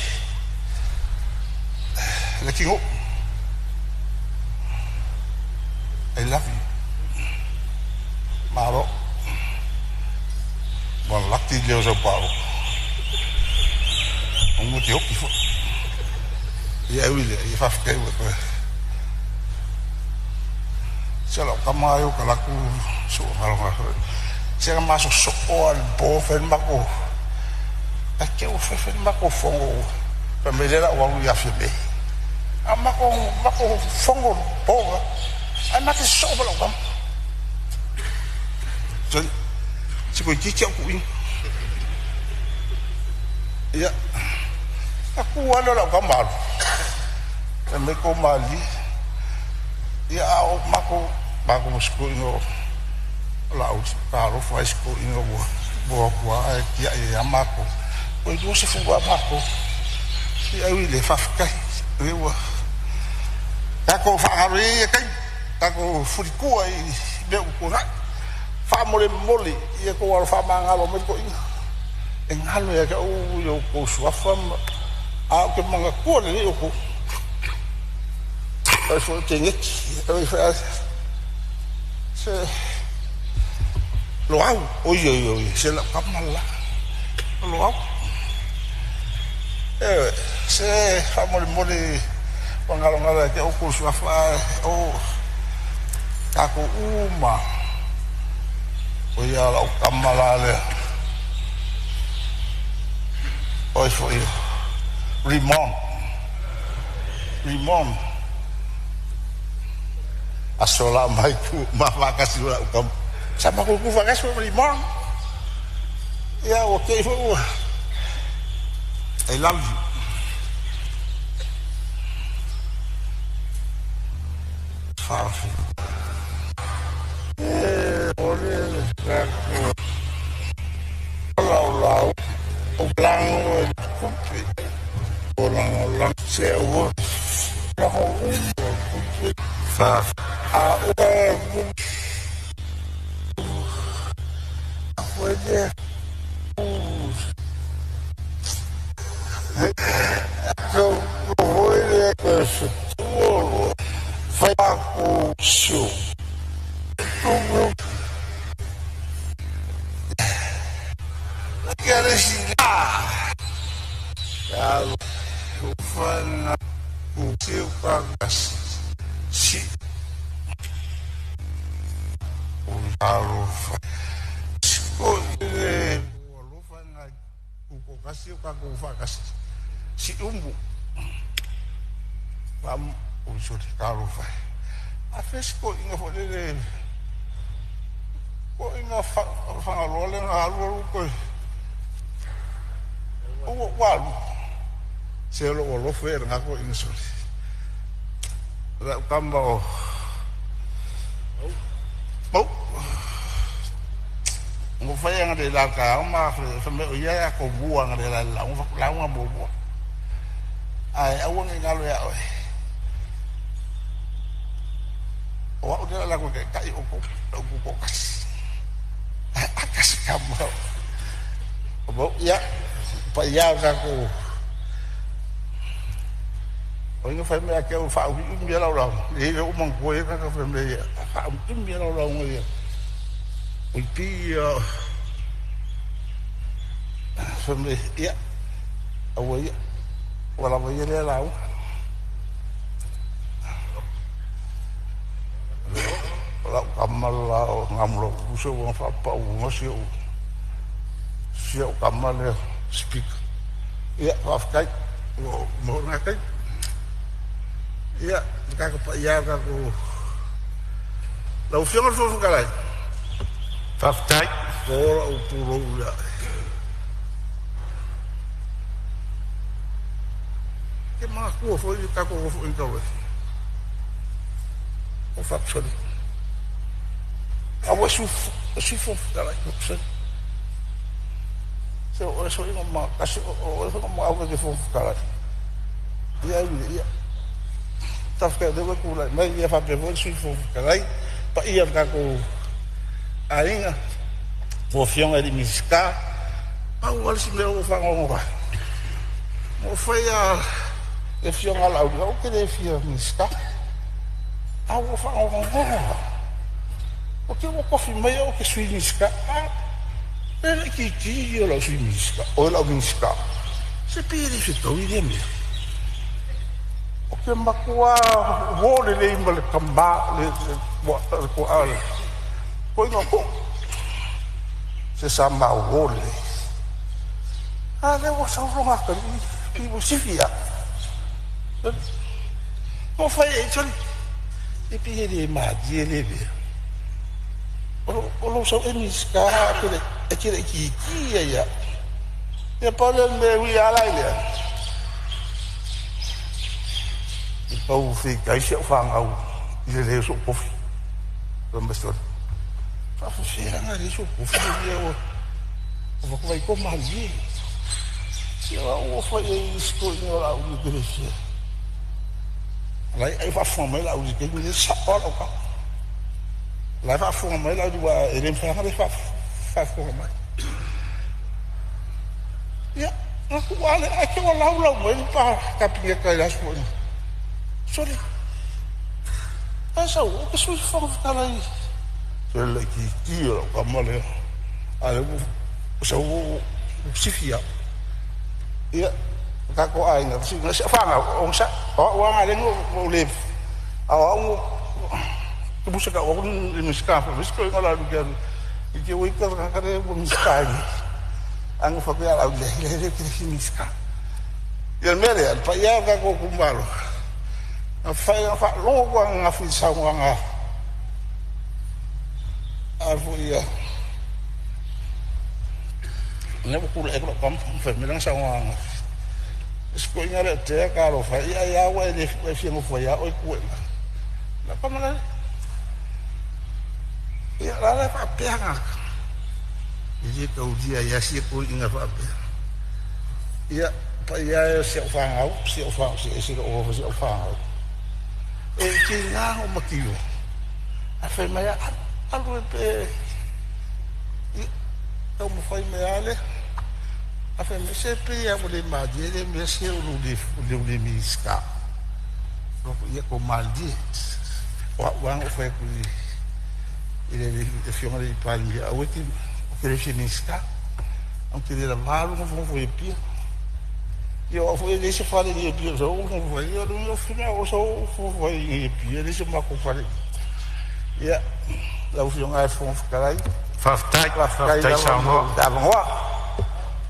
Speaker 7: le tino. I love you. Malo. Ua laki leo sau paolo. O mo te oki foi. Ia ui lea, ia faafetai ua toe. Se lau tama ai o ka laku so ngalo. Se ka maso so o al bo fe mako. A ke o fe fe mako fongo. Fa me le la o alu ia fi me. A mako mako fongo bo. Ai ma te so ba lau tama. Se se ko ki ke ku in. Ia. Aku ala lau tama alu. E me ko mali. Ia a o mako mako mo sku ino lau talofa ai sku ino ua ua kua ai kia ia mako. O i se fu a mako. Ia ui le faafetai. Le ua tatou faagalo ia ia taimi. Tatou fulikua i mea ua tuanai. Faamolemole ia tou alo faamagalo mai le toeaina. E galo ia te au i outou suafa ma a ou te manatua lelei outou. Oi foi te geti, oi foi se Loau, oi oi oi, se lau tama la. Loau. E, se faamolemole ua galogalo ia te outou suafa o tatou uma. O ia lau tama la lea. Oi foi Rimon. Limon. Aso la mai ku ma faakasi o la'u kama. Sa makuku faakasi foi ma Limon. Ia ua te'i foi ua. I love you. E o le tatou laulau o lago e tupe o lagolago se ua fa a ua foi le foi le fai ku su si alofa ko le alofa na ku kasi o ka ku fa kasi si umbu pam o so te alofa a fes ko inga fo le ko inga fa fa lo le na alu alu ko o walu se lo alofa e nga ko inga so la kamba o mau ngo fai anga de la ka ma fa me o ia ko bua anga de la la ngo la ngo bo bua ai au ngi ngalo ya o o au de la ko ka i o ko o ko kas akas ka mo bo ya pa ya ka ko o inga fai me ke o fa u mi la la e o mon ko e ka ka fa me fa u mi la la ngo ya o pi fa me ya o ya wala mo ye la u la kamala o ngamlo uso o fa pa u ngo si o si o kamala speak ya fa kai o mo na kai ia ka ko ia ka ko la ufionga fo fo kalai
Speaker 4: Faafetai.
Speaker 7: Ko la u pulo la ke ma ku fo i ka ko fo i ka we o fa psoli a wa su su fo kalai ko psoli se o so i ma ka se o so ma au ke fo kalai ia ia tafka de ku la mai ia fa pe fo su fo kalai pa ia ka ko ainga o fionga di miska pa o si me o fa ngo mo fa ya le fionga la o ke le fia miska a o fa ngo o ke o kofi mai o ke sui miska a le ki ki o la sui miska o la miska se piri se to i me o ke makua wo le le ma le kamba le ko a ko inga ko se sa ma wo le a le o sa ronga ka ni mo sifia mo fa e tsoli e pi le ma di le be o lo sa e miska ke le e ke le ki ki ya ya ya pa le me wi ala ile i pau fi kai se fa ngau i le so kofi lo mbesol fa fu fi nga le so kofi ia o o vai ko ma li ia o fa e sto ni ora o ni le fi lai ai fa fu mai la o ke ni sa o ka lai fa fu mai la o e le fa le fa fa fu mai ia na ku ale ai ke o lau lau mai pa ka pi ka la fu sorry asa o ke su fa ka lai se le ki ki o ka male ale o sa o sifia ia ka ko ai na si na fa nga o sa o wa nga le ngo o le a o tu busa ka o ni miska fa miska nga la lu ke i ke o ka ka re o miska ni ang fa pe ala le le le ke miska ia mere al pa ia ka ko kumbalo. Na fai na faalogo ananafi i le saunoaga a foi ia lea ua tulai atu lau tama fai mai lana saunoaga ananafi. Si toeaina lea o Tea, talofa e, ia ai lava ua e le fia nofo ai lava oe tu ai i ina. Lau tama la ia, o la e faapea tagata, e le taulia ai lava sia toeaiina faapea. Ia, paia e o si au fanau, si au fanau, se ese lou alofa i si au fanau. E tiga ona ou mativa, ae fai mai lava, alu, alu e pe ia taumafai mai lava lea. Ae fai mai, se pei lava ua le malie lea mea se o lou le Minisita. Ou fai atu, ia tou malilie. O au lava na ou fai atu i le Afioga i le Palemia, aua e te, ou te le fia Minisita, ae ou te le lava lou nofonofo i Apia. Ia o au foi e leai se fale i Apia o sau ou nofonofo ai. Ia o le mea o sau ou nofonofo ai i Apia, e leai so matou fale. Ia, lau Afioga i le Fofoga Fetalai,
Speaker 4: Faafetai,
Speaker 7: faafetai
Speaker 4: faafetai
Speaker 7: lava mo
Speaker 4: saunoa.
Speaker 7: le avanoa.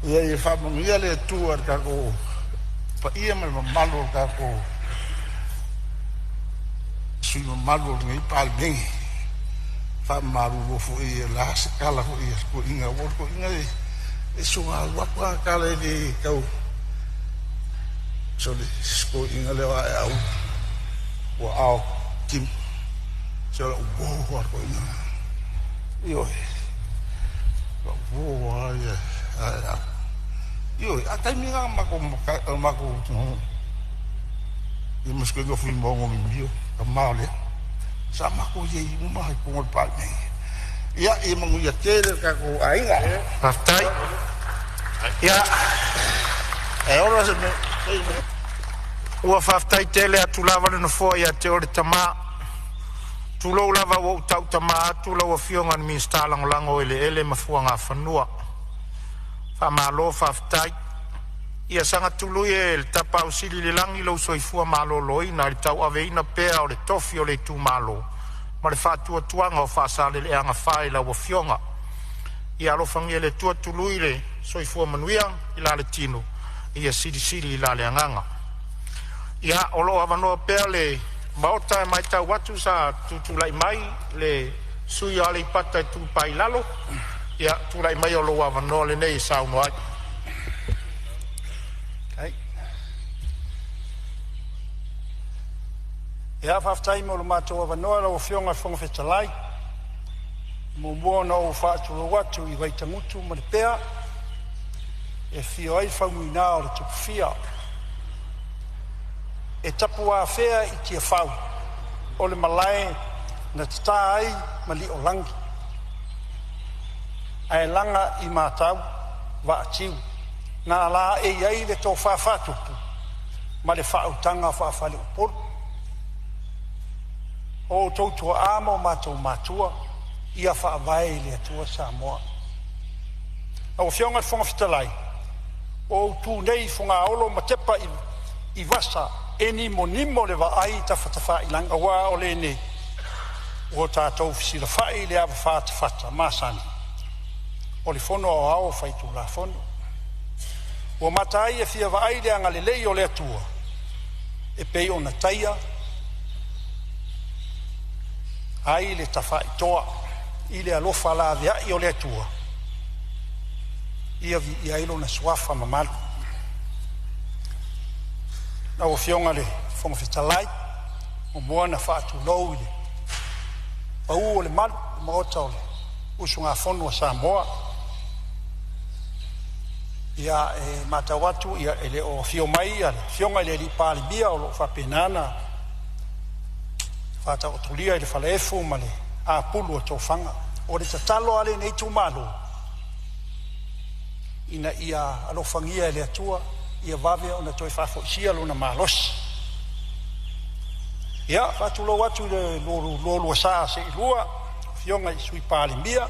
Speaker 7: Ia ia faamanuia le Atua i le tatou paia ma le mamalu o le tatou sui usufono mamalu o lenei Palemene. Faamalulu foi o le a se tala foi a le toeaina, aua o le toeaina e soona alu atu lana tala e le tau sole si toeaina lea o Aeau ua ao timu se o lau uo a le toeaina. Ioe, lau uo a ia Aeau. Ioe, a taimi na matou matou ia ma si toeaina o Fuimaono Mimio, tama o lea. Sa matou i ai uma i totonu o le Palemene. Ia, ia manuia tele le tatou aiga.
Speaker 4: Faafetai. Ia,
Speaker 7: E olo se mea.
Speaker 4: ua faafetai tele atu lava le Nofoa ia te oe le tama. Tulou lava ua ou tautama atu lau Afioga i le Minisita Lagolago o Eleele ma Fuagafanua. Faamalo faafetai. Ia saga tului e le Tapaau Sili i le lagi lou soifua maloloina i le tauaveina pea o le tofi o le itumalo ma le faatuatuaga o Faasaleleaga 4 i lau Afioga. Ia alofagia e le Atua tului le soifua manuia i la le tino, ia silisili i la le agaga. Ia, o lo o avanoa pea le Maota e matau atu sa tutulai mai le sui usufono o Aleipata Itupa i Lalo. Ia, tulai maia o lou avanoa lenei e saunoa ai.
Speaker 11: Ia, faafetai mo lo matou avanoa lau Afioga i le Fofoga Fetalai. E muamua ona ou faatulou atu i Vaitagutu ma Lepea e afio ai Faumuina o le Tupufia. E tapuafea i Tiafau o le malae na tata ai Mali'olagi ae laga i matau vaatiu na laei ai le tofa faatupu ma le faautaga faafaleupolu. O outou tuaa ma o matou matua, ia faavae i le Atua Samoa. Lau Afioga i le Fofoga Fetalai, ua ou tu nei i Fogaolo ma tepa i vasa e nimonimo le vaai i tafatafailagi aua o lenei ua tatou fesilafai i le ava fatafata masani o le Fono Aoao Faitulafono. Ua mata ai e fia vaai le agalelei o le Atua e pei ona taia ai le tafaitoa i le alofa laveai o le Atua. Ia viia ai lona suafa mamalu. Lau Afioga i le Fofoga Fetalai, e muamua ona faatulou i le pau o le malu i le Maota o le usugafono a Samoa. Ia, e matau atu e le o afio mai le Afioga i le Palemia o lo o faapena ona faataotolia i le falaefu ma le apulu o tofaga. O le tatalo a lenei itumalo, ina ia alofagia e le Atua ia vave ona toe faafoisia lona malosi. Ia, faatulou atu i le lualua sa seelua, afioga i Sui Palemia,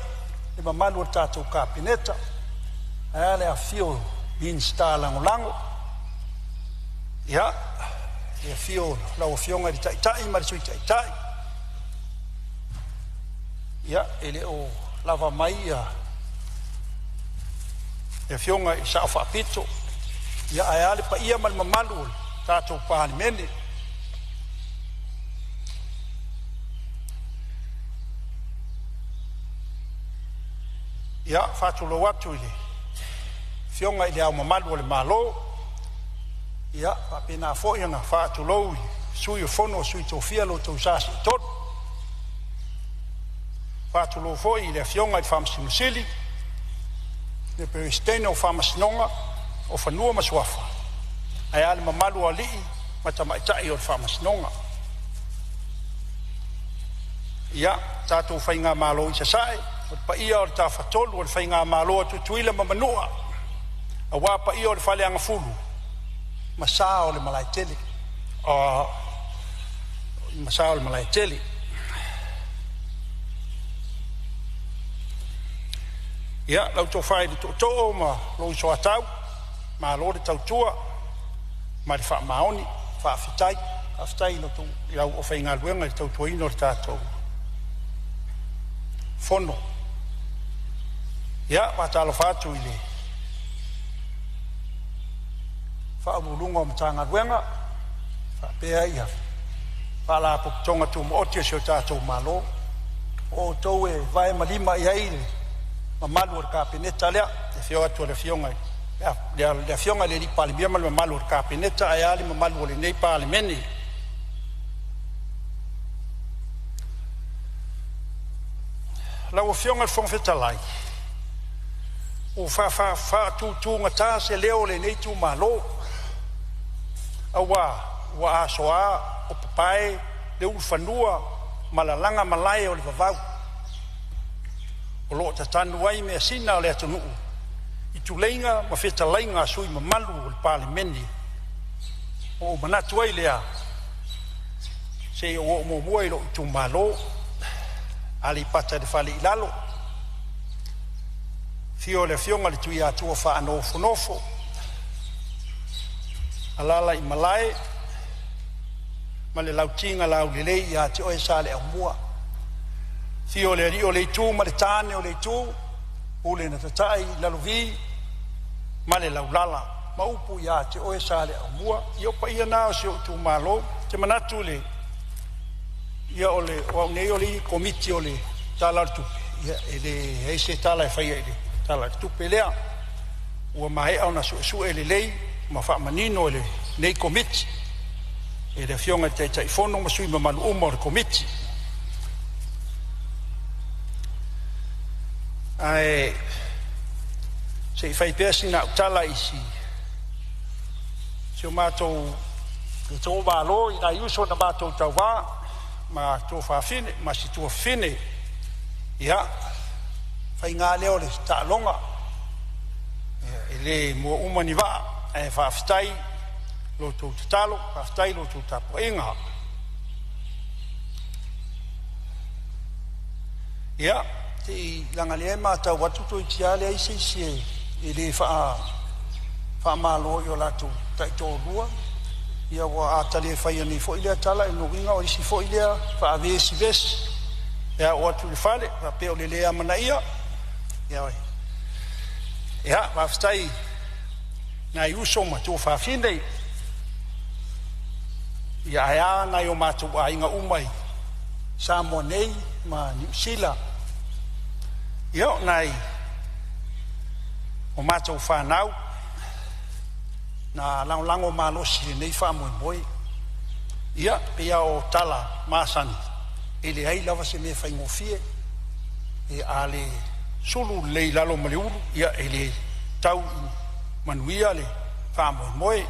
Speaker 11: le mamalu o le tatou Kapeneta, ae a le afifio o Minisita Lagolago. Ia, le afio o lau Afioga i le Taitai ma le Sui Taitai. Ia, e le o lava mai ia le Afioga i le Sao Faapito, ia ae a le paia ma le mamalu o le tatou Palemene. Ia, faatulou atu i le Afioga i Le Ao Mamalu o le Malo, ia faapena foi ona faatulou i le Sui o le Fono a Sui Tofia ma lo outou Sa Seetolu. Faatulou foi i le Afioga i le Faamasino Sili, le Peresetene o Faamasinoga o Fanua ma Suafa ma le mamalu o alii ma tamaitai o le Faamasinoga. Ia, tatou faigamalo i Sasae, o le paia o le Tafatolu o le Faigamalo a Tutuila ma Manua, aua paia o le Faleagafulu ma sa o le Malaetele. Ma sa o le Malaetele. Ia, lau tofa i le Tootoo ma lou Soatau, malo le tautua ma le faamaoni. Faafetai, faafetai i lau aufaigaluega i le tautuaina o le tatou fono. Ia, e faatalofa atu i Ofisa Sili o Pulega o Matagaluega faapea Faalapotopotoga Tumaoti a si o tatou Malo, o outou e vae ma lima i ai le mamalu o le Kapeneta lea, i le afio atu o le Afioga i le Palemia ma le mamalu o le Kapeneta ae a le mamalu o lenei Palemene. Lau Afioga i le Fofoga Fetalai, ua faatutugata se leo o lenei itumalo aua ua asoa o papae le ulufanua ma lalaga malae o le vavau o lo o tatanu ai measina o le atunuu i tuleiga ma fetalaiga a sui usufono mamalu o le Palemene. Ona ou manatu ai lea, se i ou oo muamua i lou itumalo, Aleipata i le Fale i Lalo, afio le Afioga i le Tuiatua Faanofonofo, alaala i Malae ma le Lauti na Laulelei ia te oe Saleaaumua. Afio le Alii o le Itu ma le Tane o le Itu, Pule na Tatai i Lalovi ma le Laulala ma upu ia te oe Saleaaumua. Ia o paia na o si ou itumalo. Ou te manatu i le ia o le o au nei o le Komiti o le Tala o le Tupe, ia e leai se tala e faia i le Tala o le Tupe lea. Ua maea ona suesue lelei ma faamanino e lenei Komiti e le Afioga i le Taitaifono ma sui usufono mamalu uma o le Komiti. Ae se i fai pea sina au tala i si o matou itumalo i nai uso na matou tauva ma tuafafine ma si tuafafine. Ia, faiga lea o le taaloga, e le mua uma ni vaa, ae faafetai lo outou tatalo, faafetai i la outou tapuaiga. Ia, leaga o lea e matau atu toeitiiti lava leai se isi e le faamalo i o latou taitoalua. Ia ua a ta le faia nei foi lea tala, o lona uiga o isi foi lea faavesivesi e ao atu i le fale faapea o le le amanaia. Ia, faafetai i nai uso ma tuafafine, ia ae a nai o matou aiga uma i Samoa nei ma Niu Sila. Ia, o nai o matou fanau na lagolago malosi i lenei faamoemoe. Ia, pei lava o tala masani, e leai lava se mea faigofie. E a le sulu lelei i lalo ma le ulu, ia e le tau i manuia le faamoemoe.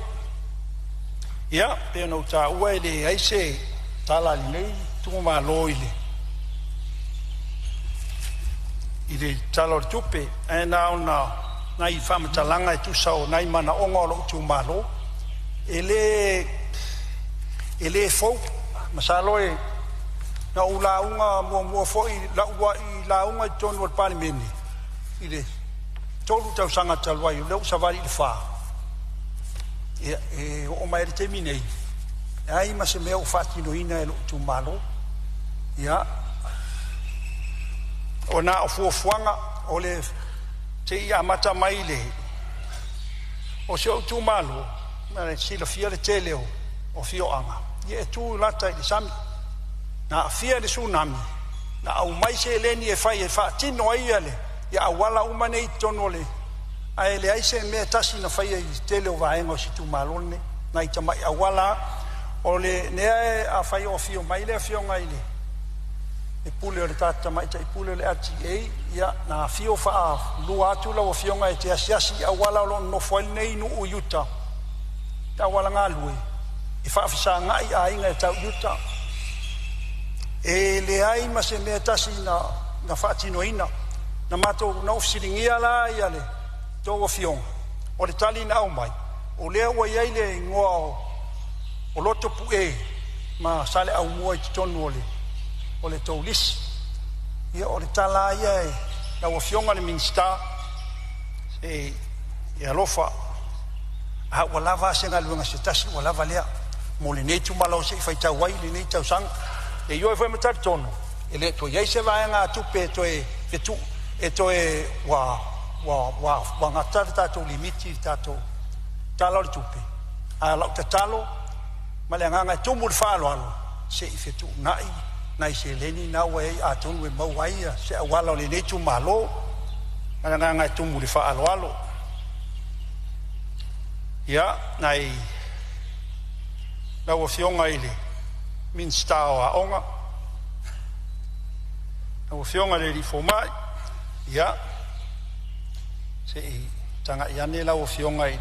Speaker 11: Ia, pei ona ou taua e leai se tala a lenei itumalo i le Tala o le Tupe, ae na ona nai faamatalaga e tusa o nai manaoga o lou itumalo. E le fou, masalo na ou lauga muamua foi lau uluai lauga i totonu o le Palemene i le 3 tausaga talu ai, o lea ua savali i le 4. Ia, e oo mai lava i le taimi nei, e leai ma se mea o faatinoina e lou itumalo. Ia, o na o fuafuaga o le se i amata mai le o si ou itumalo, mo le silafia le tele o afioaga ia e tu lata i le sami. Na aafia i le Tsunami, na aumai seleni e fai e faatino ai le Ia auala uma nei i totonu o le ae leai se mea e tasi na faia i le tele o vaega o si itumalo lenei, nai tamai auala o lea e afai o afio mai le afioga i le pule o le tamaitai pule o le LTA, ia na afio faalua atu lau afioga e te asiasi i auala o lo o nonofo ai lenei nuu i uta, le auala galue e faafesagai aiga e tau i uta. E leai ma se mea tasi na faatinoina. Na matou na ou fesiligia la ia le tou afioga, o le tali na aumai, o lea ua i ai le igoa o Lotopue ma Saleaaumua i totonu o le tou lisi. Ia o le tala lava ia i lau Afioga i le Minisita, se i alofa, a ua lava a se galuega se tasi ua lava lea mo lenei itumalo se i faitau ai i lenei tausaga. E ioe foi ma talitonu e le toe i ai se vaegatupe e toe fetuu e toe ua gata le tatou limiti i le tatou Tala o le Tupe. A o lau tatalo ma le agaga e tumu i le faaaloalo, se i fetuunai nai seleni na ua i ai atonu e maua ai se auala o lenei itumalo. Ma le agaga e tumu i le faaaloalo. Ia, nai lau Afioga i le Minisita o Aoga, lau Afioga i le Alii Fomai, ia se i tagai ane lau Afioga i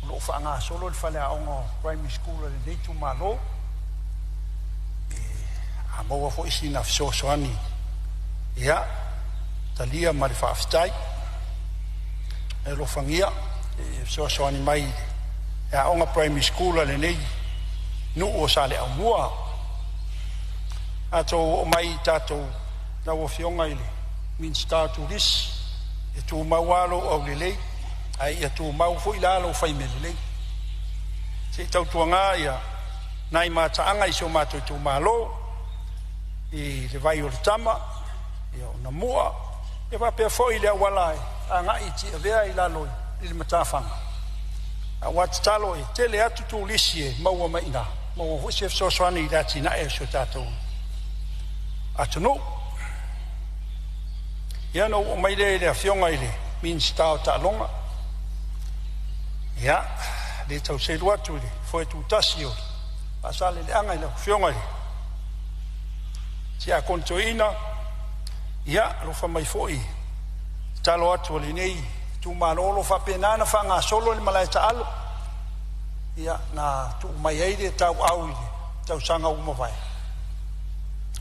Speaker 11: o lo o faagasolo le faleaoga primary school a lenei itumalo. A maua foi sina fesoasoani, ia talia ma le faafetai. E alofagia e fesoasoani mai i le aoga primary school a lenei nuu o Saleaaumua. Tatou oo mai i tatou lau Afioga i le Minisita o Turisi, e tumau lava lou aulelei, ae ia tumau foi la lou fai mea lelei. Se i tautuana ia nai mataaga i si o matou itumalo i le vai o le Tama, ia o Namua, ia faapea foi le auala e agai i Tiavea i lalo i le matafaga. Aua tatalo e tele atu turisi e maua mai i ina, maua foi se fesoasoani i le atinae o si o tatou atunuu. Ia ona ou oo mai lea i le Afioga i le Minisita o Taaloga. Ia, le tau selu atu i le foe tutasi o Faasaleleaga i lau Afioga i le Tiakono Toeaina, ia alofa mai foi, tatalo atu a lenei itumalo o lo o faapena ona faagasolo le malae taalo, ia na tuu mai ai le tauau i le tausaga ua mavae.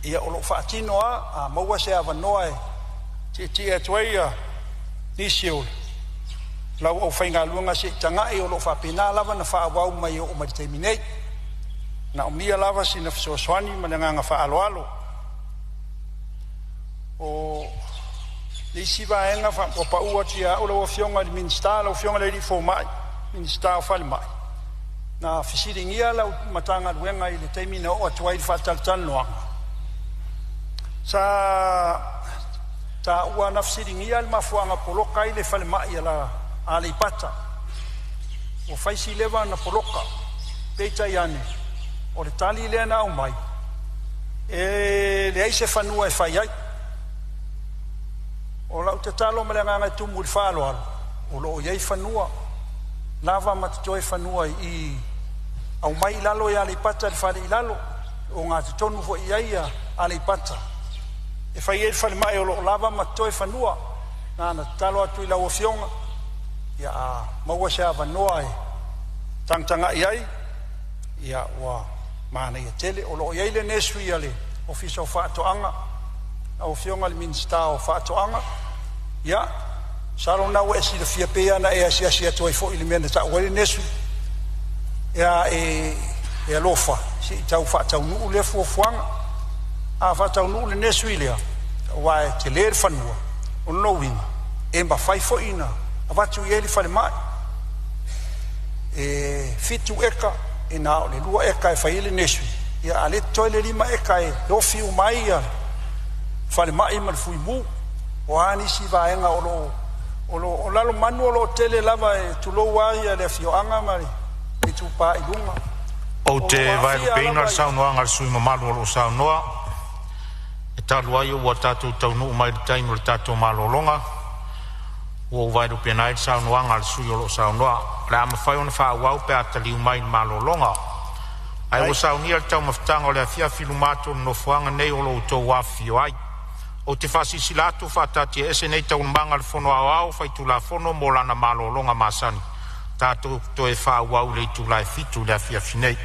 Speaker 11: Ia o lo o faatino lava, a maua se avanoa e tietie atu ai ia nisi o lau aufaigaluega se i tagai, o lo o faapena lava ona faaauau mai e oo mai i le taimi nei. Manaomia lava sina fesoasoani ma le agaga faaaloalo. O le isi vaega ua pau atu ia au lau Afioga i le Minisita, lau Afioga i le Fomai, Minisita o Falemai, na fesiligia lau Matagaluega i le taimi na oo atu ai i le faatalatalanoaga, sa taua na fesiligia le mafuaaga poloka ai le falemai a Aleipata. Ua fai si leva na poloka, peitai ane o le tali lea na aumai, e leai se fanua e fai ai. O lau tatalo ma le agaga e tumu i le faaaloalo, o lo o i ai fanua lava ma totoe fanua i aumai i lalo i Aleipata i le fale i lalo, o gatotonu foi i ai Aleipata e fai ai le falemai, o lo o lava ma totoe fanua. Na ona tatalo atu i lau Afioga, ia a maua se avanoa e tagatagai ai, ia ua manaia tele. O lo o i ai le nursery a le Ofisa o Faatoaga, lau Afioga i le Minisita o Faatoaga, ia masalo lena ua e silafia pei lava ona e asiasi atu ai foi i le mea na tau ai le nursery. Ia e alofa se i tau faataunuu lea fuafuaga. A faataunuu le nursery lea, aua e tele le fanua, o lona uiga e mafai foi ona avatu i ai le falemai. E 7 eka, e na o le 2 eka e fai ai le nursery, ia a o lea e totoe le 5 eka e ofi uma ai le falemai ma le fuimu. O a nisi vaega o lo o Lalomanu, o lo o tele lava e tulou lava le afioaga ma le Itupa i Luga.
Speaker 4: Ou te vaelupeina le saunoaga a le sui usufono mamalu o lo o saunoa, e E talu ai ua tatou taunuu mai i le taimi o le tatou malologa, ua ou vaelupeina ai le saunoaga a le sui usufono o lo o saunoa, o le a mafai ona faaauau pe a taliu mai i le malologa. Ae ua saunia le taumafataga o le afiafi i luma atu o le Nofoaga nei o lo o outou afifio ai. Ou te faasilasila atu ua faataatiaese nei Taualumaga a le Fono Aoao Faitulafono mo lana malologa masani. Tatou toe faaauau i le itula e 7:00 i le afiafi nei.